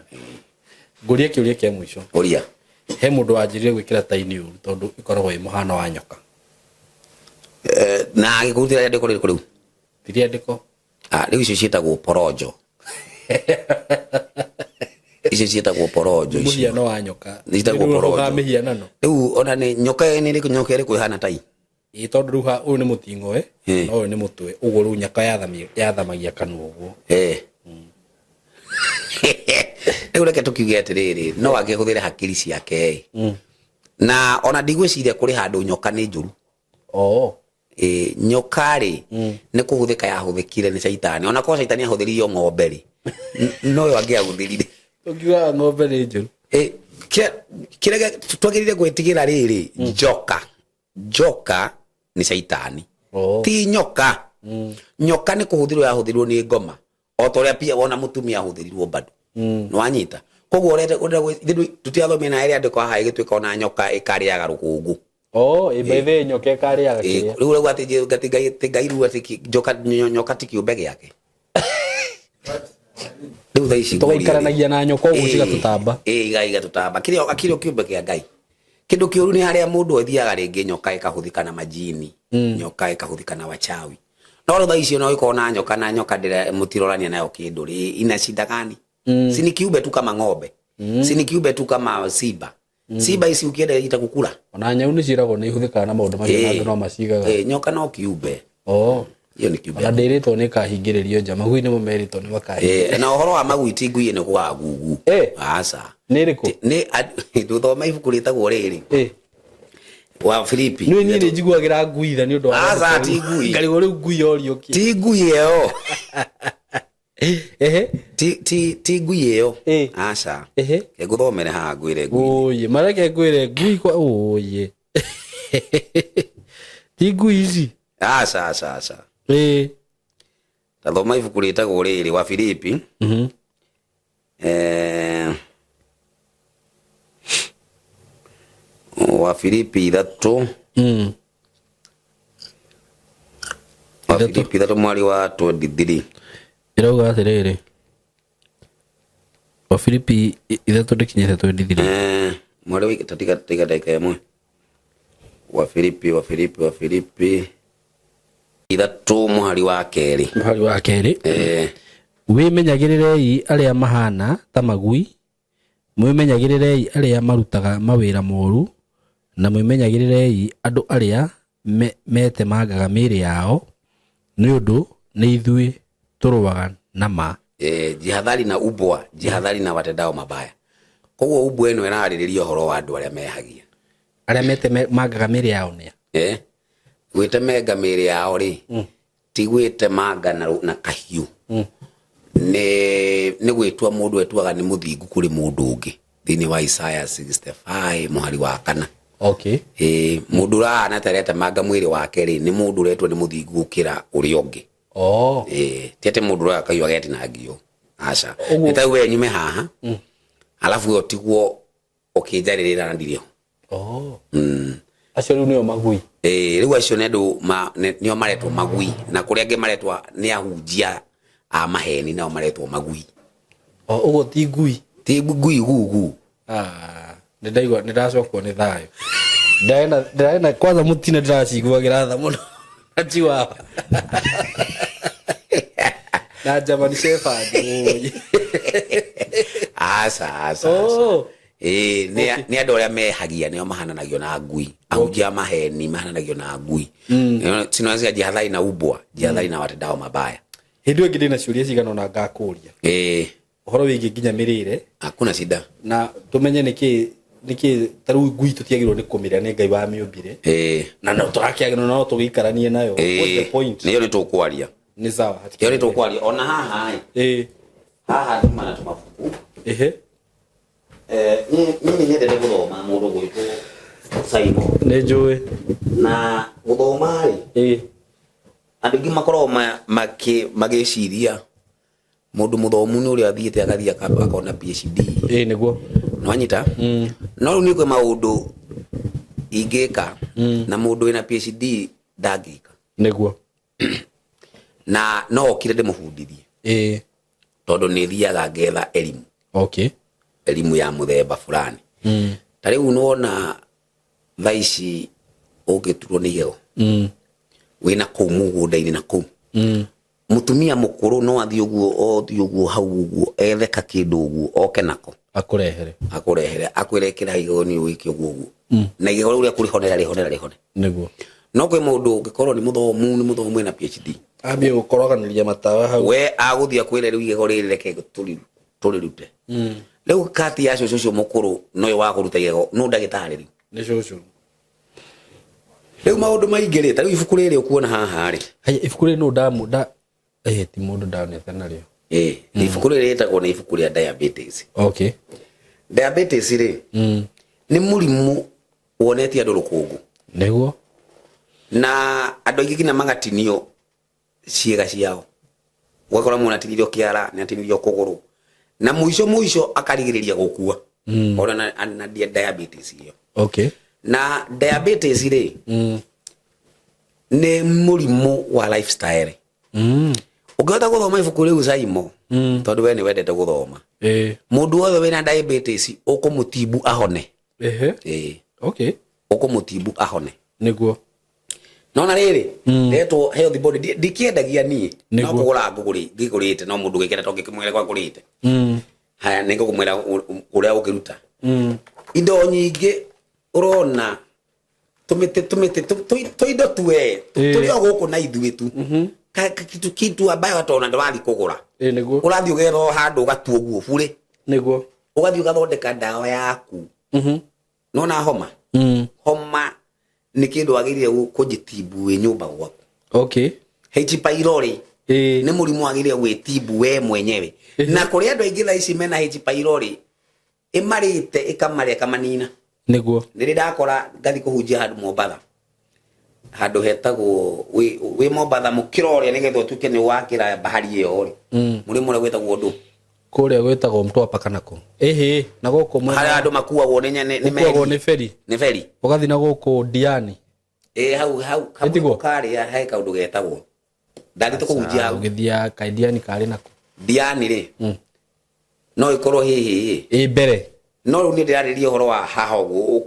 Ngũrie kĩũria kĩa mũico. Ũria. He mũndũ wanjĩrire gwĩkĩra tai nĩ ũru tondũ ĩkoragwo ĩ mũhano wa nyoka. Na agĩkũrutĩra rĩandĩko rĩrĩkũ rĩu? Ti rĩandĩko. Ah, rĩu icio ciĩtagwo porojo, icio ciĩtagwo porojo icio. Mũhiano wa nyoka. Ciĩtagwo Rĩu porojo. ũhũthagĩra mĩhianano. Rĩu ona nĩ nyoka nĩ ĩrĩkũ, nyoka ĩrĩkũ ĩhana tai? Ĩ, tondũ rĩu ũyũ nĩ mũting'oe na ũyũ nĩ mũtwe, ũguo rĩu nyoka yathamagia kanua ũguo. Rĩu reke tũkiuge atĩrĩrĩ, no akĩhũthĩre hakiri ciake ĩ, na ona ndigwĩciria kũrĩ handũ nyoka nĩ njũru. Ĩ, nyoka rĩ, nĩ kũhũthĩka yahũthĩkire nĩ caitani. Ona korwo caitani ahũthĩrire ng'ombe rĩ, noyo angĩahũthĩrire. Ũngiugaga ng'ombe nĩ njũru? Ĩ, kĩrĩa twagĩrĩire gwĩtigĩra rĩrĩ, njoka, njoka nĩ caitani, ti nyoka. Nyoka nĩ kũhũthĩrwo yahũthĩrirwo nĩ ngoma, o ta ũrĩa pia wona mũtumia ahũthĩrirwo bado. Nĩ wanyita? Koguo ũrenda tũtiathomire na rĩandĩko haha ĩgĩtuĩka ona nyoka ĩkarĩaga rũkũngũ. Oh, ĩ, by the way, nyoka ĩkarĩaga kĩrĩa. Rĩu ũrauga atĩ atĩ Ngai, atĩ Ngai rĩu atĩ nyoka ti kĩũmbe gĩake. Rĩu thaa ici Tũgaikaranagia na nyoka ũguo cigatũtamba. Ĩ, igatũtamba. Kĩrĩa akĩrĩ kĩũmbe kĩa Ngai. Kĩndũ kĩũru nĩ harĩa mũndũ athiaga rĩngĩ nyoka ĩkahũthĩka na majini, nyoka ĩkahũthĩka na wachawi. No rĩu thaa ici no ĩkorwo na nyoka, na nyoka ndĩra mũtirorania nayo kĩndũ rĩ, ina shida gani? Si ni kiumbe tu kama ng'ombe? Si ni kiumbe tu kama simba? Simba ici ukienda itakukula. Ona nyau nĩ ciĩragwo nĩ ihũthĩkaga na maũndũ macio, na andũ no macigaga. Ĩ, nyoka no kiumbe. Hiyo nĩ kĩũmbe. Ona ndĩrĩtwo nĩ kahingĩrĩrio nja, magui nĩmo merĩtwo nĩ makahingĩrĩrio. Eh, na ũhoro wa magui ti ngui ĩno kwaga gugu. Eh. Aca. Nĩ ĩrĩkũ? Nĩ ndũthoma ibuku rĩtagwo rĩrĩ Eh. wa Filipi. Nĩ niĩ nĩ njiguagĩra ngui tha nĩ ũndũ wa Aca, ti ngui. Ngarigwo rĩu ngui yorio kĩ. Ti ngui ĩyo. Ehe. Ti ngui ĩyo. Eh. Aca. Ehe. Ngũthomere haha ngwĩre ngui. Ũyĩ, mareke ngwĩre ngui kwa ũyĩ. Ti ngui ici. Aca aca aca. Ĩĩ. Tathoma ibuku rĩtagwo rĩrĩ wa Filipi. Eh, wa Filipi 3. Wa 3. Filipi 3 mwari wa 23. Ĩrauga atĩrĩrĩ. Wa Filipi 3 ndĩkinyĩte 23. Eh, mwari wa tiga tiga dakika ĩmwe. Wa Filipi wa Filipi wa Filipi 3 mũhari wa 2. Mũhari wa 2. Eh, Wĩmenyagĩrĩrei arĩa mahana ta magui, mwĩmenyagĩrĩrei arĩa marutaga mawĩra moru, na mwĩmenyagĩrĩrei andũ arĩa metemangaga mĩĩrĩ yao, nĩ ũndũ nĩ ithuĩ tũrũaga na ma. Eh, jihadhari na ubwa, jihadhari na watendao mabaya. Koguo ubwa ĩno ĩrarĩrĩria ũhoro wa andũ arĩa mehagia. Arĩa metemangaga mĩĩrĩ yao nĩa? Eh, gwĩtemenga mĩĩrĩ yao rĩ, ti gwĩtemanga na kahiũ. Nĩ gwĩtua mũndũ etuaga nĩ mũthingu kũrĩ mũndũ ũngĩ thĩinĩ wa Isaiah 65 mũhari wa 4. Okay. Ĩĩ, mũndũ ũrahana ta aretemanga mwĩrĩ wake rĩ, nĩ mũndũ ũretua nĩ mũthingu gũkĩra ũrĩa ũngĩ. Oh. Ĩĩ, ti atĩ mũndũ ũroya kahiũ agetinangio. Aca. Ũguo- Nĩ ta we nyume haha, alafu we ũtigwo ũkĩnjarĩrĩra na ndirĩ ho. Oh. Acio rĩu nĩo magui. Ĩĩ, rĩu acio nĩ andũ nĩo maretwo magui, na kũrĩa angĩ maretwo nĩ ahunjia a maheni, nao maretwo magui. O, ũguo ti ngui. Ti ngui gugu. Ah, nĩndaigua nĩndacokwo nĩ thayũ. Ndĩrarĩ na kwanza mũtine ndĩraciguagĩra tha mũno. Na chihuahua. Na German Shepherd. Ũĩ. Aca, aca, aca. Oh. Ĩĩ, nĩ andũ arĩa mehagia nĩo mahananagio na ngui. Ahunjia a maheni mahananagio na ngui. Sinosia jihadhari na ubwa, jihadhari na watendao mabaya. Hĩndĩ ĩyo ĩngĩ ndĩna ciũria cigana ũna ngakũria. Ĩĩ. Ũhoro wĩgiĩ nginya mĩrĩre. Hakuna shida. Na tũmenye nĩkĩ ta rĩu ngui tũtiagĩrĩirwo nĩ kũmĩrĩa, nĩ Ngai wamĩũmbire. Ĩĩ. Na no tũrakĩagĩrĩrwo no tũgĩikaranie nayo. What's the point? Nĩyo nĩ tũkwaria. Nĩ sawa. Ĩyo nĩ tũkwaria. Ona haha ĩ. Ĩĩ. Haha nduma na tũmabuku. Ehe. Niĩ nĩ nyendete gũthoma mũndũ gwĩtwo Simon. Nĩ njũĩ. Na gũthoma rĩ, Ĩĩ. andũ aingĩ makoragwo magĩciria mũndũ mũthomu nĩ ũrĩa athiĩte agathiĩ akona PhD. Ĩĩ, nĩguo. Nĩwanyita? No rĩu niĩ kwĩ maũndũ ingĩka na mũndũ wĩna PhD ndangĩka. Nĩguo. Na no okire ndĩmũbundithie. Ĩĩ. Tondũ nĩ thiaga ngetha elimu. Okay. Elimu ya mũthemba fulani. Ta rĩu nĩwona thaa ici ũngĩturwo nĩ igego. Wĩna kũu mũgũnda-inĩ na kũu. Mũtumia mũkũrũ no athiĩ ũguo, othiĩ ũguo hau ũguo, ethe kakĩndũ ũguo, oke nako. Akũrehere. Akũrehere, akwĩre ĩkĩra igego nĩ ũgĩke ũguo ũguo. Na igego rĩu rĩaku rĩhonera, rĩhonera, rĩhone. Nĩguo. No kwĩ mũndũ ũngĩkorwo nĩ mũthomu, nĩ mũthomu ena PhD. Ambie gũkoroganĩria matawa hau. We agũthiĩ akwĩre rĩu igego rĩrĩ reke tũrĩrute. Rĩu kati ya cũcũ ũcio mũkũrũ noyo wa kũruta igego, nũ ndagĩtarĩ rĩu? Nĩ cũcũ. Rĩu maũndũ maingĩ rĩ, ta rĩu ibuku rĩrĩ ũkuona haha rĩ. Haya, ibuku rĩrĩ nũ ti mũndũ ndonete narĩo. Ĩĩ, ibuku rĩrĩ rĩtagwo nĩ ibuku rĩa diabetes. Okay. Diabetes rĩ, nĩ mũrimũ wonetie andũ rũkũngũ. Nĩguo. Na andũ aingĩ nginya magatinio ciĩga ciao. Ũgakora mũndũ atinirio kĩara, nĩ atinirio kũgũrũ. Na mũico mũico akarigĩrĩria gũkua. Ona na diabetes ĩyo. Okay. Na diabetes rĩ, nĩ mũrimũ wa lifestyle. Ũngĩhota gũthoma ibuku rĩu Saimo, tondũ we nĩ wendete gũthoma. Ĩĩ. Mũndũ wothe wĩna diabetes ũkũmũtibu ahone. Ehe. Ĩĩ. Okay. Ũkũmũtibu ahone. Nĩguo. No na rĩrĩ, ndetwo health body, ndikĩendagia niĩ. No Nĩguo. kũgũra ngĩgũrĩte, no mũndũ ũgĩkĩenda to ngĩkĩmwĩra kwa ngũrĩte. Haya, nĩ ngũkũmwĩra ũrĩa ũngĩruta. Indo nyingĩ ũrona tũmĩtĩ, tũmĩtĩ, tũindo tu we, tũrĩ o gũkũ na ithuĩ tu. Kitu ambayo hata ona ndwathi kũgũra. Ĩ nĩguo. Ũrathiĩ ũgetha handũ ũgatua ũguo burĩ. Nĩguo. Ũgathiĩ ũgathondeka ndawa yaku. Nona homa. Homa nĩ kĩndũ wagĩrĩire kũjitibu wĩ nyũmba gwaku. Okay. H pylori Ĩ. nĩ mũrimũ wagĩrĩire gwĩtibu we mwenyewe. Na kũrĩ andũ aingĩ thaa ici mena H pylori ĩmarĩte, ĩkamarĩa, ĩkamanina. Nĩguo. Nĩrĩ ndakora ngathi kũhunjia handũ Mombatha, handũ hetagwo wĩ Mombatha mũkĩra ũrĩa nĩgetha ũtuĩke nĩ wakĩra bahari ĩyo rĩ, mũrĩmo ũrĩa gwĩtagwo ndũ? Kũrĩa gwĩtagwo Mtwapa kana kũ? Ĩhĩ, na gũkũ mwena. Harĩa andũ makuagwo nĩ Ũkuagwo meri. Nĩ ferry. Nĩ ferry. Ũgathiĩ na gũkũ Diani. Ĩ hau Ĩtiguo? kamũrimũ karĩa he kaũndũ getagwo, ndathiĩte kũhunjia hau. Ũgĩthiaga kaĩ Diani karĩ nako? Diani rĩ, no ĩkorwo hihi Ĩ mbere. No rĩu nĩ ndĩrarĩria ũhoro wa haha ũguo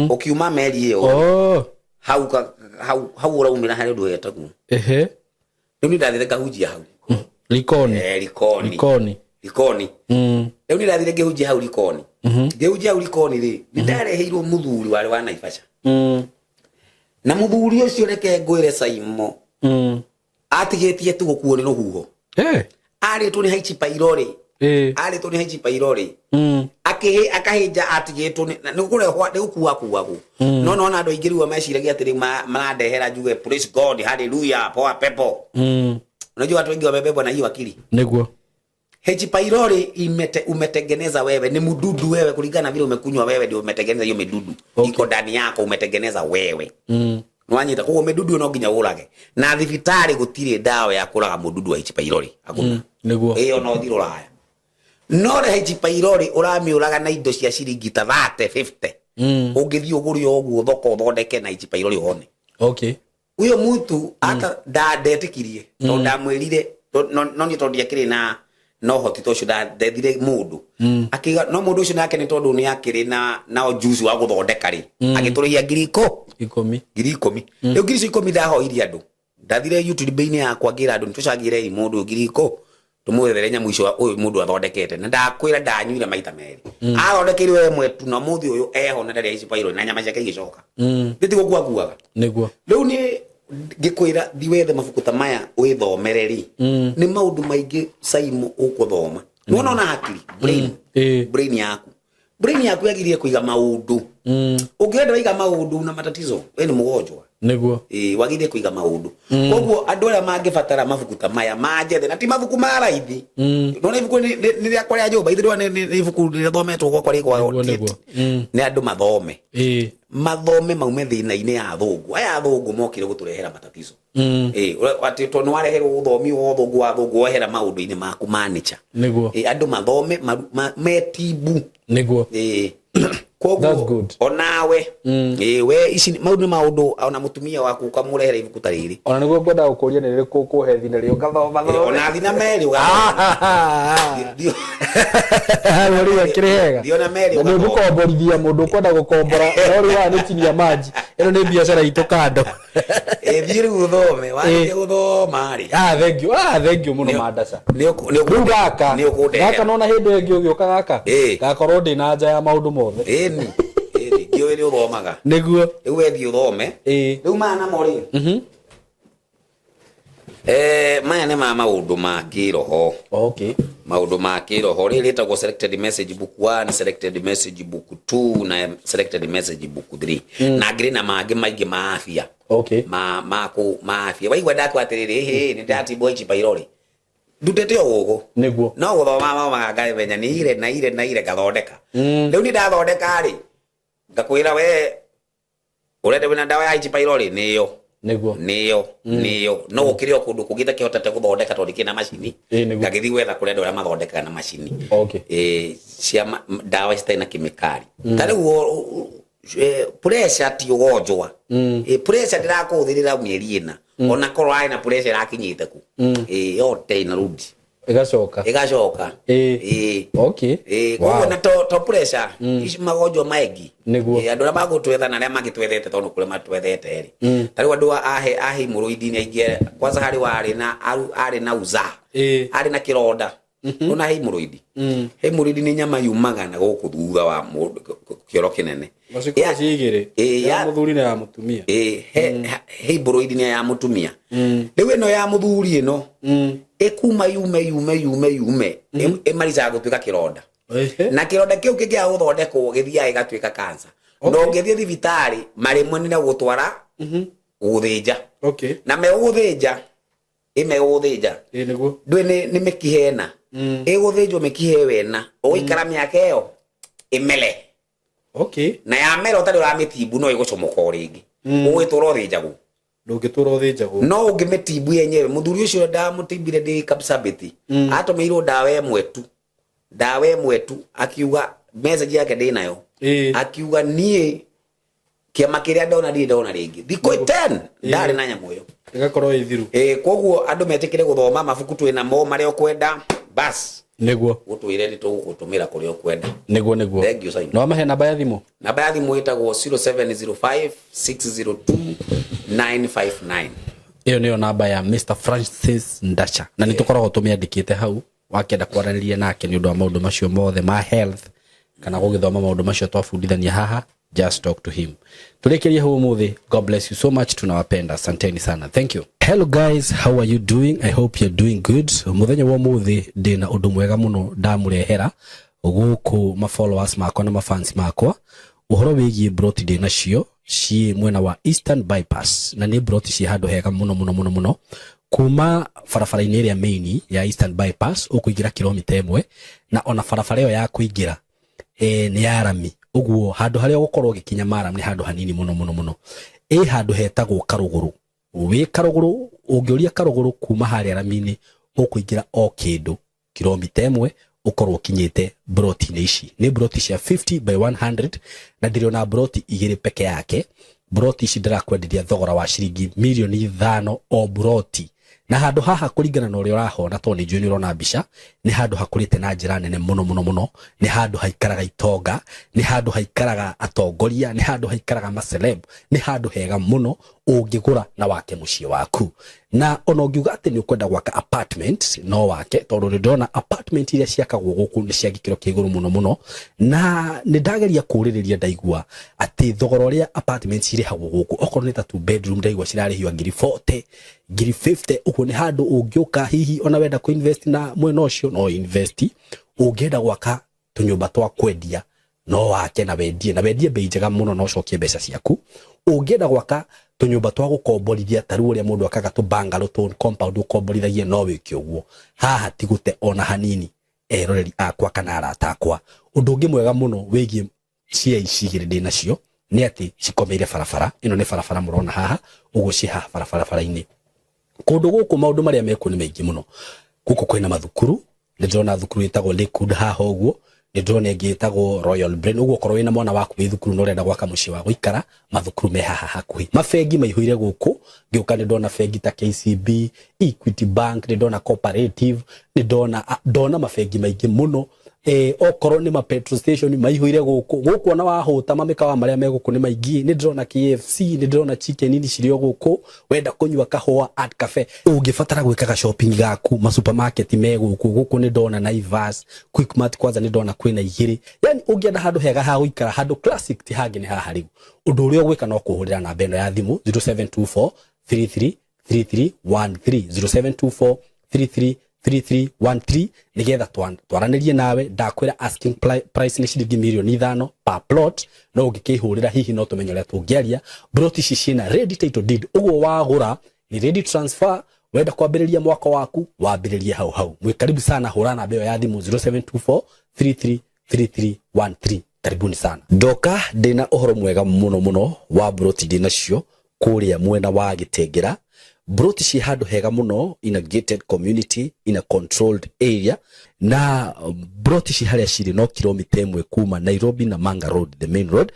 ũkiuma meri ĩyo. Oh. Hau hau ũraumĩra harĩ ũndũ hetagwo. Ehe. Rĩu nĩ ndathire ngahunjia hau. Likoni. Eh, Likoni. Likoni. Likoni. Rĩu nĩ ndathire ngĩhunjia hau Likoni. Ngĩhunjia hau Likoni rĩ, nĩ ndareheirwo mũthuri warĩ wa Naivasha. Na mũthuri ũcio, reke ngwĩre Saimo, atigĩtie tu gũkuo nĩ rũhuho. Eh. Arĩtwo nĩ H pylori. Eh. Arĩtwo nĩ H pylori. Akĩhĩ akahĩnja atigĩtwo nĩ kũrehwo, nĩ gũkua akuagwo. No nona andũ aingĩ rĩu meciragia atĩ rĩu marandehera njuge praise God, hallelujah, poa pepo. Unajua watu wengi wamebebwa na hiyo akili. Nĩguo. H pylori umetengeneza wewe, ni mdudu wewe, kulingana na vile umekunywa wewe ndio umetengeneza hiyo midudu. Iko ndani yako, umetengeneza wewe. Nwanyita koguo midudu no nginya ũrage, na thibitarĩ gũtirĩ ndawa ya kũraga mũdudu wa H pylori, hakuna. Nĩguo. Ĩyo no thiĩ rũraya, no rĩ H pylori ũramĩũraga na indo cia ciringi ta 30 50. Ũngĩthiĩ ũgũre o ũguo thoko ũthondeke na H pylori ũhone. Okay. Huyo mtu hata ndetĩkirie tondũ ndamwĩrire no niĩ tondũ ndiakĩrĩ na ũhoti ta ũcio, ndethire mũndũ akiuga no mũndũ ũcio nake nĩ tondũ nĩ akĩrĩ na ujuzi wa gũthondeka rĩ, agĩtũrĩhia ngiri ikũ 10. 10,000. Rĩu ngiri icio 10 ndahoirie andũ, ndathire YouTube-inĩ yakwa ngĩra andũ nĩtũcangĩrei mũndũ ũyũ ngiri ikũ tũmwethere nyamũ icio ũyũ mũndũ athondekete, na ndakwĩra ndanyuire maita merĩ. Athondekeirwo ĩmwe tu na mũthĩ ũyũ eho na ndarĩ H pylori na nyama ciake igĩcoka. Ndĩti gũkua akuaga. Nĩguo. Rĩu nĩ ngĩkwĩra thi wethe mabuku ta maya wĩthomere rĩ, nĩ maũndũ maingĩ Saimo ũgũthoma. Nĩwona ona hakiri, brain, brain yaku yagĩrĩire kũiga maũndũ. Ũngĩenda waiga maũndũ na matatizo, we nĩ mũgonjwa. Nĩguo. Ĩ wagĩrĩire kũiga maũndũ. Koguo andũ arĩa mangĩbatara mabuku ta maya manjethe, na ti mabuku ma raithi. Nona ibuku nĩ rĩakwa rĩa nyũmba ithirwa, nĩ ibuku rĩthometwo gwakwa rĩkwa. Nĩguo, nĩguo. Nĩ andũ mathome. Mathome maume thĩna-inĩ ya athũngũ aya. Athũngũ mokire gũtũrehera matatizo. Ĩ atĩ tondũ nĩwareherwo ũthomi wa ũthũngũ wa athũngũ, wehera maũndũ-inĩ maku ma nature. Nĩguo. Ĩ andũ mathome metibu. Nĩguo. Ĩ That's koguo good. Onawe ĩ we ici maũndũ nĩ maũndũ, ona mũtumia waku ũkamũrehera ibuku ta rĩrĩ. Ona nĩguo ngwendaga gũkũria nĩ rĩrĩkũ ũkũhe thina rĩ ũgathoma Ĩ, thome. Ona thina merĩ Rĩu akĩrĩ hega. Thiona merĩ Na nĩ ũgathoma. ũgũkomborithia mũndũ ũkwenda gũkombora, no rĩu haha nĩ chini ya maji, ĩno nĩ biacara itũ kando. Ĩ thiĩ rĩu ũthome, warĩkia gũthoma rĩ. Ah, thank you, ah, thank you mũno Mandaca. Rĩu gaka Nĩ ũkũndehera. Gaka nona hĩndĩ ĩngĩ ũgĩũka gaka gakorwo ndĩ na nja ya maũndũ mothe. Ĩni ĩni ngĩũĩ nĩ ũthomaga. Nĩguo. Rĩu wethiĩ ũthome. Rĩu maya namo rĩ, maya nĩ ma maũndũ ma kĩroho. Maũndũ ma kĩroho rĩ, rĩtagwo Selected Message Book 1, Selected Message Book 2 na Selected Message Book 3, na ngĩrĩ na mangĩ maingĩ ma afya. Ma afya. Waigua ndakwa atĩrĩrĩ, ĩhĩ nĩ ndatibwo H pylori, ndutĩte o gũkũ. No gũthoma mathomaga ngamenya nĩ ire na ire na ire ngathondeka. Rĩu nĩ ndathondeka rĩ, ngakwĩra we ũrenda wĩna ndawa ya H pylori nĩyo. Nĩyo nĩyo, no gũkĩrĩ o kũndũ kũngĩ itakĩhotete gũthondeka tondũ ndikĩrĩ na macini. Ngagĩthiĩ gwetha kũrĩ andũ arĩa mathondekaga na macini. Ĩ, cia ndawa citarĩ na kĩmĩkari. Ta rĩu pressure ti ũgonjwa. Ĩ, pressure ndĩrakũhũthĩrĩra mĩeri 4, ona korwo arĩ na pressure ĩrakinyĩte ku, ĩ yote inarudi. Ĩgacoka. Ĩgacoka. Ĩ. Ĩ, koguo na to pressure ici, magonjwa maingĩ. Ĩ, andũ arĩa magũtwetha na arĩa magĩtwethete, tondũ kũrĩa matwethete rĩ, ta rĩu andũ a hemorrhoid nĩ aingĩ kwanza harĩ warĩ na arĩ na uza, arĩ na kĩronda. Ona hemorrhoid, hemorrhoid nĩ nyama yumaga na gũkũ thutha wa mũndũ. Kĩoro kĩnene. Nacikorwo ciĩ igĩrĩ, Ĩ, ya mũthuri na ya mũtumia. Ĩ, he hemorrhoid nĩ ya mũtumia. Rĩu ĩno ya mũthuri ĩno ĩkuma yume yume yume yume, ĩmaricaga gũtuĩka kĩronda. Na kĩronda kĩu kĩngĩaga gũthondekwo gĩthiaga gĩgatuĩka cancer. Na ũngĩthiĩ thibitarĩ marĩmwe nĩ gũtwara gũthĩnja. Na megũgũthĩnja, ĩmegũgũthĩnja. Ĩ, nĩguo. Ndũĩ nĩ mĩkiha ĩna ĩgũthĩnjwo, mĩkiha ĩyo ĩna ũgũikara mĩaka ĩyo ĩmere. Na yamera ũtarĩ ũramĩtimbu no ĩgũcomoka o rĩngĩ, ũgũgĩtũra ũthĩnjagwo. Ndũngĩtũra ũthĩnjagwo. No ũngĩmĩtimbu yenyewe, mũthuri ũcio ndamũtimbire ndĩ Kapsabet, atũmĩirwo ndawa ĩmwe tu, ndawa ĩmwe tu, akiuga message yake ndĩnayo. Akiuga niĩ kĩama kĩrĩa ndona ndirĩ ndona rĩngĩ thikũ 10 ndarĩ na nyamũ ĩyo. Ĩgakorwo ĩ thiru. Ĩ, koguo andũ metĩkĩre gũthoma mabuku twĩ namo marĩa ũkwenda, bas. Gũtwĩre nĩ tũgũgũtũmĩra kũrĩa ũkwenda. Nĩguo. Thank you, Simon. Na wamahe namba ya thimũ. Namba ya thimũ ĩtagwo 0705 602 959. Ĩyo nĩyo namba ya Mr Francis Ndacha, na nĩ tũkoragwo tũmĩandĩkĩte hau wakĩenda kwaranĩria nake nĩ ũndũ wa maũndũ macio mothe ma health kana gũgĩthoma maũndũ macio twabundithania haha. Just talk to him. Turekerie hau ũmũthĩ. God bless you so much, tunawapenda, asanteni sana, thank you. Hello guys, how are you doing? I hope you're doing good. Mũthenya wa ũmũthĩ ndĩna ũndũ mwega mũno ndamũrehera gũkũ ma followers makwa na mafans makwa, ũhoro wĩgiĩ broti ndĩ nacio ciĩ mwena wa Eastern Bypass, na nĩ broti ciĩ handũ hega mũno mũno mũno mũno. Kuma barabara-inĩ ĩrĩa main ya Eastern Bypass ũkũingĩra kilomita 1, na ona barabara ĩyo ya kũingĩra nĩ ya rami, ũguo handũ harĩa ũgũkorwo ũgĩkinya maram nĩ handũ hanini mũno mũno mũno. Ĩ handũ hetagwo Karũgũrũ. Wĩ Karũgũrũ, ũngĩũria Karũgũrũ kuma harĩa rami-inĩ, ũkũingĩra o kĩndũ kilomita 1 ũkorwo ũkinyĩte broti-inĩ ici. Nĩ broti cia 50 by 100, na ndĩrĩ broti igĩrĩ peke yake. Broti ici ndĩrakwenderia thogora wa ciringi mirioni 5 o broti. Na handũ haha, kũringana na ũrĩa ũrahona, tondũ nĩ njũĩ nĩ ũrona mbica, nĩ handũ hakũrĩte na njĩra nene mũno mũno mũno. Nĩ handũ haikaraga itonga, nĩ handũ haikaraga atongoria, nĩ handũ haikaraga maceleb, nĩ handũ hega mũno ũngĩgũra na wake mũciĩ waku. Na ona ũngiuga atĩ nĩ ũkwenda gwaka apartment, no wake, tondũ nĩ ndĩrona apartment iria ciakagwo gũkũ nĩ cia gĩkĩro kĩa igũrũ mũno mũno. Na nĩ ndageria kũũrĩrĩria, ndaigua atĩ thogora ũrĩa apartment cirĩhagwo gũkũ, okorwo nĩ ta two bedroom, ndaigua cirarĩhio ngiri 40, ngiri 50. Ũguo nĩ handũ ũngĩũka hihi ona wenda kũ invest na mwena ũcio no invest. Ũngĩenda gwaka tũnyũmba twa kwendia no wake na wendie, na wendie bei njega mũno na ũcokie mbeca ciaku. Ũngĩenda gwaka tũnyũmba twa gũkomborithia, ta rĩu ũrĩa mũndũ akaga tũ bungalow, tũ compound ũkomborithagia, no wĩke ũguo. Haha ti gũte ona hanini, eroreri akwa kana arata akwa. Ũndũ ũngĩ mwega mũno wĩgiĩ cia ici igĩrĩ ndĩ nacio nĩ atĩ cikomeire barabara ĩno. Nĩ barabara mũrona haha ũguo, ciĩ haha barabara-inĩ. Kũndũ gũkũ maũndũ marĩa mekuo nĩ maingĩ mũno. Gũkũ kwĩna mathukuru, nĩ ndĩrona thukuru ĩtagwo Lakewood haha ũguo, nĩ ndĩrona ĩngĩ ĩtagwo Royal Brain. Ũguo okorwo wĩna mwana waku wĩ thukuru na ũrenda gwaka mũciĩ wa gũikara, mathukuru me haha hakuhĩ. Mabengi maihũire gũkũ, ngĩũka nĩ ndona bengi ta KCB, Equity Bank, nĩ ndona Cooperative, nĩ ndona mabengi maingĩ mũno. Okorwo nĩ ma petrol station maihũire gũkũ. Gũkũ ona wahũta, mamĩkawa marĩa me gũkũ nĩ maingĩ. Nĩ ndĩrona KFC, nĩ ndĩrona Chicken Inn cirĩ o gũkũ. Wenda kũnyua kahũa, Art Cafe. Ũngĩbatara gwĩkaga shopping gaku, ma supermarket me gũkũ. Gũkũ nĩ ndona Naivas, Quickmart, kwanza nĩ ndona kwĩna igĩrĩ. Yani ũngĩenda handũ hega ha gũikara, handũ classic, ti hangĩ nĩ haha. Rĩu ũndũ ũrĩa ũgwĩka no kũhũrĩra namba ĩno ya thimũ 0724 33 3313, 0724 33 3313, nigetha twaranĩrie nawe. Ndakwĩra asking price nĩ ciringi mirioni 5 per plot, no ũngĩkĩhũrĩra hihi no tũmenye ũrĩa tũngĩaria. Plot ici ciĩna ready title deed, ũguo wagũra ni ready transfer. Wenda kwambĩrĩria mwaka waku, wambĩrĩrie hau hau. Mwĩ karibu sana, hũra namba ĩyo ya thimũ 0724 33 3313. Karibuni sana. Ndoka ndĩna ũhoro mwega mũno mũno wa broti ndĩ nacio kũrĩa mwena wa Gĩtengera. Broti ciĩ handũ hega mũno, in a gated community, in a controlled area. Na broti ci harĩa cirĩ no kilomita 1 kuma Nairobi na Manga Road, the main road,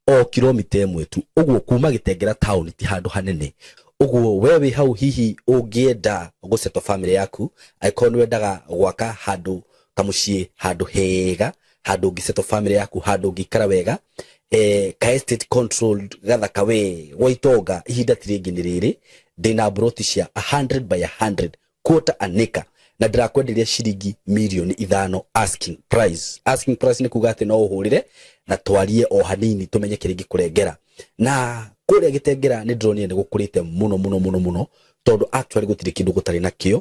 o kilomita 1 tu. Ũguo kuma Gĩtengera town ti handũ hanene. Ũguo we wĩ hau, hihi ũngĩenda gũsettle family yaku, angĩkorwo nĩ wendaga gwaka handũ kamũciĩ, handũ hega, handũ ũngĩsettle family yaku, handũ ũngĩikara wega, ka estate controlled gathaka we gwa itonga, ihinda ti rĩngĩ nĩ rĩrĩ. Ndĩna broti cia 100 by 100, quarter an acre. Na ndĩrakwenderia ciringi mirioni 5 asking price. Asking price nĩ kuga atĩ no ũhũrĩre na twarie o hanini tũmenye kĩrĩa ingĩkũrengera. Na kũrĩa Gĩtengera nĩ ndĩronire nĩ gũkũrĩte mũno mũno mũno mũno, tondũ actually gũtirĩ kĩndũ gũtarĩ nakĩo.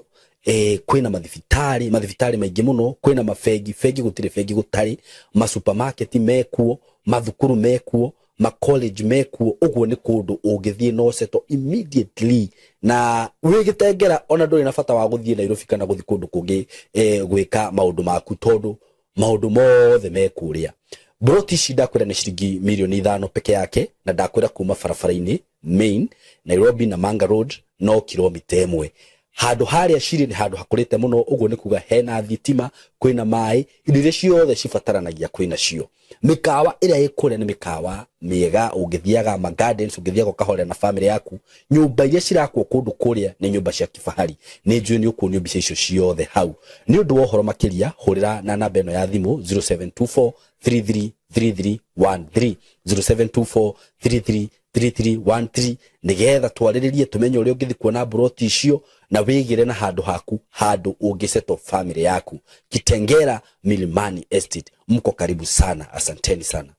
Kwĩna mathibitarĩ, mathibitarĩ maingĩ mũno, kwĩna mabengi, bengi gũtirĩ bengi gũtarĩ, masupermarket mekuo, mathukuru mekuo, macollege mekuo. Ũguo nĩ kũndũ ũngĩthiĩ no settle immediately na wĩ Gĩtengera, ona ndũrĩ na bata wa gũthiĩ Nairobi kana gũthiĩ kũndũ kũngĩ gwĩka maũndũ maku, tondũ maũndũ mothe me kũrĩa. Broti ici ndakwĩra nĩ ciringi mirioni 5 peke yake, na ndakwĩra kuma barabara-inĩ main Nairobi na Manga Road no kilomita 1. Handũ harĩa cirĩ nĩ handũ hakũrĩte mũno. Ũguo nĩ kuga hena thitima, kwĩna maĩ, indo iria ciothe cibataranagia kwĩna cio. Mĩkawa ĩrĩa ĩ kũrĩa nĩ mĩkawa mĩega, ũngĩthiaga ma gardens, ũngĩthiaga ũkahorera na family yaku. Nyũmba iria cirakwo kũndũ kũrĩa nĩ nyũmba cia kifahari. Nĩ njũĩ nĩ ũkuonio mbica icio ciothe hau. Nĩ ũndũ wa ũhoro makĩria, hũrĩra na namba ĩno ya thimũ 0724 333313, 0724 333313, nĩgetha twarĩrĩrie tũmenye ũrĩa ũngĩthiĩ kuona mburoti icio na wĩgĩre na handũ haku, handũ ũngĩsettle family yaku. Kitengera Milimani Estate, mko karibu sana. Asanteni sana.